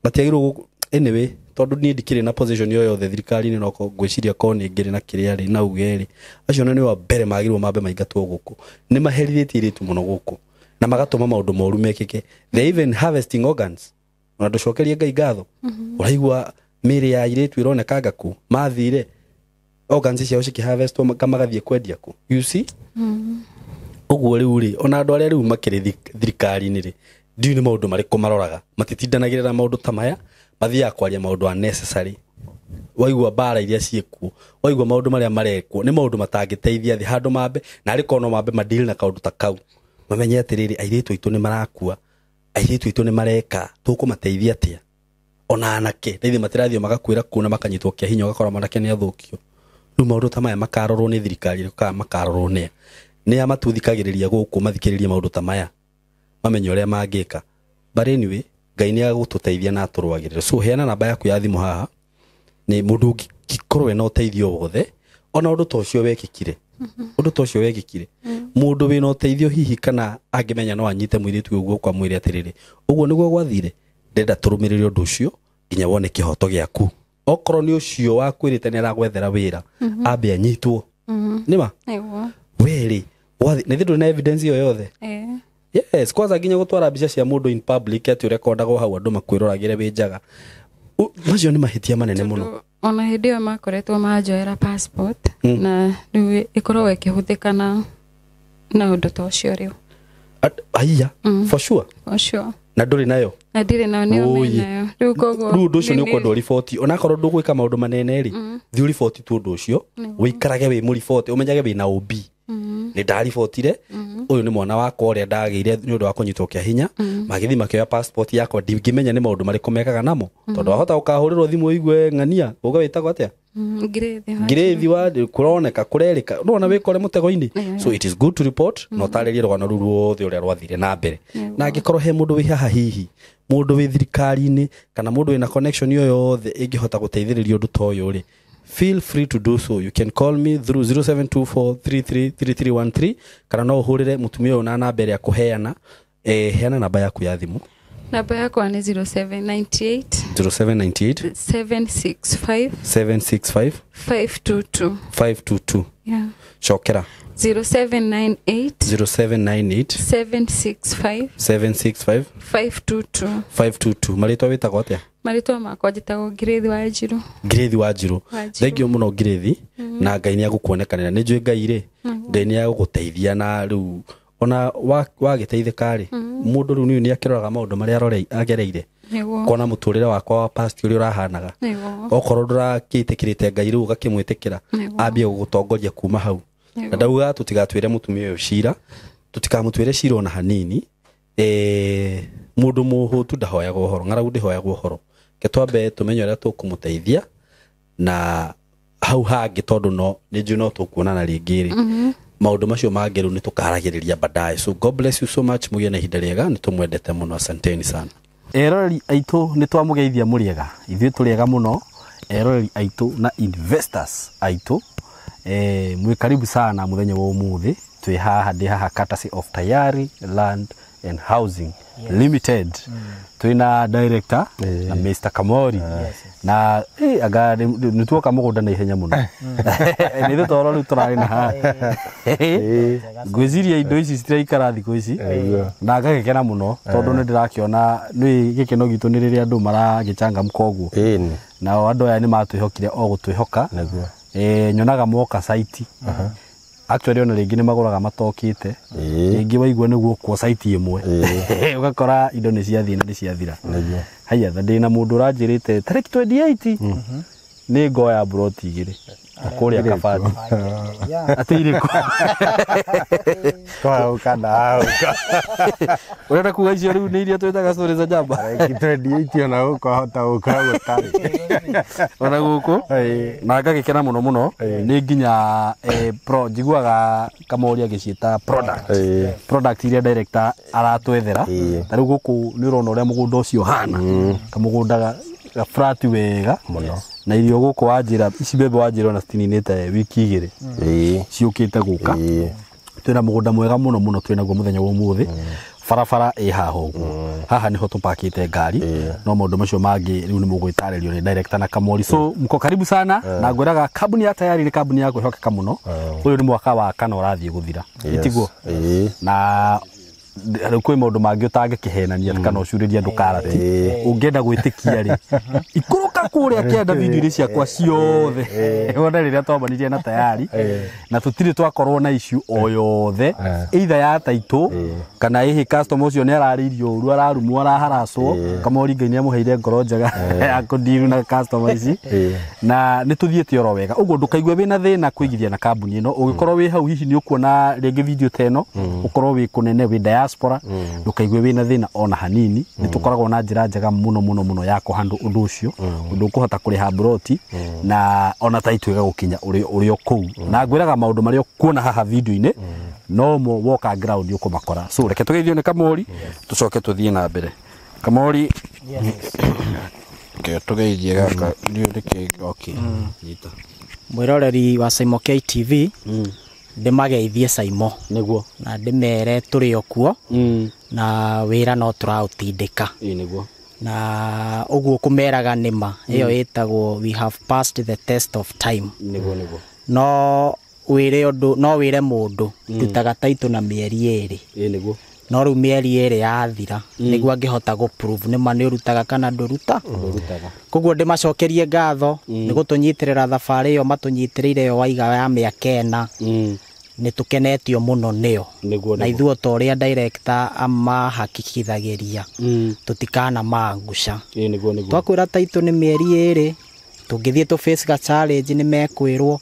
Speaker 3: Matiagĩrĩirwo anyway, tondũ niĩ ndikĩrĩ na position yo yothe thirikari-inĩ, no ngwĩciria korwo nĩ ngĩrĩ na kĩrĩa rĩ na uge rĩ, acio ona nĩo a mbere magĩrĩirwo mambe maingatwo gũkũ. Nĩ maherithĩtie airĩtu mũno gũkũ na magatũma maũndũ moru mekĩke. They even harvesting organs. Ona ndũcokerie Ngai ngatho, ũraigua mĩĩrĩ ya airĩtu ĩronekanga kũ mathire, organs ciao cikĩharvestwo magathiĩ kwendia kũ, you see. Ũguo rĩu rĩ, ona andũ arĩa rĩu makĩrĩ thirikari-inĩ rĩ, ndiũĩ nĩ maũndũ marĩkũ maroraga, matitindanagĩrĩra maũndũ ta maya, mathiaga kwaria maũndũ unnecessary. Waigua mbara iria ciĩkuo, waigua maũndũ marĩa marekwo, nĩ maũndũ matangĩteithia thĩ. Handũ mambe na arĩ korwo no mambe madili na kaũndũ ta kau, mamenye atĩrĩrĩ, airĩtu aitũ nĩ marakua, airĩtu aitũ nĩ mareka, tũkũmateithia atĩa? Ona anake rĩthĩ matirathiĩ magakuĩra kũu na makanyitwo kĩa hinya, ũgakora mwanake nĩ athũkio. Rĩu maũndũ ta maya makarorwo nĩ thirikari kana makarorwo nĩ a matuthikagĩrĩria gũkũ, mathikĩrĩrie maũndũ ta maya, mamenye ũrĩa mangĩka. But anyway, Ngai nĩ agũtũteithia na atũrũagĩrĩre. So heana namba yaku ya thimũ haha, nĩ mũndũ ũngĩkorwo ena ũteithio wothe, ona ũndũ ta ũcio wekĩkire, ũndũ ta ũcio wekĩkire, mũndũ wĩna ũteithio hihi kana angĩmenya no anyite mũirĩtu ũyũ guoko amwĩre atĩrĩrĩ, ũguo nĩguo gwathire, ndĩrenda tũrũmĩrĩre ũndũ ũcio nginya wone kĩhoto gĩaku. Okorwo nĩ ũcio wakwĩrĩte nĩ aragwethera wĩra, ambe anyitwo. Nĩma we rĩ, nĩ ndũrĩ na evidence ĩyo yothe. Yes, kwanza nginya gũtwara mbica cia mũndũ in public atĩ ũrekondagwo hau andũ makwĩroragĩre wĩ njaga, macio nĩ mahĩtia manene mũno.
Speaker 1: Ona hĩndĩ ĩyo makoretwo manjoera passport, na rĩu ĩkoragwo ĩkĩhũthĩka na ũndũ ta ũcio rĩu.
Speaker 3: Aiya, for sure.
Speaker 1: For sure.
Speaker 3: Na ndũrĩ nayo?
Speaker 1: Na ndirĩ nayo, nĩo menayo rĩu, koguo
Speaker 3: rĩu ũndũ ũcio nĩ ũkwenda ũriboti, onakorwo ndũgwĩka maũndũ manene rĩ, thiĩ ũriboti tu ũndũ ũcio, ũikarage wĩ mũriboti, ũmenyage wĩna OB. Nĩ ndaribotire, ũyũ nĩ mwana wakwa ũrĩa ndagĩire nĩ ũndũ wa kũnyitwo kĩa hinya, magĩthiĩ makĩoya passport yakwa, ndingĩmenya nĩ maũndũ marĩkũ mekaga namo, tondũ wahota gũkahũrĩrwo thimũ ũigue ng'ania, uga wĩtagwo atĩa? Ngirĩthi wa kũroneka kũrerĩka, nĩwona wĩkore mũtego-inĩ. So it is good to report na ũtarĩrie rũgano rũu ruothe ũrĩa rwathire na mbere. Na angĩkorwo he mũndũ wĩ haha, hihi mũndũ wĩ thirikari-inĩ kana mũndũ wĩna connection yo yothe ĩngĩhota gũteithĩrĩria ũndũ ta ũyũ rĩ, feel free to do so. You can call me through 0724333313 kana no ũhũrĩre mũtumia ũyũ na namba ĩrĩa kũheana. Heana namba yaku ya thimũ.
Speaker 1: Namba yakwa nĩ 0798
Speaker 3: 0798
Speaker 1: 765
Speaker 3: 765
Speaker 1: 522.
Speaker 3: 522.
Speaker 1: Yeah.
Speaker 3: Cokera.
Speaker 1: 0798
Speaker 3: 0798
Speaker 1: 765
Speaker 3: 765
Speaker 1: 522.
Speaker 3: 522. Marĩtwa wĩtagwo atĩa?
Speaker 1: Marĩtwa makwa njĩtagwo Ngirĩthi wa Njirũ.
Speaker 3: Ngirĩthi wa Njirũ, thengio mũno Ngirĩthi, na Ngai nĩ agũkuonekanĩra. Nĩ njũĩ Ngai rĩ, Ngai nĩ agũgũteithia, na rĩu ona wagĩteithĩka rĩ, mũndũ rĩu nĩ akĩroraga maũndũ marĩa agereire, kona mũtũrĩre wakwa wa past ũrĩa ũrahanaga, okorwo ndũrakĩtĩkĩrĩte Ngai rĩu ũgakĩmwĩtĩkĩra, ambie gũgũtongoria kuma hau. Na ndauga tũtigatwĩre mũtumia ũyũ cira, tũtikamũtuĩre cira ona hanini. Mũndũ mũhũtu ndahoyagwo ũhoro, ng'aragu ndĩhoyagwo ũhoro. Ke twambe tũmenye ũrĩa tũkũmũteithia na hau hangĩ, tondũ no nĩ njũĩ no tũkuonana rĩngĩ rĩ, maũndũ macio mangĩ rĩu nĩ tũkaragĩrĩria baadaye. So God bless you so much, mũgĩe na ihinda rĩega, nĩ tũmwendete mũno, asanteni sana. Eroreri aitũ, nĩ twamũgeithia mũrĩega, ithuĩ tũrĩega mũno, eroreri aitũ na investors aitũ, mwĩ karibu sana mũthenya wa ũmũthĩ.
Speaker 2: Twĩ haha, ndĩ haha courtesy of Tayari Land and Housing Limited. Twĩna director na Mr. Kamori na anga nĩ tuoka mũgũnda na ihenya mũno. Nĩ ithuĩ toro rĩu tũrarĩ na haha. Ngwĩciria indo ici citiraikara thikũ ici na ngagĩkena mũno tondũ nĩ ndĩrakĩona nĩ gĩkeno gitũ nĩ rĩrĩa andũ maragĩcangamka ũguo. Nao andũ aya nĩ matwĩhokire o gũtwĩhoka. Nyonaga moka site. Actually ona rĩngĩ nĩ magũraga matokĩte. Rĩngĩ waigua nĩguo kwa site ĩmwe ũgakora indo nĩ ciathiĩ na nĩ ciathira. Haya, ndĩna mũndũ ũranjĩrĩte tarĩki 28 nĩ ngoya mburoti igĩrĩ kũrĩa Kabati. Atĩ irĩkũ?
Speaker 4: Twauka ndauka.
Speaker 2: Ũrenda kuga icio rĩu nĩ iria twĩtaga story za jamba?
Speaker 4: Tarĩki 28 ona gũkũ ahota gũkora gũtarĩ.
Speaker 2: Ona gũkũ? Na ngagĩkena mũno mũno nĩ nginya pro njiguaga Kamori agĩciĩta product. Product iria director aratwethera. Ta rĩu gũkũ nĩ ũrona ũrĩa mũgũnda ũcio ũhana. Kamũgũnda ga flat wega
Speaker 4: mũno.
Speaker 2: Na irio gũkũ wanjĩra ici mbembe wanjĩra ona citininĩte wiki igĩrĩ ciũkĩte gũka. Twĩna mũgũnda mwega mũno mũno twĩnaguo mũthenya wa ũmũthĩ. Barabara ĩ haha ũguo. Haha nĩho tũpakĩte ngari. No maũndũ macio mangĩ rĩu nĩ mũgwĩtarĩrio nĩ director na Kamori. So mko karibu sana. Na ngwĩraga kambuni ya Tayari nĩ kambuni ya kwĩhokeka mũno. Ũyũ nĩ mwaka wa kana ũrathiĩ gũthira. Ĩtiguo? Na rĩu kwĩ maũndũ mangĩ ũtangĩkĩhenania kana ũcurĩrie andũ karati. Ũngĩenda gwĩtĩkia rĩ, ikũrũka kũrĩa kĩanda video-inĩ ciakwa ciothe. Wone rĩrĩa twambanirie na Tayari. Na tũtirĩ twakorwo na issue o yothe either ya taitũ kana ĩhĩ customer ũcio nĩ ararĩirio ũru, ararumwo, araharacwo. Kamori Ngai nĩ amũheire ngoro njega ya kũdeal na customer ici. Na nĩ tũthiĩte oro wega. Ũguo ndũkaigue wĩna thĩna kũigithia na kambuni ĩno. Ũngĩkorwo wĩ hau hihi nĩ ũkuona rĩngĩ video ta ĩno, ũkorwo wĩ kũnene wĩ diaspora, ndũkaigue wĩna thĩna ona hanini. Nĩ tũkoragwo na njĩra njega mũno mũno mũno ya kũhandle ũndũ ũcio, ũndũ ũkũhota kũrĩha mburoti na ona taitũ ĩgagũkinya ũrĩ o kũu. Na ngwĩraga maũndũ marĩa ũkuona haha video-inĩ no mo woka ground ũkũmakora. So reke tũgeithio nĩ Kamori tũcoke tũthiĩ na mbere. Kamori, tũgeithie gaka nĩ nĩkĩ? Okay, nyita.
Speaker 5: Mwĩroreri wa Saimo KTV, ndĩmageithie Saimo.
Speaker 2: Nĩguo.
Speaker 5: Na ndĩmere tũrĩ o kuo. Na wĩra no tũraũtindĩka.
Speaker 2: Nĩguo.
Speaker 5: Na ũguo kũmeraga nĩma ĩyo ĩtagwo we have passed the test of time.
Speaker 2: Nĩguo nĩguo.
Speaker 5: No wĩre ũndũ, no wĩre mũndũ tutaga taitũ na mĩeri ĩrĩ.
Speaker 2: Nĩguo.
Speaker 5: No rĩu mĩeri ĩrĩ yathira nĩguo angĩhota gũ prove nĩma nĩ ũrutaga kana ndũruta.
Speaker 2: Ndũrutaga.
Speaker 5: Koguo ndĩmacokerie ngatho nĩ gũtũnyitĩrĩra thabarĩ ĩyo matũnyitĩrĩire ĩyo waiga ya mĩaka ĩna. Nĩ tũkenetio mũno nĩo.
Speaker 2: Nĩguo.
Speaker 5: Na ithuĩ ta ũrĩa director amahakikithagĩria tũtikana mangusha.
Speaker 2: Nĩguo nĩguo.
Speaker 5: Twakwĩra taitũ nĩ mĩeri ĩrĩ tũngĩthiĩ tũ face ga challenge nĩ mekwĩrwo.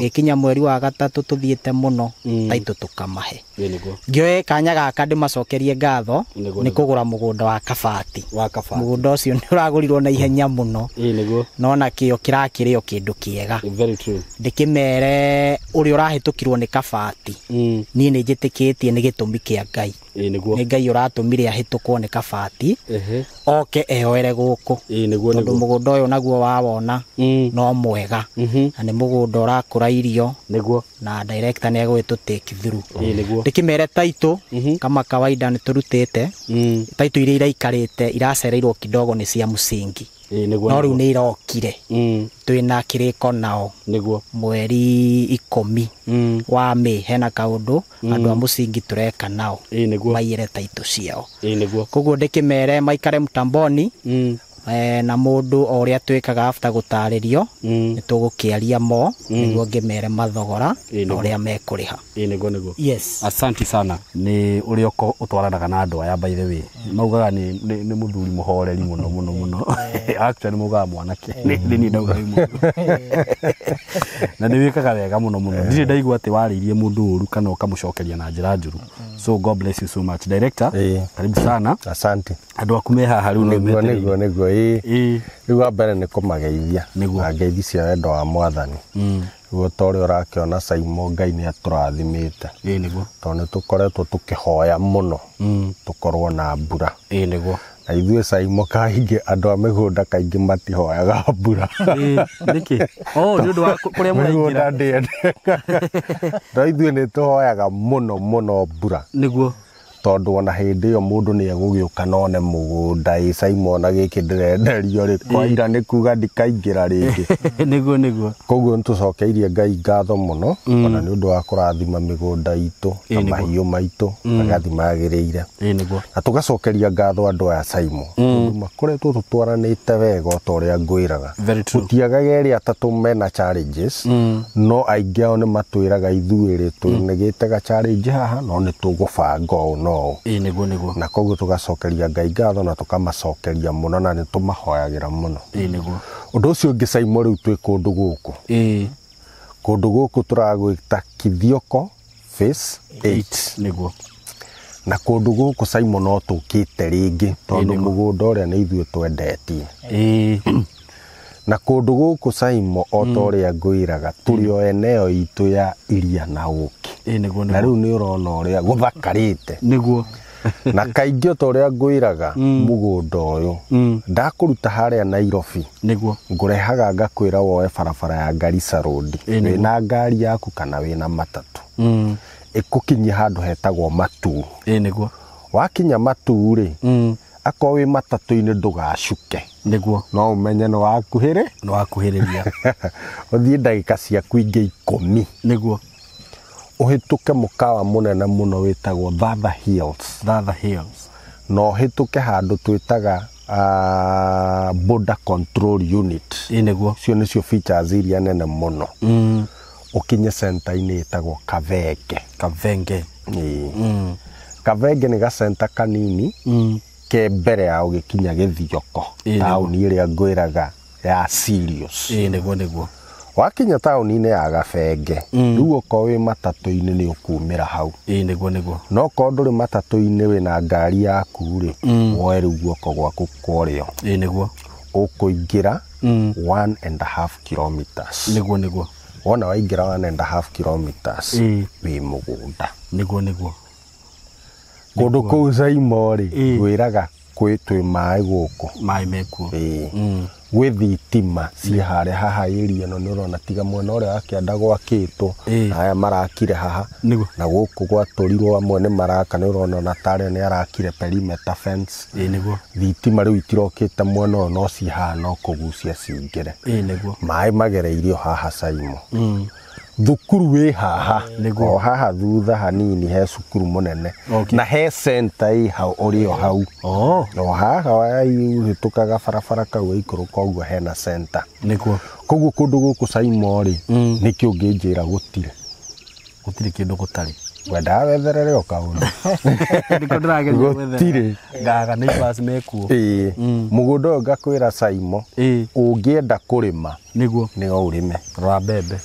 Speaker 5: Gĩkinya mweri wa gatatũ tũthiĩte mũno taitũ tũkamahe.
Speaker 2: Nĩguo.
Speaker 5: Ngĩoe kanya gaka ndĩmacokerie ngatho nĩ kũgũra mũgũnda wa Kabati.
Speaker 2: Wa Kabati.
Speaker 5: Mũgũnda ũcio nĩ ũragũrirwo na ihenya mũno.
Speaker 2: Nĩguo.
Speaker 5: No na kĩo kĩrakĩrĩ o kĩndũ kĩega.
Speaker 2: Very true.
Speaker 5: Ndĩkĩmere ũrĩa ũrahĩtũkirwo nĩ Kabati. Niĩ nĩ njĩtĩkĩtie nĩ gĩtũmi kĩa Ngai.
Speaker 2: Nĩguo.
Speaker 5: Nĩ Ngai ũratũmire ahĩtũkwo nĩ Kabati. Oke eyoere gũkũ.
Speaker 2: Nĩguo.
Speaker 5: Tondũ mũgũnda ũyũ naguo wawona no mwega. Na nĩ mũgũnda ũrakũra irio.
Speaker 2: Nĩguo.
Speaker 5: Na director nĩ egũgĩtũ take through.
Speaker 2: Nĩguo.
Speaker 5: Ndĩkĩmere taitũ kama kawaida nĩ tũrutĩte. Taitũ iria iraikarĩte iracereirwo kidogo nĩ cia mũcingi.
Speaker 2: Nĩguo.
Speaker 5: No rĩu nĩ irokire. Twĩna kĩrĩko nao.
Speaker 2: Nĩguo.
Speaker 5: Mweri 10 wa Mĩĩ hena kaũndũ andũ a mũcingi tũreka nao.
Speaker 2: Nĩguo.
Speaker 5: Maiyĩre taitũ ciao.
Speaker 2: Nĩguo.
Speaker 5: Koguo ndĩkĩmere maikare mtamboni. Na mũndũ o ũrĩa twĩkaga after gũtarĩrio nĩ tũgũkĩaria mo nĩguo ngĩmere mathogora na ũrĩa mekũrĩha.
Speaker 2: Nĩguo nĩguo.
Speaker 5: Yes.
Speaker 2: Asante sana. Nĩ ũrĩa ũtwaranaga na andũ aya by the way. Maugaga nĩ mũthuri mũhoreri mũno mũno mũno. Actually maugaga mwanake. Nĩ niĩ ndauga wĩ mũndũ. Na nĩ wĩkaga wega mũno mũno. Ndirĩ ndaigua atĩ warĩirie mũndũ ũru kana ũkamũcokeria na njĩra njũru. So God bless you so much. Director, karibu sana.
Speaker 4: Asante.
Speaker 2: Andũ aku me haha rĩu no metereire.
Speaker 4: Nĩguo nĩguo. Rĩu wa mbere nĩ kũmageithia. Na ngeithi cia wendo wa Mwathani. Rĩu ta ũrĩa ũrakĩona Saimo Ngai nĩ atũrathimĩte.
Speaker 2: Nĩguo.
Speaker 4: Tondũ nĩ tũkoretwo tũkĩhoya mũno tũkorwo na mbura.
Speaker 2: Nĩguo.
Speaker 4: Na ithuĩ Saimo kaingĩ andũ a mĩgũnda kaingĩ matihoyaga mbura.
Speaker 2: Nĩkĩ? Oh, nĩ ũndũ wa kũrĩa
Speaker 4: mũraingĩra. Mĩgũnda ndĩendekaga. No ithuĩ nĩ tũhoyaga mũno mũno mbura.
Speaker 2: Nĩguo.
Speaker 4: Tondũ ona hĩndĩ ĩyo mũndũ nĩ egũgĩũka none mũgũnda ĩ Saimo ona gĩkĩ ndĩrenderio rĩ kwaira nĩ kuga ndikaingĩra rĩngĩ.
Speaker 2: Nĩguo nĩguo.
Speaker 4: Koguo nĩ tũcokeirie Ngai ngatho mũno ona nĩ ũndũ wa kũrathima mĩgũnda itũ na mahiũ maitũ magathiĩ magĩrĩire.
Speaker 2: Nĩguo.
Speaker 4: Na tũgacokeria ngatho andũ aya Saimo tondũ makoretwo tũtwaranĩte wega o ta ũrĩa ngwĩraga. Gũtiagaga erĩ atatũ mena challenges no aingĩ ao nĩ matwĩraga ithuĩ rĩ tũnegĩte ga challenge haha no nĩ tũgũbanga ũũ no ũũ.
Speaker 2: Nĩguo nĩguo.
Speaker 4: Na koguo tũgacokeria Ngai ngatho na tũkamacokeria mũno na nĩ tũmahoyagĩra mũno.
Speaker 2: Nĩguo.
Speaker 4: Ũndũ ũcio ũngĩ Saimo rĩu twĩ kũndũ gũkũ. Kũndũ gũkũ tũragwĩta Kithioko Phase 8.
Speaker 2: Nĩguo.
Speaker 4: Na kũndũ gũkũ Saimo no tũkĩte rĩngĩ tondũ mũgũnda ũrĩa nĩ ithuĩ twendetie. Na kũndũ gũkũ Saimo o ta ũrĩa ngwĩraga tũrĩ o eneo itũ ya iria na ũkĩ.
Speaker 2: Nĩguo.
Speaker 4: Na rĩu nĩ ũrona ũrĩa gũthakarĩte.
Speaker 2: Nĩguo.
Speaker 4: Na kaingĩ o ta ũrĩa ngwĩraga mũgũnda ũyũ ndakũruta harĩa Nairobi.
Speaker 2: Nĩguo.
Speaker 4: Ngũrehaga ngakwĩra woe barabara ya Garissa Road. Wĩna ngari yaku kana wĩna matatũ. Ĩkũkinyia handũ hetagwo Matuu.
Speaker 2: Nĩguo.
Speaker 4: Wakinya Matuu rĩ, akorwo wĩ matatũ-inĩ ndũgacuke.
Speaker 2: Nĩguo.
Speaker 4: No ũmenye nĩ wakuhĩrĩ.
Speaker 2: Nĩ wakuhĩrĩria.
Speaker 4: Ũthiĩ ndagĩka ciaku ingĩ 10.
Speaker 2: Nĩguo.
Speaker 4: Ũhĩtũke mũkawa mũnene mũno wĩtagwo Thatha Hills.
Speaker 2: Thatha Hills.
Speaker 4: Na ũhĩtũke handũ twĩtaga Border Control Unit.
Speaker 2: Nĩguo.
Speaker 4: Icio nĩcio features iria nene mũno. Ũkinye center-inĩ ĩtagwo Kavenge.
Speaker 2: Kavenge.
Speaker 4: Kavenge nĩ gacenta kanini ke mbere ya ũgĩkinya Gĩthioko, taũni ĩrĩa ngwĩraga ya Sirius.
Speaker 2: Nĩguo nĩguo.
Speaker 4: Wakinya taũni-inĩ ya Gabenge, rĩu okorwo wĩ matatũ-inĩ nĩ ũkumĩra hau.
Speaker 2: Nĩguo nĩguo.
Speaker 4: No okorwo ndũrĩ matatũ-inĩ wĩna ngari yaku rĩ, woe rĩu guoko gwaku kwa ũrĩo.
Speaker 2: Nĩguo.
Speaker 4: Ũkũingĩra 1.5 kilometers.
Speaker 2: Nĩguo nĩguo.
Speaker 4: Wona waingĩra 1.5 kilometers wĩ mũgũnda.
Speaker 2: Nĩguo nĩguo.
Speaker 4: Kũndũ kũu Saimo rĩ, ngwĩraga kwĩ twĩ maĩ gũkũ.
Speaker 2: Maĩ mekuo.
Speaker 4: Gwĩ thitima ciĩ harĩa haha area ĩno nĩ ũrona tiga mwena ũrĩa wa kĩanda gwakĩtwo, aya marakire haha. Na gũkũ gwatũrirwo amwe nĩ maraka nĩ ũrona ona tarĩa nĩ arakire perimeter fence.
Speaker 2: Nĩguo.
Speaker 4: Thitima rĩu itirokĩte mwena ũyũ no ciĩ haha no kũgucia cingĩre.
Speaker 2: Nĩguo.
Speaker 4: Maĩ magereirio haha Saimo. Thukuru wĩ haha. O haha thutha hanini he cukuru mũnene. Na he center ĩ hau ũrĩ o hau. O haha ũhĩtũkaga barabara kau waikũrũka ũguo hena center.
Speaker 2: Nĩguo.
Speaker 4: Koguo kũndũ gũkũ Saimo rĩ, nĩkĩ ũngĩnjĩra gũtirĩ?
Speaker 2: Gũtirĩ kĩndũ gũtarĩ.
Speaker 4: Ngwendaga wetherere o kaũndũ.
Speaker 2: Nĩkĩo ndĩrageria gwetherera.
Speaker 4: Gũtirĩ.
Speaker 2: Ngaga neighbors mekuo.
Speaker 4: Mũgũnda ũyũ ngakwĩra Saimo, ũngĩenda kũrĩma,
Speaker 2: Nĩguo.
Speaker 4: nĩ ũrĩme.
Speaker 2: Rora mbembe.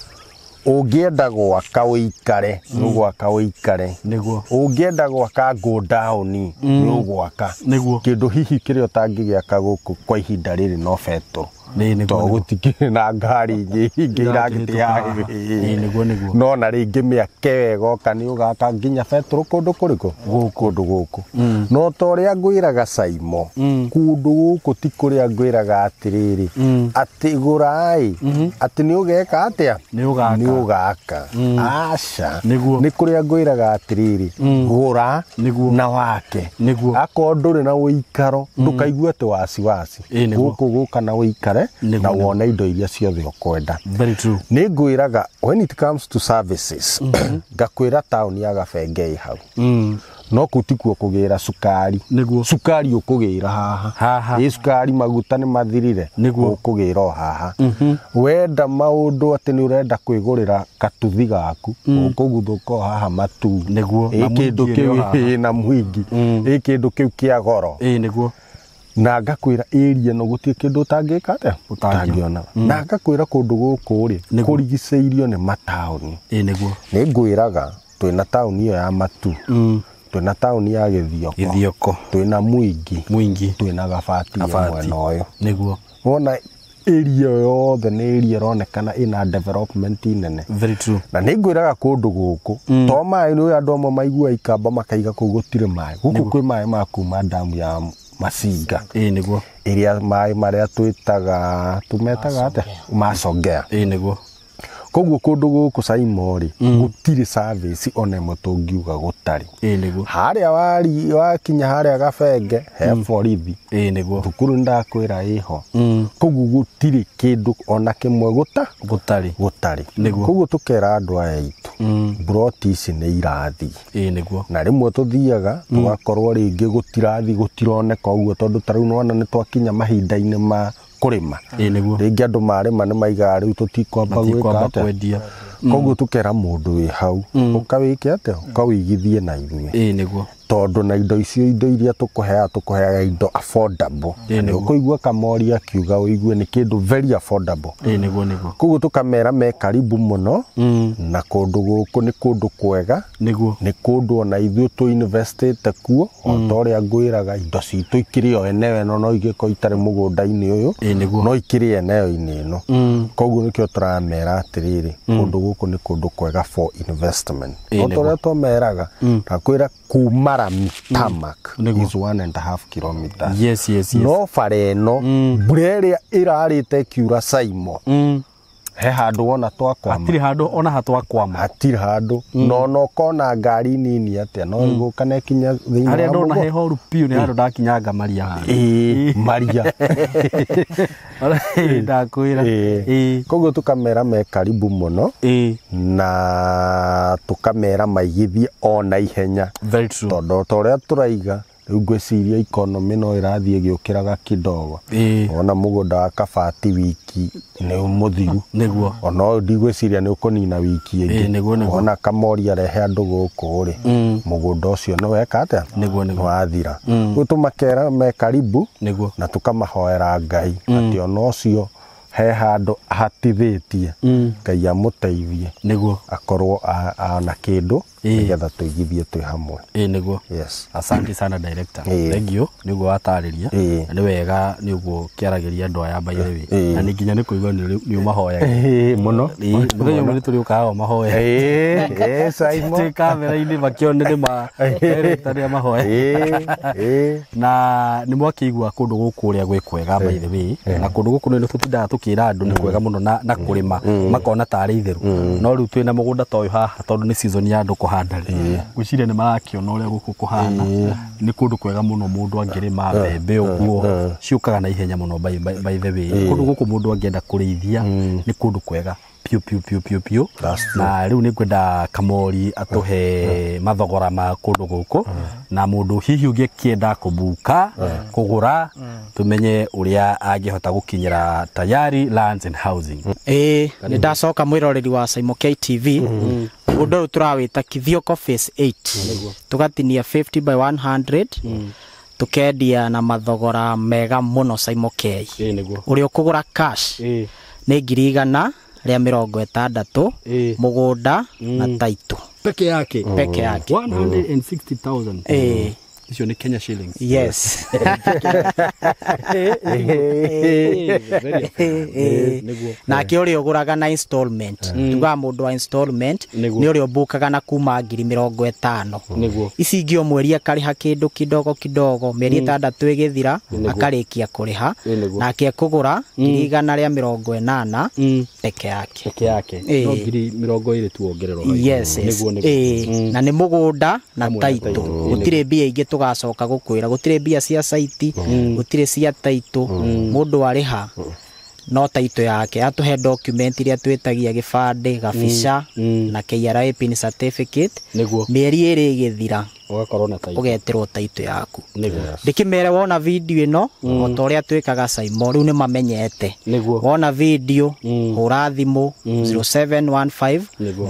Speaker 4: Ũngĩenda gwaka ũikare, nĩ ũgwaka ũikare.
Speaker 2: Nĩguo.
Speaker 4: Ũngĩenda gwaka go down, nĩ ũgwaka.
Speaker 2: Nĩguo.
Speaker 4: Kĩndũ hihi kĩrĩa ũtangĩgĩaka gũkũ kwa ihinda rĩrĩ no betũrũ.
Speaker 2: Nĩguo.
Speaker 4: Tondũ gũtikĩrĩ na ngari ingĩ irakĩtĩa.
Speaker 2: Nĩguo nĩguo.
Speaker 4: No na rĩngĩ mĩaka ĩyo ĩgoka nĩ ũgaka nginya betũrũ kũndũ kũrĩkũ? Kũndũ gũkũ. No ta ũrĩa ngwĩraga Saimo, kũndũ gũkũ ti kũrĩa ngwĩraga atĩrĩrĩ, atĩ gũrai, atĩ nĩ ũgeka atĩa?
Speaker 2: Nĩ ũgaka.
Speaker 4: Nĩ ũgaka. Aca.
Speaker 2: Nĩguo.
Speaker 4: Nĩ kũrĩa ngwĩraga atĩrĩrĩ, gũra na wake.
Speaker 2: Nĩguo.
Speaker 4: Akorwo ndũrĩ na ũikaro, ndũkaigue atĩ wasiwasi. Gũkũ gũka na ũikare na wone indo iria ciothe ũkwenda.
Speaker 2: Very true.
Speaker 4: Nĩ ngwĩraga when it comes to services, ngakwĩra taũni ya Gabenge ĩ hau. No kũu tikuo kũgĩra cukari.
Speaker 2: Nĩguo.
Speaker 4: Cukari ũkũgĩra haha.
Speaker 2: Haha.
Speaker 4: Ĩ cukari maguta nĩ mathirire.
Speaker 2: Nĩguo.
Speaker 4: Ũkũgĩra o haha. Wenda maũndũ atĩ nĩ ũrenda kwĩgũrĩra katuthi gaku, ũkũguthũka o haha Matuu.
Speaker 2: Nĩguo.
Speaker 4: Ĩ kĩndũ kĩu na Mwingi. Ĩ kĩndũ kĩu kĩa goro.
Speaker 2: Nĩguo.
Speaker 4: Na ngakwĩra area ĩno gũtirĩ kĩndũ ũtangĩka atĩa? Ũtangĩona. Na ngakwĩra kũndũ gũkũ rĩ, kũrigicĩirio nĩ mataũni.
Speaker 2: Nĩguo.
Speaker 4: Nĩ ngwĩraga twĩna taũni ĩyo ya Matuu. Twĩna taũni ya Gĩthioko.
Speaker 3: Gĩthioko.
Speaker 4: Twĩna Mwingi.
Speaker 3: Mwingi.
Speaker 4: Twĩna Gabati mwena ũyũ.
Speaker 2: Nĩguo.
Speaker 4: Wona area yothe nĩ area ĩronekana ĩna development nene.
Speaker 2: Very true.
Speaker 4: Na nĩ ngwĩraga kũndũ gũkũ, to maĩ nĩ andũ amwe maigua ikamba makaiga kũu gũtirĩ maĩ. Gũkũ kwĩ maĩ ma kuma damu ya Macinga.
Speaker 2: Ĩĩ nĩguo.
Speaker 4: Ĩrĩa maĩ marĩa twĩtaga tũmetaga atĩa? Macongea.
Speaker 2: Ĩĩ nĩguo.
Speaker 4: Koguo kũndũ gũkũ Saimo rĩ, gũtirĩ service ona ĩmwe tũngiuga gũtarĩ.
Speaker 2: Ĩĩ nĩguo.
Speaker 4: Harĩa wakinya harĩa Gabenge he borithi.
Speaker 2: Ĩĩ nĩguo.
Speaker 4: Thukuru ndakwĩra ĩho. Koguo gũtirĩ kĩndũ ona kĩmwe gũtarĩ. Gũtarĩ.
Speaker 2: Nĩguo.
Speaker 4: Koguo tũkera andũ aya aitũ, mburoti ici nĩ irathiĩ.
Speaker 2: Ĩĩ nĩguo.
Speaker 4: Na rĩmwe tũthiaga tũgakorwo rĩngĩ gũtirathi gũtironeka ũguo tondũ ta rĩu nĩwona nĩ twakinya mahinda-inĩ ma kũrĩma.
Speaker 2: Ĩĩ nĩguo.
Speaker 4: Rĩngĩ andũ marĩma nĩ maigaga rĩu tũtikwamba gwĩka atĩa.
Speaker 2: Kwendia.
Speaker 4: Koguo tũkera mũndũ wĩ hau ũkawĩke atĩa, ũkawĩigithie na ithuĩ.
Speaker 2: Ĩĩ nĩguo.
Speaker 4: Tondũ na indo icio indo iria tũkũheaga indo affordable.
Speaker 2: Ĩĩ nĩguo.
Speaker 4: Ũkũigua Kamori akiuga ũigue nĩ kĩndũ very affordable.
Speaker 2: Ĩĩ nĩguo nĩguo.
Speaker 4: Koguo tũkamera me karibu mũno na kũndũ gũkũ nĩ kũndũ kwega.
Speaker 2: Nĩguo.
Speaker 4: Nĩ kũndũ ona ithuĩ tũ investĩte kuo o ta ũrĩa ngwĩraga indo citũ ikĩrĩ o eneo ĩno no ingĩkorwo itarĩ mũgũnda-inĩ ũyũ.
Speaker 2: Ĩĩ nĩguo.
Speaker 4: No ikĩrĩ eneo-inĩ ĩno. Koguo nĩkĩo tũramera atĩrĩrĩ, kũndũ gũkũ nĩ kũndũ kwega for investment. O ta ũrĩa twameraga, ndakwĩra kuma rami tarmac is 1.5 kilometers.
Speaker 2: Yes, yes, yes.
Speaker 4: No bara ĩno mbura ĩrĩa ĩrarĩte ĩkiura Saimo, he handũ wona twakwama.
Speaker 2: Hatirĩ handũ ona hatwakwama.
Speaker 4: Hatirĩ handũ. No no kona ngari nini atĩa no ĩgũka na ĩkinya thĩinĩ wa
Speaker 2: harĩa ndona
Speaker 4: mũgũnda.
Speaker 2: he horu piũ nĩ handũ ndakinyanga maria haha.
Speaker 4: Ĩĩ, maria.
Speaker 2: Ndakwĩra.
Speaker 4: Ĩĩ. Koguo tũkamera me karibu mũno.
Speaker 2: Ĩĩ.
Speaker 4: Na tũkamera maigithie ona ihenya.
Speaker 2: Very true.
Speaker 4: Tondũ ta ũrĩa tũraiga rĩu ngwĩciria economy no ĩrathiĩ ĩgĩũkĩraga kidogo.
Speaker 2: Ĩĩ.
Speaker 4: Ona mũgũnda wa Kabati wiki nĩ mũthiru.
Speaker 2: Nĩguo.
Speaker 4: Ona ũyũ ndigwĩciria nĩ ũkũnina wiki ĩngĩ.
Speaker 2: Ĩĩ, nĩguo, nĩguo.
Speaker 4: Ona Kamori arehe andũ gũkũ rĩ, mũgũnda ũcio nĩ weka atĩa?
Speaker 2: Nĩguo, nĩguo.
Speaker 4: Nĩ wathira. Rĩu tũmakera me karibu.
Speaker 2: Nĩguo.
Speaker 4: Na tũkamahoera Ngai atĩ ona ũcio he handũ hatithĩtie, Ngai amũteithie.
Speaker 2: Nĩguo.
Speaker 4: Akorwo ana kĩndũ nĩgetha tũigithie twĩ hamwe.
Speaker 2: Ĩĩ nĩguo.
Speaker 4: Yes.
Speaker 2: Asante sana director.
Speaker 4: Ĩĩ.
Speaker 2: Thank you nĩguo watarĩria.
Speaker 4: Ĩĩ.
Speaker 2: Na nĩ wega nĩ ũguo kĩaragĩria andũ aya by the way.
Speaker 4: Ĩĩ.
Speaker 2: Na nĩ nginya nĩ kũigua nĩ ũmahoyaga.
Speaker 4: Ĩĩ, mũno.
Speaker 2: Ĩĩ, mũthenya ũmwe nĩ tũrĩũkaga mahoya.
Speaker 4: Ĩĩ, ĩĩ, Saimo.
Speaker 2: Twĩ kamera-inĩ makĩone nĩ ma director nĩ amahoya.
Speaker 4: Ĩĩ, ĩĩ.
Speaker 2: Na nĩ mwakĩigua kũndũ gũkũ ũrĩa gwĩ kwega by the way. Na kũndũ gũkũ nĩ tũtindaga tũkĩra andũ nĩ kwega mũno na kũrĩma makona tarĩ itheru. No rĩu twĩna mũgũnda ta ũyũ haha tondũ nĩ season ya andũ kũhanda rĩ. Ngwĩciria nĩ marakĩona ũrĩa gũkũ kũhana. Nĩ kũndũ kwega mũno mũndũ angĩrĩma mbembe ũguo ciũkaga na ihenya mũno by the way. Kũndũ gũkũ mũndũ angĩenda kũrĩithia nĩ kũndũ kwega piũ piũ piũ piũ piũ. Na rĩu nĩ ngwenda Kamori atũhe mathogora ma kũndũ gũkũ na mũndũ hihi ũngĩkĩenda kũbuka kũgũra tũmenye ũrĩa angĩhota gũkinyĩra Tayari Lands and Housing.
Speaker 5: Ĩĩ, nĩ ndacoka mwĩroreri wa Saimo KTV. Mũgũnda ũyũ tũrawĩta Kithioko Phase 8. Tũgatinia 50 by 100. Tũkendia na mathogora mega mũno Saimo K.
Speaker 2: Ĩĩ nĩguo.
Speaker 5: Ũrĩa ũkũgũra cash
Speaker 2: Ĩĩ.
Speaker 5: nĩ 160,000 mũgũnda na title.
Speaker 2: Peke yake.
Speaker 5: Peke yake.
Speaker 2: 160,000.
Speaker 5: Ĩĩ.
Speaker 2: Icio nĩ Kenya shillings.
Speaker 5: Yes. Nake ũrĩa ũgũraga na installment, tugaga mũndũ wa installment nĩ ũrĩa ũbukaga na kuma 50,000.
Speaker 2: Nĩguo.
Speaker 5: Ici ingĩ o mweri akarĩha kĩndũ kidogo kidogo, mĩeri 6 ĩgĩthira akarĩkia kũrĩha. Nake ekũgũra 180,000 peke yake.
Speaker 2: Peke yake. No 20,000 tu wongererwo hau.
Speaker 5: Yes.
Speaker 2: Nĩguo, nĩguo.
Speaker 5: Na nĩ mũgũnda na title. Gũtirĩ mbia ingĩ tũgacoka gũkwĩra, gũtirĩ mbia cia site, gũtirĩ cia title. Mũndũ arĩha no title yake, atũhe document iria twĩtagia gĩbandĩ, gabica na KRA pin certificate.
Speaker 2: Nĩguo.
Speaker 5: Mĩeri 2 ĩgĩthira
Speaker 2: ũgakorwo na title,
Speaker 5: ũgetĩrwo title yaku.
Speaker 2: Nĩguo.
Speaker 5: Ndĩkĩmere wona video ĩno o ta ũrĩa twĩkaga Saimo, rĩu nĩ mamenyete.
Speaker 2: Nĩguo.
Speaker 5: Wona video hũra thimũ 0715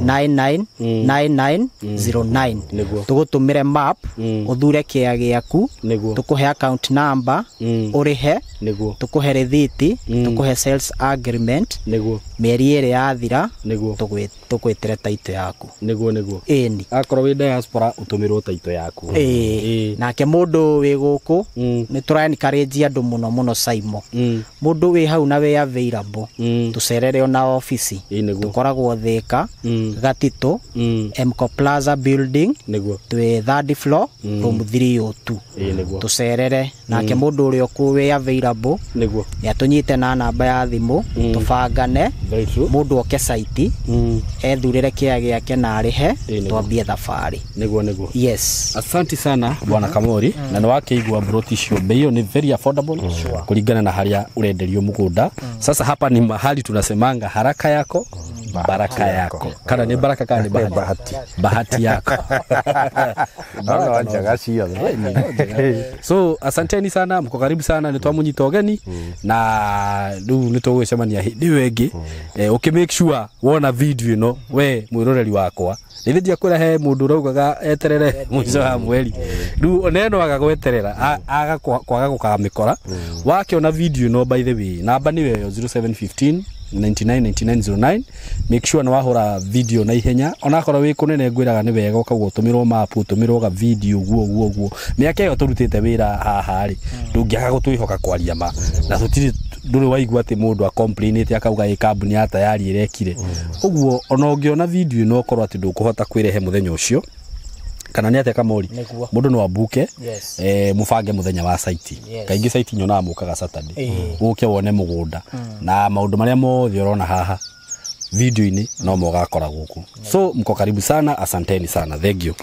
Speaker 5: 99 9909.
Speaker 2: Nĩguo.
Speaker 5: Tũgũtũmĩre map, ũthure kĩa gĩaku,
Speaker 2: Nĩguo.
Speaker 5: tũkũhe account number, ũrĩhe,
Speaker 2: Nĩguo.
Speaker 5: tũkũhe rĩthiti, tũkũhe sales agreement.
Speaker 2: Nĩguo.
Speaker 5: Mĩeri 2 yathira,
Speaker 2: Nĩguo.
Speaker 5: tũgwĩtĩre title yaku.
Speaker 2: Nĩguo, nĩguo.
Speaker 5: Ĩni.
Speaker 2: Akorwo wĩ diaspora ũtũmĩrwo title yaku.
Speaker 5: Ĩĩ. Nake mũndũ wĩ gũkũ nĩ tũra encourage andũ mũno mũno Saimo. Mũndũ wĩ hau na wĩ available, tũcerere ona obici.
Speaker 2: Ĩĩ, nĩguo.
Speaker 5: Tũkoragwo Thĩka, Gatitũ, Mco Plaza building.
Speaker 2: Nĩguo.
Speaker 5: Twĩ third floor, room 302.
Speaker 2: Ĩĩ, nĩguo.
Speaker 5: Tũcerere Nake mũndũ ũrĩa wĩ available
Speaker 2: nĩguo
Speaker 5: nĩ atũnyite na namba ya thimũ, tũbangane.
Speaker 2: Very true.
Speaker 5: Mũndũ oke site, ethurĩre kĩaya gĩake na arĩhe,
Speaker 2: Nĩguo.
Speaker 5: twambie thabarĩ.
Speaker 2: Nĩguo.
Speaker 5: Yes.
Speaker 2: Asante sana, bwana Kamori. Na nĩ wakĩigua broti icio, bei ĩyo nĩ very affordable kulingana na harĩa ũrenderio mũgũnda. Sasa hapa ni mahali tunasemanga haraka yako baraka yako, kana nĩ baraka kana nĩ bahati?
Speaker 4: Bahati.
Speaker 2: Bahati yako.
Speaker 4: No njega ciothe.
Speaker 2: So asanteni sana, mko karibu sana, nĩ twamunyita ũgeni na rĩu nĩ tũgũgĩcemania hĩndĩ ĩyo ĩngĩ. Ũkĩ make sure wona video ĩno, we mwĩroreri wakwa, nĩ ndiakwĩra he mũndũ ũraugaga eterere mũico wa mweri, rĩu ona ĩno aga gweterera aga kwaga gũkamĩkora. Wakĩona video ĩno, by the way, namba nĩyo ĩyo 0715 999909. Make sure nĩ wahũra video na ihenya, onakorwo wĩ kũnene ngwĩraga nĩ wega ũkauga ũtũmĩrwo map, ũtũmĩrwo ga video ũguo ũguo ũguo. Mĩaka ĩyo tũrutĩte wĩra haha rĩ, ndũngĩaga gũtwĩhoka kwaria ma, na tũtirĩ ndũrĩ waigua atĩ mũndũ acomplainĩte akauga ĩ kambuni ya Tayari ĩrekire ũguo. Ona ũngĩona video ĩno ũkorwo atĩ ndũkũhota kwĩrehe mũthenya ũcio kana nĩ atĩa, Kamori?
Speaker 5: Nĩguo.
Speaker 2: Mũndũ no ambuke,
Speaker 5: Yes.
Speaker 2: mũbange mũthenya wa site.
Speaker 5: Yes.
Speaker 2: Kaingĩ site nyonaga mũkaga Saturday,
Speaker 5: Ĩĩ.
Speaker 2: ũke wone mũgũnda na maũndũ marĩa mothe ũrona haha video-inĩ no mo ũgakora gũkũ. So mko karibu sana, asanteni sana, thank you.